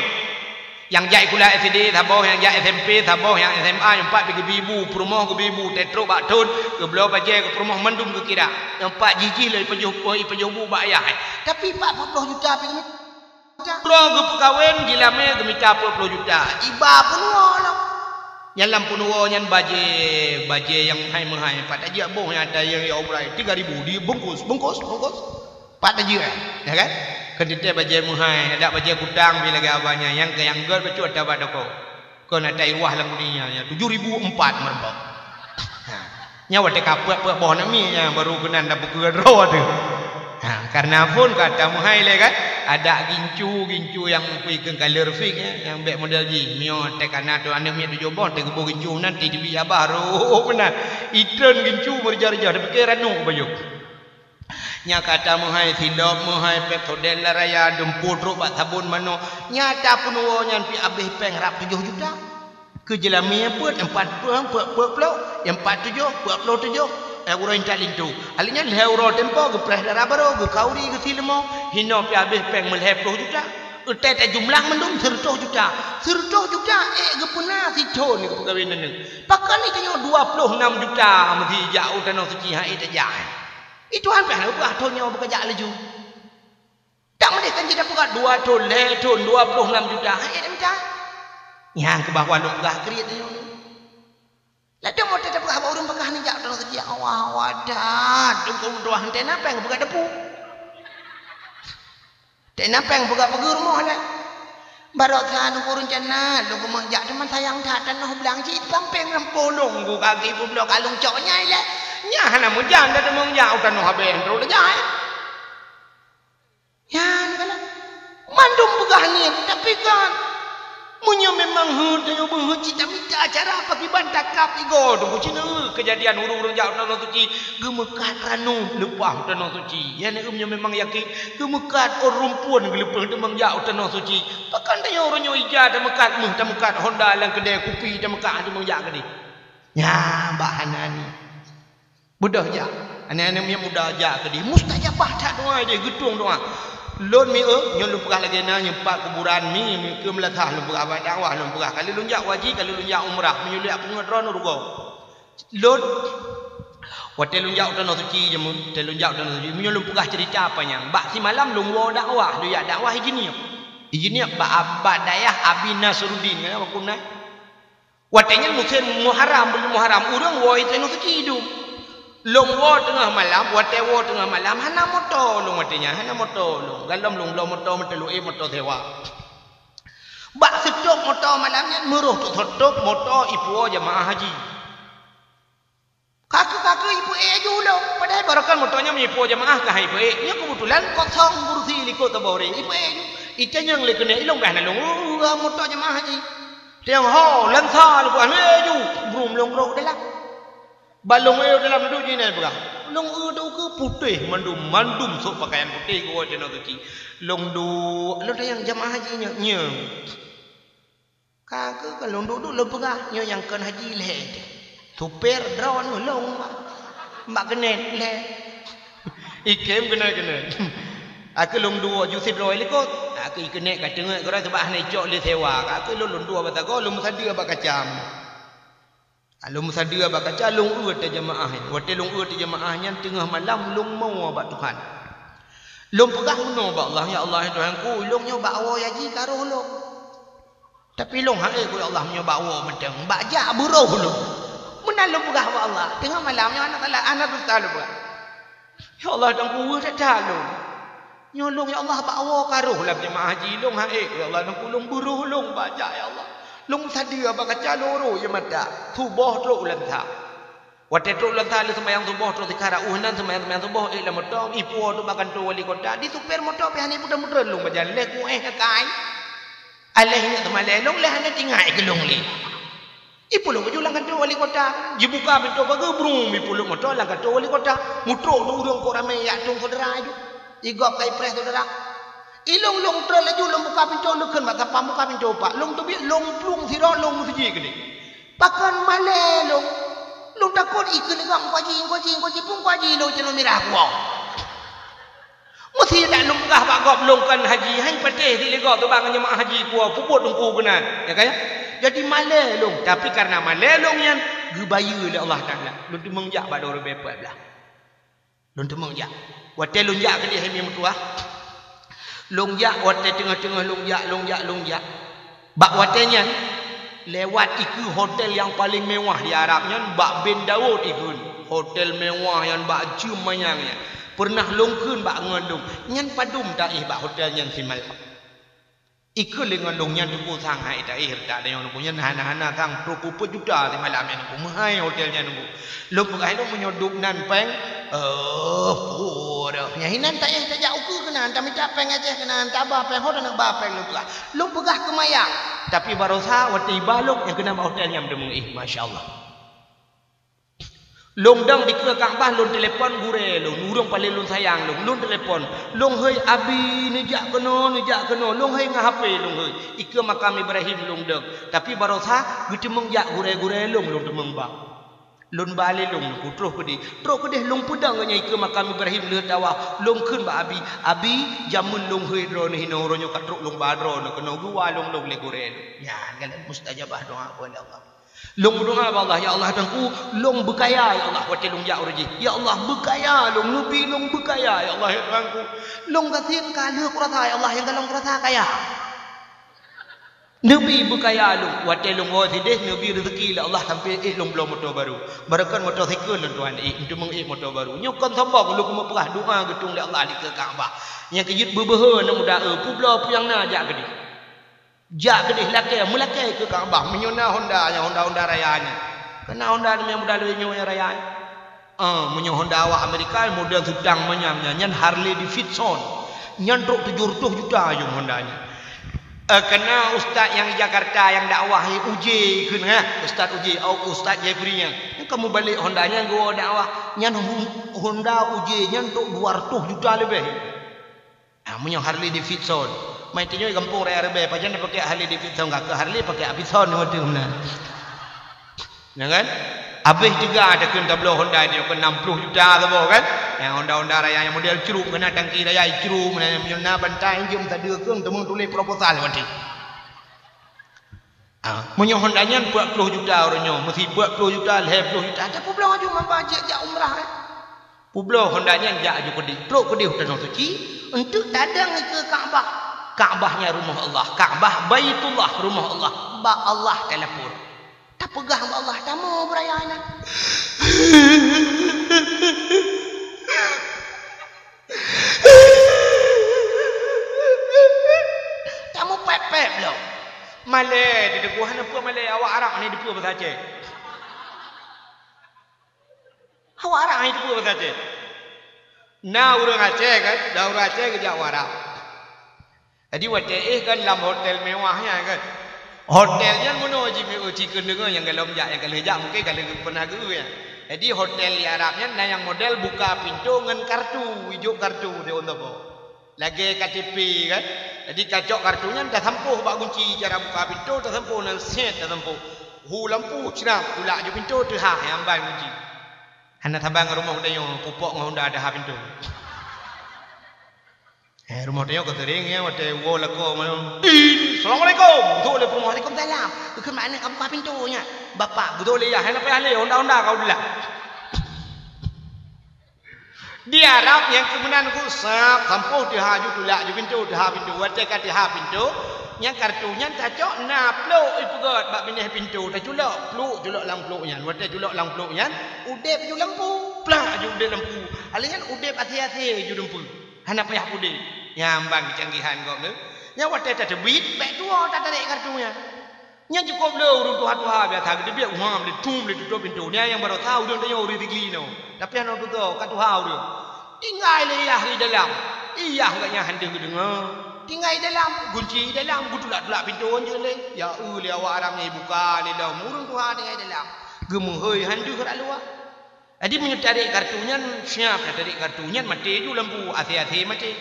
Nyang jak sikula S D saboh, nyang jak S M P saboh, nyang S M A nyoe pat pih geubri bu, peurumoh geubri bu, teutrok bak thôn, geubloe bajèe keu peurumoh mandum geukira. Nyoe pat jih-jih lé ipajoh, ipajoh bu bak ayah. Tapi pat peuet ploh juta pih geumita. Uroe geupeukawen jilamé geumita peuet ploh juta. Iba peunuwoe lom. Nyan lam peunuwoe nyan bajèe, bajèe nyang hai meuhai. Pat tajak boh nyang ata nyang ya umrah tiga ribu dibungkus, bungkus, bungkus. Pat tajak, ya kan? Keu teuntèe bajèe meuhai, adak bajèe kutang pih lagèe abah nyan, nyang keu nyang gèt bacut ata bak toko. Kon ata i ruah lam dunia nyan, tujoh ribu empat meurumpok. Ha. Nyan watèe ka peuet-peuet boh namiet nyan baru keunan tapeukeue droe teuh. Ha, kareuna phôn ka tameuhai lé kan? Adak gincu, gincu nyang pih keu kaleur fik, ya, nyang bèk model jih. Meunyoe teuh kana tu aneuk miet tujoh boh, teuh geuboh gincu nan, teuh teubiet abah, roh meunan. Itreun gincu meurijah-rijah, tapike ranup bajoh. Nyan ka tameuhai silop, meuhai Pepsodent la raya, dumpeue trok bak sabon manoe. Nyan ata peunuwoe nyan pih abéh péng rab tujoh juta. Keu jeulamé nyang peuet, empat ploh, peuet, peuet ploh, nyang pat tujoh, peuet ploh tujoh, eh, uroe intat linto. Alèh nyan lhèe uroe tempo geupreh dara barô, geukauri, geusileumô, hinoe pih abéh péng meulhèe ploh juta. Utai tajumlah mandum seureutôh juta. Seureutôh juta ék geupeuna sithôn geupeukawén aneuk. Pakon tanyoe dua ploh nam juta meusi jak u tanoh suci han ék tajak. Itu han pih neupeugah thôn nyoe beukajak laju. Tak meudeh kan jeuet tapeugah dua thôn, lhèe thôn, dua ploh nam juta, han ék mita. Nyang keubah lôn peugah kriet nyoe. Ladôm watèe tapeugah bak ureueng peugah neujak tanoh suci, awah-awah that, dum keu meutuah henteu na péng peugah depu. Teuh na péng peugah-peugah rumoh lé. Barô sa lôn ureueng cana, lôn keumeung jak teuma sayang that tanoh blang cit pampéng lam polong ku kaki peubloe kalung cok nyai lé. Nyan hana meujan dah teuma jak u tanoh abéh trok lé jai. Nyan kalon. Mandum peugah nyan, tapi kan meunyoe memang heuet tanyoe beuheuet cit tamita cara pakriban takab igoe teungku cina keujadian ureueng-ureueng jak u tanoh suci geumeukat ranup leupah u tanoh suci. Nyan meunyoe memang yakin geumeukat ôn rumpun geuleupah teuma jak u tanoh suci. Pakon tanyoe uroe nyoe ija tameukat meuh tameukat honda lam keudè kupi tameukat teuma jak keudeh. Nyan bak hana ni. Beudôh jak. Aneuk-aneuk miet muda jak keudeh. Mustajabah that doa deh, geutueng doa. Lôn mieu, nyoe lôn peugah lagèe na, nyoe pat kuburan mi, mi keu meulasah lôn peugah bak dakwah lôn peugah. Ka lheueh lôn jak haji, ka lheueh lôn jak umrah. Meunyoe lôn jak peungeut droeneuh rugoe. Lôn, watèe lôn jak u tanoh suci jameun, watèe lôn jak u tanoh suci. Meunyoe lôn peugah ceurita panyang, bak simalam lôn woe dakwah, lôn jak dakwah i Jeunieb. I Jeunieb bak, bak dayah Abi Nasruddin, kan, bak keunan. Watèe nyan musém Muharram, buleuen Muharram, ureueng woe i tanoh suci dum. Lôn woe teungoh malam, watèe woe teungoh malam, hana moto lôn watèe nyan, hana moto lôn. Galom lôn bloe moto meuteuleu ék moto sewa. Bak seutôp moto malam nyan meurôh teuk seutôp moto ipuwoe jeumaáh haji. Ka keuh-ka keuh ipeuék aju lôn, padahai barokan moto nyan meunyoe ipuwoe jeumaáh ka han ipeuék. Nyoe keubeutulan kosong kursi likot saboh ureueng, ipeuék aju. Itanyong lé keuneuk, ilôn bèh na lôn, "Uh, uh, moto jeumaáh haji." Tanyong, "Ho, lansa lôn peugah, ék aju." Brum lôn rôh dalam. Ban lôn ék dalam duek jih nyan peugah. Lôn ék duek keu putéh mandum, mandum sôk peukayan putéh geuwoe tanoh suci. Lôn duek, lôn tanyong, "Jeumaáh haji nyoe?" "Nyoe." Ka keuh ka lôn duek-duek lôn peugah, nyoe nyang kon haji lhèe. Supir droeneuh lôn bak, bak keuneuk lhèe. Ikém keuneuk-keuneuk. Ka keuh lôn duek ju sidroe likot. Ka keuh ikeuneuk ka teungeut keudroe sabab hana icok lé sewa. Ka keuh lôn, lôn duek bak sagoe, lôn meusadeue bak kaca. Lôn meusadeue bak kaca, lôn eu ata jeumaáh nyan. Watèe lôn eu ata jeumaáh nyan teungoh malam, lôn meuwoe bak Tuhan. Lôn peugah meunoe bak Allah, "Ya Allah, ya Tuhanku, lôn nyoe bak woe haji ka rôh lôn." Tapi lôn han ék, ya Allah, meunyoe bak woe mantong, bak jak beurôh lôn. Meunan lôn peugah bak Allah, teungoh malam nyoe hana salah, hana dusta lôn peugah. Ya Allah, Tuhanku, weueh that-that lôn. Nyoe lôn, ya Allah, bak woe ka rôh lam jeumaáh haji, lôn han ék, ya Allah, Tuhanku, lôn beurôh lôn bak jak, ya Allah. Lôn sadeue bak kaca lôn rôh ie mata, suboh trok u lansa. Watèe trok u lansa lheueh seumayang suboh, trok sikara ueh nan seumayang-seumayang suboh, ék lam moto, ipuwoe trok bak kantô wali kota, di supir moto pih hana ipeutreun-peutreun lôn bak jalan, lheueh kuéh kakai. Aléh nyoe teumalèe lôn, lheueh hana teuingat keu lôn lé. Ipeuleuk laju lam kantô wali kota, jibuka pintô pageue, brum, ipeuleuk moto lam kantô wali kota. Mutrok dua ureueng kok ramé jak tueng syedara aju. Igob ka ipreh syedara. Ilôn lôn treun laju lôn buka pintô, lôn kheun bak satpam buka pintô, "Pak, lôn teubiet, lôn plueng sidroe, lôn meuseujid keudéh." Pakon malèe lôn. Lôn takot Ikeu lé gob, "Teungku Haji, Teungku Haji, Teungku Haji, Teungku Haji, lôn cit lôn mirah kuwoe." Meusi dak lôn peugah bak gob lôn kon haji, hai patéh si lé gob teuba ngon jeumaáh haji kuwoe, peubuet Teungku keunan, ya kan? Jadi malée lôn, tapi kareuna malée lôn nyan geubayeue lé Allah Taala. Lôn teumeung jak bak dua ribée empat belas. Lôn teumeung jak. Watée lôn jak keudeh hai meutuah. Lôn jak watée teungoh-teungoh lôn jak, lôn jak, lôn jak. Bak watée nyan, lewat ikeu hotel nyang paleng mewah di Arab nyan, bak Ben Daud ikheun. Hotel mewah nyan bak jeuem manyang nyan. Peureunah lôn kheun bak ngon lôn, "Nyan padum taéh bak hotel nyan simalam?" Ikheun lé ngon lôn, "Nyan Teungku sang hai taéh reutak tanyoe Teungku, nyan hana-hana sang, trok peuet juta simalam nyan Teungku, meuhai hotel nyan Teungku." Lôn peugah lôn, "Meunyoe dub nan péng, eh, puroh. Nyan hinan taéh tajak ukeue keunan, tamita péng Aceh keunan, taba péng, ho taneuk ba péng," lôn peugah. Lôn peugah keu mayang. Tapi barosa watée iba lôn nyang keunan bak hotel nyan teumeung éh, masya Allah. Lôn dong dikeue Ka'bah, lôn telepon gurée lôn, ureuëng paleng lôn sayang lôn, lôn telepon. "Lôn hei Abi, neujak keunoe, neujak keunoe." Lôn hei ngon H P lôn hei. Ikeu makam Ibrahim lôn dong. Tapi barosa geuteumeung jak gurée-gurée lôn, lôn teumeung ba. Lôn ba lé lôn, ku troh keudeh. Troh keudeh lôn peudong geuh nyan ikeu makam Ibrahim lheueh tawaf. Lôn kheun bak Abi, "Abi, jameun lôn hei droeneuh hinoe, uroe nyoe ka trok lôn ba droeneuh keunoe, geuwa lôn lôn lé gurée lôn." Nyan kan mustajabah doa, Allah. Lôn meudoá bak Allah, "Ya Allah, Tuhanku, lôn beukaya, ya Allah, watée lôn jak uroe jih. Ya Allah, beukaya lôn, neubi lôn beukaya, ya Allah, ya Tuhanku. Lôn gasien ka lheueh kurasa, ya Allah, nyang ka lôn kurasa kaya." Neubi beukaya lôn, watée lôn woe sideh, neubi reuzeuki lé Allah sampoe éh lôn bloe moto barô. Barô kon moto sikheun lôn tuan éh, eunteuk meuéh moto barô. Nyoe kon sombong, lôn keumeung peugah doá geutueng lé Allah dikeue Ka'bah. Nyang keujeuet beubeuhe aneuk muda, eh, peubloe peue nyang na jak keudeh. Jak keudeh lakée, meulakée keu Ka'bah. Meunyoe na Honda nyan, Honda, Honda raya nyan. Keu na Honda nyan muda lagée nyoe nyang raya nyan. Ah, meunyoe Honda awak Amerika model sedan manyang nyan, nyan Harley Davidson. Nyan trok tujoh reutôh juta jong Honda nyan. Eh, keu na ustaz nyang di Jakarta nyang dakwah, eh, Uje kheun, ha? Ustaz Uje, au Ustaz Jeffrey nyan. Nyan ka mubalek Honda nyan geuwoe dakwah. Nyan hu-, Honda Uje nyan trok dua reutôh juta leubeh. Ah, meunyoe Harley Davidson. Mai tanyoe gampông raya ribée, pajan tapakai Harley Davidson, ka keu Harley pakai Avison watée meunan. Ya kan? Abéh juga ada keu tabloe Honda nyoe keu enam puluh juta saboh kan? Nyang Honda-Honda raya nyang model crup, keu na tangki raya crup, meunan meunyoe na bantai jeuem sadeue keu teumeung tuléh proposal watée. Ah, meunyoe Honda nyan peuet ploh juta uroe nyoe, meusi peuet ploh juta, lhée ploh juta, ata peubloe aju mamba jeuet jak umrah, eh. Peubloe Honda nyan jak aju keudeh, trok keudeh u Tanoh Suci, eunteuk tadong ikeue Ka'bah. Ka'bah nyan rumoh Allah, Ka'bah Baitullah rumoh Allah, bak Allah talapor. Tapeugah bak Allah, "Tamu beuraya inan." Tamupéb-péb lom. Malée teudeungoe, hana peue malée, awak Arab hana teupeue bahasa Aceh. Awak Arab hana teupeue bahasa Aceh. Na ureuëng Aceh kan, na ureuëng Aceh geujak u Arab. Jadi watée éh kan lam hotel mewah nyan kan. Hotel nyan meunoe jimeu'ue, ci keuneuk deungoe nyang golom jak, nyang ka lheueh jak mungken ka lheueh pernah geu nyan. Jadi hotel di Arab nyan na nyang model buka pintoe ngon kartu, ijok kartu di ôn saboh. Lagée K T P kan. Jadi kacok kartu nyan tasampôh bak gunci cara buka pintoe, tasampôh nan set tasampôh. Hu lampu crab tulak ju pintoe teuhah nyang ban gunci. Hana saban ngon rumoh tanyoe pupok ngon honda teuhah pintoe. Eh, rumoh tanyoe ka sering ya, watée woe lakoe malam, "Din, assalamualaikum." Beutôi lé rumoh, "Waalaikumsalam." Keukeuen mak aneuk ka buka pintoe nyan. "Bapak," beutôi lé ya, "Hana payah lé, honda-honda ka udeulah." Di Arab nyang keu meunan ku sab, sampôh teuhah ju tulak ju pintoe, teuhah pintoe. Watée ka teuhah pintoe, nyang kartu nyan tacok na plôk ipeugét bak binéh pintoe, taculok plôk, culok lam plôk nyan. Watée culok lam plôk nyan, udeb ju lampu, plak ju udeb lampu. Alèh nyan udeb asé-asé ju lampu. Hana payah pudeh. Nyan ban keucanggihan gob nyoe. Nyan watée tateubiet, bék tuwoe tatarek kartu nyan. Nyan cukôp le ureuëng tuha-tuha biasa geuteubiet, uhm, lé thum lé tutôp pintoe. Nyan nyang barosa ureuëng tanyoe ureuëng Sigli nyoe. Tapi hana tutoe, ka tuha ureuëng. Tinggai lé yah di dalam. Yah gobnyan hana geudeungoe. Tinggai dalam, gunci dalam, geutulak-tulak pintoe jeuet lé. Ya, eu lé awak Arab nyan buka lé lom. Ureuëng tuha tinggai dalam. Geumeuhôi hana deuh rot luwa. Jadi meunyoe tarek kartu nyan, siap tatarek kartu nyan, maté ju lampu, asé-asé maté.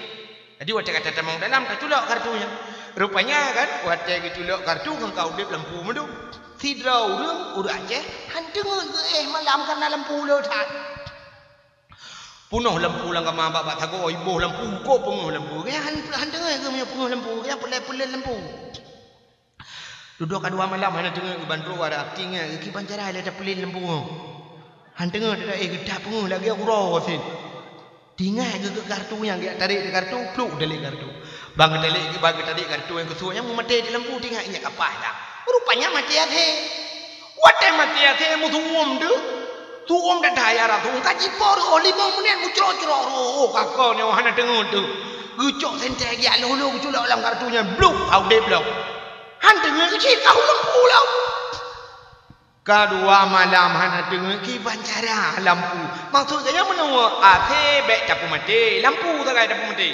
Jadi watée ka tatamong dalam, taculok kartu nyan. Rupanya kan, watée geuculok kartu, ngon ka udeb lampu meudum. Sidroe ureuëng, ureuëng Aceh, han teungeut geuéh malam kareuna lampu le that. Peunoh lampu lam kama bak-bak sagoe, iboh lampu, kok peungeuh lampu. Geuh han, han teungeut geuh meunyoe peungeuh lampu, geuh peulén-peulén lampu. Dudoe ka dua malam hana teungeut geuh ban trok Arab, tinggai geuh kiban cara lé tapeulén lampu nyoe. Han teungeut geuh, eh, geuh that peungeuh lagée uroe sit. Tinggai geuh keu kartu nyang geujak tarek di kartu, pluk talek kartu. Ban geutalek, ban geutalek kartu nyang keusuek nyan meumaté di lampu, tinggai inyak kapai dah. Rupanya maté até. Watée maté até meusuwom deuh. Suwom that-that ya Rasul. Ka jipo reuôh limong menit meucrok-crok reuôh. Oh, kakak nyoe hana teungeut teuh. Geucok sentée geujak lolo geuculok lam kartu nyan. Bluk, ka udeb lom. Han teungeut cit, ka lampu lom. Ka dua malam hana teungeut kiban cara lampu. Maksud geuh nyan meunoe, até bék tapeumaté, lampu sagai tapeumaté.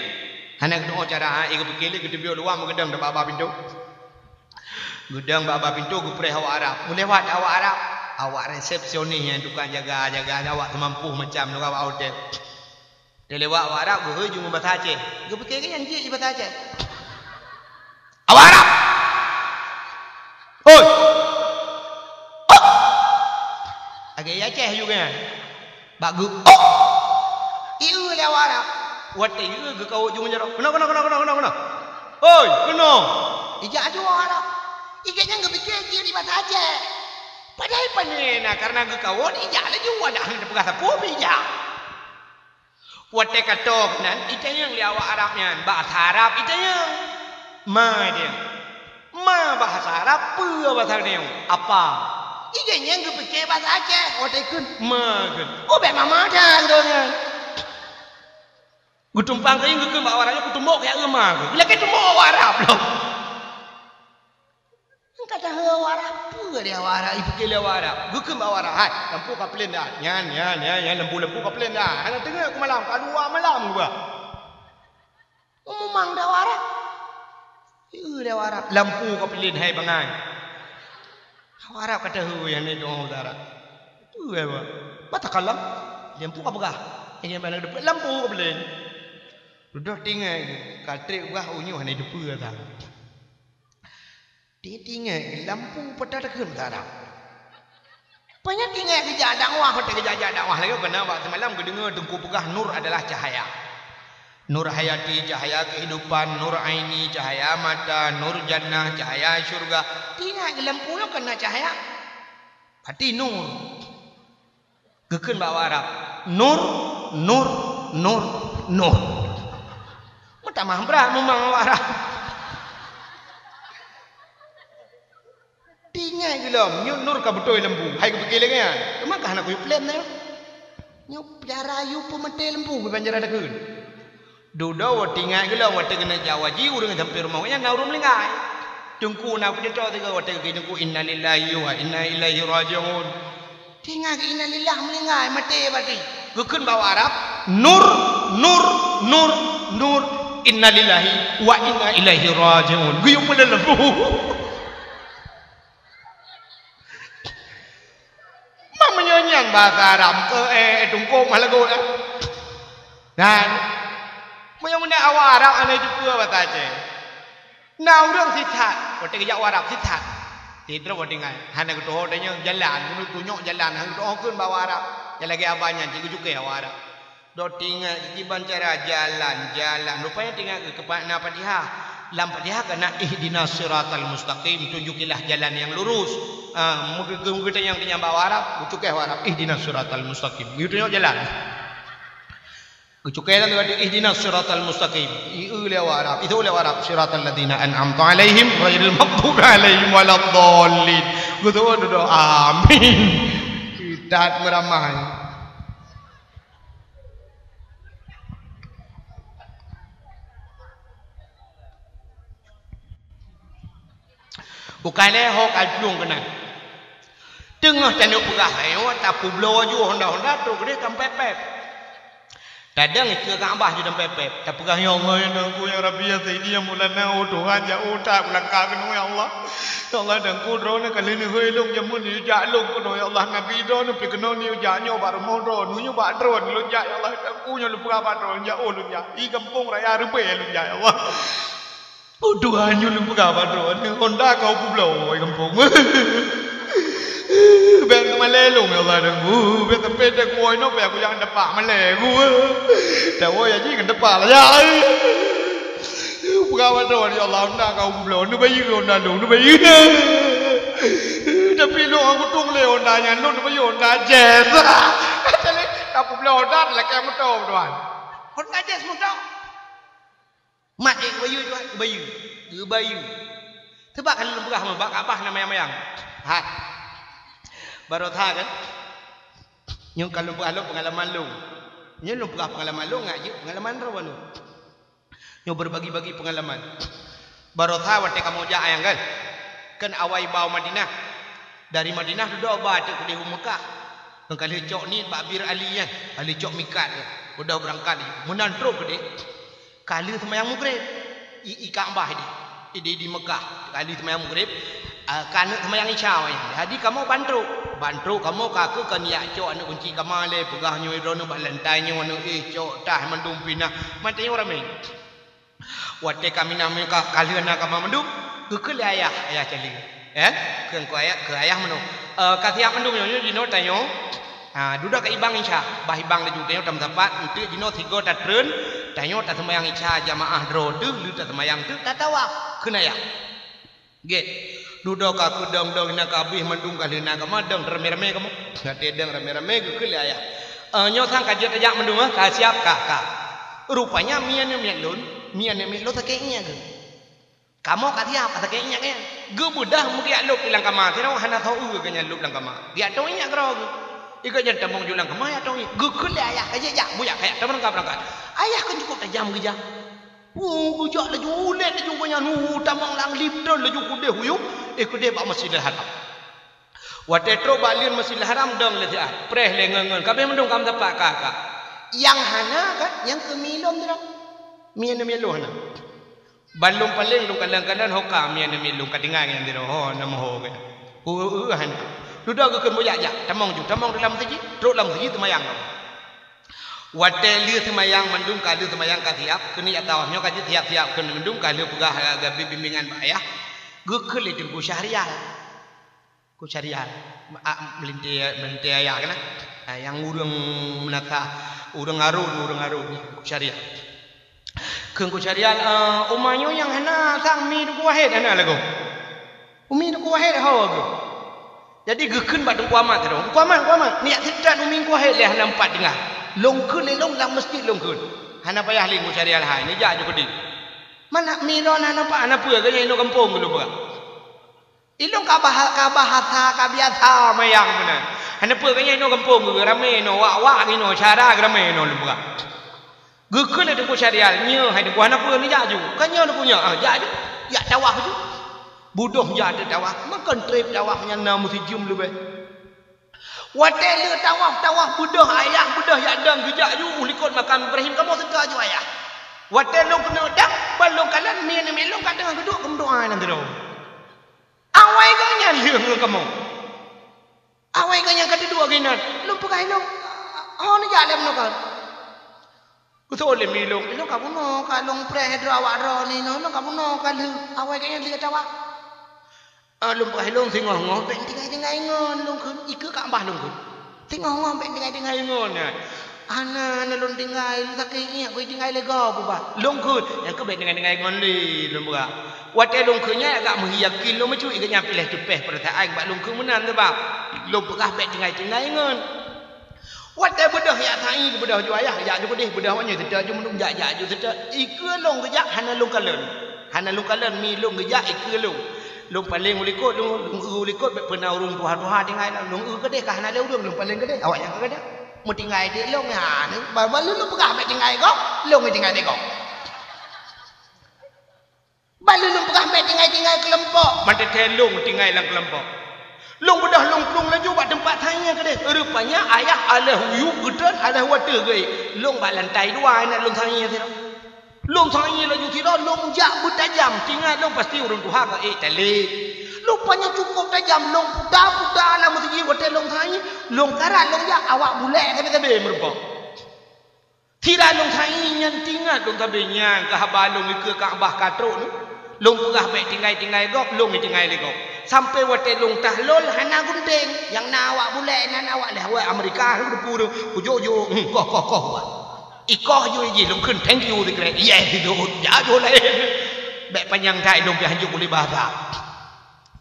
Hana geutu'oh cara, ha, geupiké lé geuteubiet luwa meugeudong bak ba pintoe. Geudong bak ba pintoe geupreh awak Arab. Meulewat awak Arab, awak resepsionis nyang tukang jaga-jaga awak teumampôh macam lôn awak hotel. Teulewat awak Arab geuhôi jeuet meubasa Aceh. Geupiké geuh nyan jeuet jibasa Aceh. Awak Arab! Hôi! Hok! Lagée Aceh ju geuh nyan. Bak geu-, hok! Ieu lé awak Arab. Watée ieu geukawot ju meunjaroe. Keunoe, keunoe, keunoe. Hôi, keunoe. Ijak ju awak Arab. Igeuh nyan geupiké jeuet jibasa Aceh. Padahai pane na kareuna geukawot ijak laju, adak hana teupeugah sapeue pih ijak. Watée ka tô keunan, itanyong lé awak Arab nyan, bahasa Arab itanyong. Ma dia. Ma bahasa Arab, peue bahasa nyoe? Apa? Igeuh nyan geupiké bahasa Aceh, watée kheun, ma kheun. Oh, bék mama that geutanyoe nyan. Geutumpang keuieng geukheun bak awak Arab nyan, kutumbok keu ma kheun. Geulakée tumbok awak Arab lom. Ka taheu awak Arab, peue lé awak Arab, ipiké lé awak Arab. Geukheun bak awak Arab, hai, lampu ka peulén dah. Nyan, nyan, nyan, nyan, lampu-lampu ka peulén dah. Hana teungeut keu malam, ka dua malam geuba. Meumang dah awak Arab. Ieu lé awak Arab, lampu ka peulén, hai bangai. Awak Arab ka taheu nyang nyoe doa awak Arab. Peue lé awak? Mata kalam, lampu ka peugah. Nyang mana depan lampu ka peulén. Dudoe tinggai, ka trép peugah unyuh hana depeue dah. Tinggai lampu pada takheun saran. Panya tinggai geujak dakwah, watée geujak dakwah lagée keunan bak semalam geudeungoe teungku peugah nur adalah cahaya. Nur hayati, cahaya kehidupan, nur aini, cahaya mata, nur jannah, cahaya syurga. Tinggai lampu nyoe keunan cahaya. Berarti nur. Geukheun bak awak Arab, "Nur, nur, nur, nur." Meutamah brat meumang awak Arab. Tinggai geuh lom, nyoe nur ka beutôi lampu. Hai geupiké lagée nyan. Teuma ka hana kuyue peulén nyoe. Nyoe cara yue peumaté lampu, kiban cara takheun. Dudoe watée ingat geuh lom, watée keuneuk jak haji, ureuëng sampoe rumoh nyan na ureuëng meuninggai. Teungku na peudeutoe sigoe, watée geukheun teungku, "Innalillahi wa inna ilaihi raji'un." Teuingat keu innalillah meuninggai, maté berarti. Geukheun bak awak Arab, "Nur, nur, nur, nur, innalillahi wa inna ilaihi raji'un." Geuyue peuleuleumbu. Mak meunyoe nyan bahasa Arab, eh, eh, tungkôk mah lagoe, eh. Nah, meunyoe meunan awak Arab hana jiteupeu bahasa Aceh. Na ureuëng sisat, watée geujak u Arab sisat. Sidroe watée ngai, hana geutuho tanyoe jalan, geutunyok jalan, hana geutuho kheun bak awak Arab. Nyang lagée abah nyan cit geucukéh awak Arab. Dok teuingat kiban cara jalan, jalan. Rupanya teuingat keu na Fatihah. Lam Fatihah ka na ihdinas siratal mustaqim, tunjukilah jalan yang lurus. Ah, meugeutanyong-tanyong bak awak Arab, geucukéh awak Arab, ihdinas siratal mustaqim. Geutunyok jalan. Geucukéh lam lewat ihdinas siratal mustaqim. Ieu lé awak Arab, itu lé awak Arab, siratal ladzina an'amta alaihim ghairil maghdubi alaihim waladdallin. Geutuan dudoe, amin. Kitab meuramai. Bukai lé ho ka plueng keunan. Teungoh taneuk peugah, ayo tapubloe ju honda-honda trok keudeh tampépép. Tadong ikeue Ka'bah ju tampépép. Tapeugah, "Ya Allah, ya Tuhanku, ya Rabbi, ya Sayyidi, ya Maulana, oh Tuhan, ya oh, tak kulangka keunoe, ya Allah. Ya Allah, Tuhanku, droeneuh ka lheueh neuhôi lôn jameun neujak lôn keunoe, ya Allah, Nabi droeneuh pih keunoe neujak nyoe bak rumoh droeneuh, nyoe bak droeneuh lôn jak, ya Allah, Tuhanku, nyoe lôn peugah bak droeneuh, jak oh lôn jak. I gampông raya Reubée lôn jak, ya Allah." Oh Tuhan, nyoe lôn peugah bak droeneuh, honda ka publoe gampông. Bèk malèe lôn, ya Allah, deungö. Bèk teupèe teukuwoe nyoe, bèk kujak ngon teumpat malèe. Tawoe ya jih ngon teumpat lah, ya. Peugah bak droe, "Ya Allah, na ka ubloe, neubayeue honda lôn, neubayeue." Tapi lôn aku tueng lé honda nyan, lôn neubayeue honda jazz. Kata lé, "Ka peubloe honda, lakèe moto, tuan." Honda jazz moto. Mat, eh, geubayeue, tuan, geubayeue. Geubayeue. Sabab ka lôn peugah meuh, bak Ka'bah na mayang-mayang. Hai. Baroe that kan? Nyoe ka lôn peugah lôn peungalaman lôn. Nyoe lôn peugah peungalaman lôn, ngat jeuet peungalaman droeneuh. Nyoe beubagi-bagi peungalaman. Baroe that watèe kamoe jak ayang kan? Kan awai ba u Madinah. Dari Madinah dudoe ba teuk keudéh u Meukah. Kan ka lheueh cok niet bak Bir Ali nyan. Ka lheueh cok mikat. Beudôh beurangkat laju. Meunan trôk keudéh. Ka lheueh seumayang Maghrib. I, i Ka'bah di, di, di Meukah. Ka lheueh seumayang Maghrib. Ah, ka neuk seumayang Isya wayang. Jadi kamoe ban trôk. Ban trôk kamoe ka keuh kan jak cok aneuk kunci kama lé, peugah nyoe droeneuh bak lantai nyoe aneuk, eh, cok tah mandum pinah. Mantong nyoe ramé. Watèe ka minah meuka ka lheueh na kama mandum, geukheun lé ayah, ayah Cali. Eh, kheun keu ayah, keu ayah meunoe. Eh, ka siap mandum nyoe, nyoe jinoe tanyoe. Ha, dudoe ka ibang Isya, bah ibang laju tanyoe tameusapat, eunteuk jinoe sigoe tatreun, tanyoe taseumayang Isya jamaah droe teuh, lheueh taseumayang teuh tatawaf, kheun ayah. Gét. Dudoe ka keudong-dong inan ka abéh mandum ka lheueh na kamoe dong ramé-ramé kamoe. Watèe dong ramé-ramé geukheun lé ayah. Eh, nyoe sang ka jeuet tajak mandum, eh, ka siap ka, ka. Rupanya mi aneuk miet lôn, mi aneuk miet lôn sakét iék geuh. Kamoe ka siap, ka sakét iék geuh. Geubeudôh meugeujak lôb lam kama, sidroe hana soe geuh nyan lôb lam kama. Geujak tông iék keudroe geuh. Ikot nyan tamong ju lam kama, jak tông iék. Geukheun lé ayah, ka jeuet jak, bujak ka jak, tameurangkap-rangkap. Ayah kan cukup tajam geujak. Wu, geujak laju, ulèe laju gobnyan, wu, tamong lam lift laju keudéh, wu, eh, keudéh bak Masjidil Haram. Watèe trôk bak lheueh Masjidil Haram dong lé siat, preh lé ngon-ngon, ka abéh mandum ka meusapat ka, ka. Nyang hana kan, nyang keu mi lôn sidroe. Mi aneuk miet lôn hana. Ban lôn paléng lôn kalon-kalon ho ka mi aneuk miet lôn ka tinggai ngon sidroe, ho na meuho kan. Hu, hu, hu, hana. Dudoe geukheun bujak jak, tamong ju, tamong di lam meuseujid, trôk lam meuseujid seumayang. Watèe lheueh seumayang mandum ka lheueh seumayang ka siap, keuneuk jak tawaf nyoe ka jeuet siap-siap keuneuk mandum ka lheueh peugah, eh, geubri bimbingan bak ayah, geukheun lé Teungku Syahrial. Teungku Syahrial, a, meulintèe, meulintèe ayah keunan. Ah, nyang ureueng meunasah, ureueng arôn, ureueng arôn, Teungku Syahrial. Kheun Teungku Syahrial, eh, uma nyoe nyang hana sang mi Teungku Wahid hana lagoe. Umi Teungku Wahid ho geuh. Jadi geukheun bak Teungku Amat sidroe, "Teungku Amat, Teungku Amat, neujak seutôt umi Teungku Wahid lé hana meupat tinggai. Lôn kheun lé lôn lam meuseujid lôn kheun." Hana payah lé Teungku Syahrial hai, neujak ju keudéh. Mana mi lôn hana nampak, hana peue, geuhnyan inoe gampông lôn peugah. Ilôn ka bah-, ka bahasa, ka biasa mayang meunan. Hana peue, geuhnyan inoe gampông geuh ramé inoe, wak-wak inoe, syara geuh ramé inoe lôn peugah. Geukheun lé Teungku Syahrial, "Nyoe hai Teungku hana peue neujak ju." "Ka nyoe Teungku nyoe." "Ah, jak ju. Jak tawaf ju." Beudôh jak teuk tawaf, meukeun trép tawaf nyan na meusijeuem leubeh. Watèe lheueh tawaf, tawaf beudôh ayah, beudôh jak dong geujak ju u likot makam Ibrahim, kamoe teuka ju ayah. Watèe lôn keuneuk dong, ban lôn kalon mi aneuk miet lôn ka teungoh geuduek geumeudoa nan sidroe. Awai geuhnyan lheueh ngon kamoe. Awai geuhnyan ka teuduek geuhnyan. Lôn peugah ilôn, "Ho neujak lé meunoe kon?" Geutôh lé mi ilôn, "Ilôn ka bunoe, ka lôn preh droe awak droeneuh inoe, ilôn ka bunoe ka lheueh." Awai geuhnyan lheueh tawaf. Ah, lôn peugah ilôn singoh-ngoh bèk tinggai-tinggai ngon lôn kheun, ikeue Ka'bah lôn kheun. Singoh-ngoh bèk tinggai-tinggai ngon nyan. Hana, hana lôn tinggai, lôn sakét iék, keu tinggai lé gob ubak. Lôn kheun, nyang keu bèk tinggai-tinggai ngon lé, lôn peugah. Watèe lôn kheun nyan agak meuhi yakin lôn meucue, geuhnyan piléh teupeh peurasaan bak lôn kheun meunan sabab lôn peugah bèk tinggai-tinggai ngon. Watèe beudôh jak sa'i, beudôh ju ayah, jak ju keudéh, beudôh wanyoe seutôt ju mandum, jak, jak ju seutôt. Ikeue lôn geujak hana lôn kalon. Hana lôn kalon mi lôn geujak ikeue lôn. Lôn paléng u likot, lôn, lôn eu u likot, bèk peuna ureueng tuha-tuha tinggai lom. Lôn eu keudéh ka hana lé ureueng, lôn paléng keudéh. Awaknyan ka keudéh. Meutinggai di lôn, ha, ni, ba-, ba lôn peugah bèk tinggai gob, lôn tinggai di gob. Ba lôn peugah bèk tinggai-tinggai keulompok. Mantong lôn tinggai lam keulompok. Lôn beudôh lôn plueng laju bak teumpat sa'i keudéh. Rupanya ayah alah u yup geutrön, alah u ateueh geuék. Lôn bak lantai dua, na lôn sa'i sidroe. Lôn sa'i laju sidroe, lôn jak beutajam. Teuingat lôn pasti ureueng tuha ka ék talé. Rupanya cukup tajam, lôn puta-puta lam meuseujid watèe lôn sa'i, lôn karat lôn jak awak bulèk sabe-sabe meurumpok. Sira lôn sa'i nyan teuingat lôn sabe nyan keu haba lôn ikeue Ka'bah ka trok nyoe. Lôn peugah bèk tinggai-tinggai gob, lôn tinggai lé gob. Sampai watèe lôn tahlul hana geunteng, nyang na awak bulèe, na awak lheueh awak Amerika, lôn teupeu, kujok-jok, hmm, koh, koh, koh, wah. Ikoh jih lôn kheun thank you sikrek. Yes, sidroe, jak jih laén. Bèk panyang that lôn pih hanjeuet ulèe bahasa.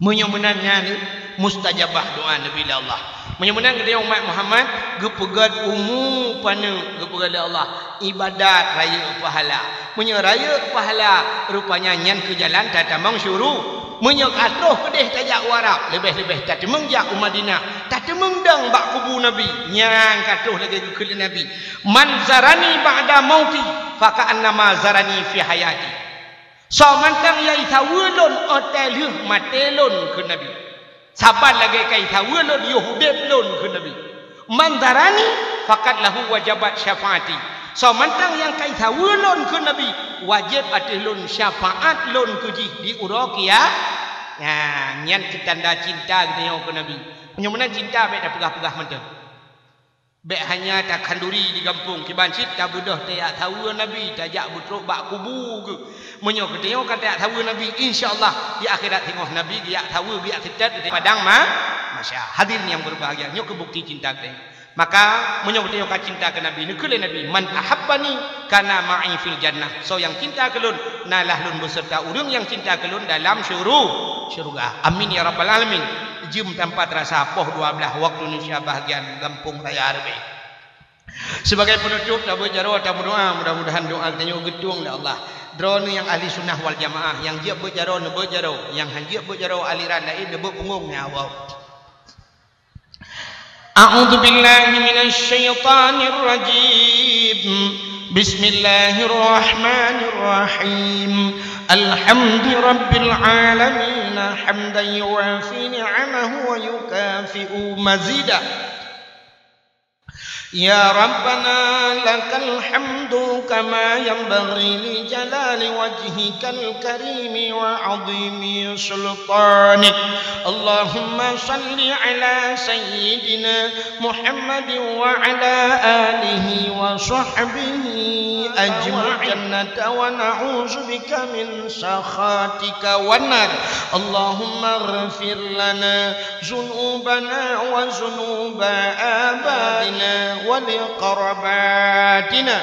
Meunyoe meunan nyan mustajabah doa Nabi lé Allah. Meunyoe meunan geutanyoe umat Muhammad geupeugöt umu paneuk geupeugöt lé Allah, ibadat rayeuk pahala. Meunyoe rayeuk pahala, rupanya nyan keu jalan tatamong syuru. Meunyoe ka troh keudeh tajak u Arab, leubeh-leubeh tateumeung jak u Madinah, tateumeung dong bak kubu Nabi, nyan ka troh lagèe geukheun lé Nabi, "Man zarani ba'da mauti, faka'annama zarani fi hayati." Soe mantong nyang jisaweue lôn óh watèe lheueh maté lôn, kheun Nabi. Saban lagèe ka jisaweue lôn yoh udép lôn, kheun Nabi. "Man zarani faqad lahu wajabat syafaati." Soe mantong nyang ka jisaweue lôn, kheun Nabi, wajéb ateueh lôn syafaat lôn keu jih di uroe kia-, nyan, nyan keu tanda cinta geutanyoe keu Nabi. Meunyoe meunan cinta, bèk tapeugah-peugah mantong. Bèk hanya takhanduri di gampông, kiban cit tabeudôh tajak saweue Nabi, tajak beutrok bak kubu geuh. Meunyoe geutanyoe ka tajak saweue Nabi, insya Allah di akhirat singoh Nabi geujak saweue, geujak seutôt di padang ma-, mahsyar. Hadirin nyang berbahagia, nyoe keuh bukti cinta geutanyoe. Maka, meunyoe geutanyoe ka cinta keu Nabi, neukheun lé Nabi, "Man ahabbani kana ma'i fil jannah." Soe nyang cinta keu lôn, na lah lôn beuseureuta ureueng nyang cinta keu lôn dalam syuru-, syeuruga. Amin ya rabbal alamin. Jeuem tampa teurasa poh dua blaih waktu Indonesia bahagian gampông raya Reubèe. Sibagai peunutôp, tabeuet jaroe, tameudoa, mudah-mudahan doa geutanyoe geutueng lé Allah. Droeneuh nyang ahli sunnah wal jamaah, nyang jeuet beuet jaroe, neubeuet jaroe, nyang han jeuet beuet jaroe, aliran laén, neubeuet punggong, ya Allah. أعوذ بالله من الشيطان الرجيم. بسم الله الرحمن الرحيم. الحمد رب العالمين، حمدا يوافي نعمه ويكافئ مزيده. يا ربنا لك الحمد كما ينبغي لجلال وجهك الكريم وعظيم سلطانك. اللهم صل على سيدنا محمد وعلى آله وصحبه أجمعين. الجنة ونعوذ بك من سخطك والنار. اللهم اغفر لنا ذنوبنا وذنوب آبائنا ولقراباتنا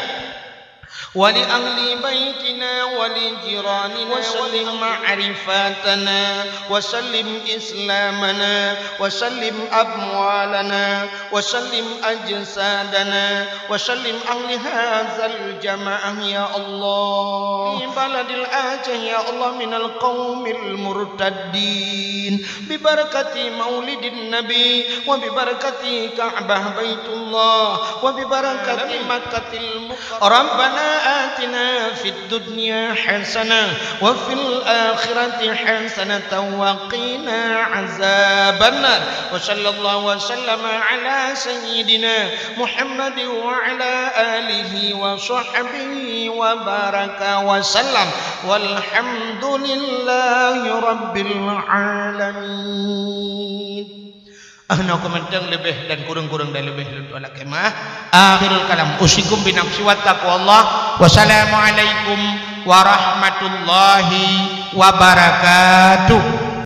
ولأهل بيتنا ولجيراننا وسلم معرفتنا وسلم إسلامنا وسلم أموالنا وسلم أجسادنا وسلم أهل هذا الجماعة يا الله. في بلد الآجة يا الله من القوم المرتدين. ببركة مولد النبي وببركة كعبة بيت الله وببركة مكة المكرمة. ربنا آتنا في الدنيا حسنة وفي الآخرة حسنة وقنا عذاب النار. وصلى الله وسلم على سيدنا محمد وعلى آله وصحبه وبارك وسلم. والحمد لله رب العالمين. Ah, na keuh mantong, leubeh dan kureueng-kureueng dan leubeh lôn tolak keumah. Akhirul kalam. Usikum binafsi wa taqwallah. Wassalamualaikum warahmatullahi wabarakatuh.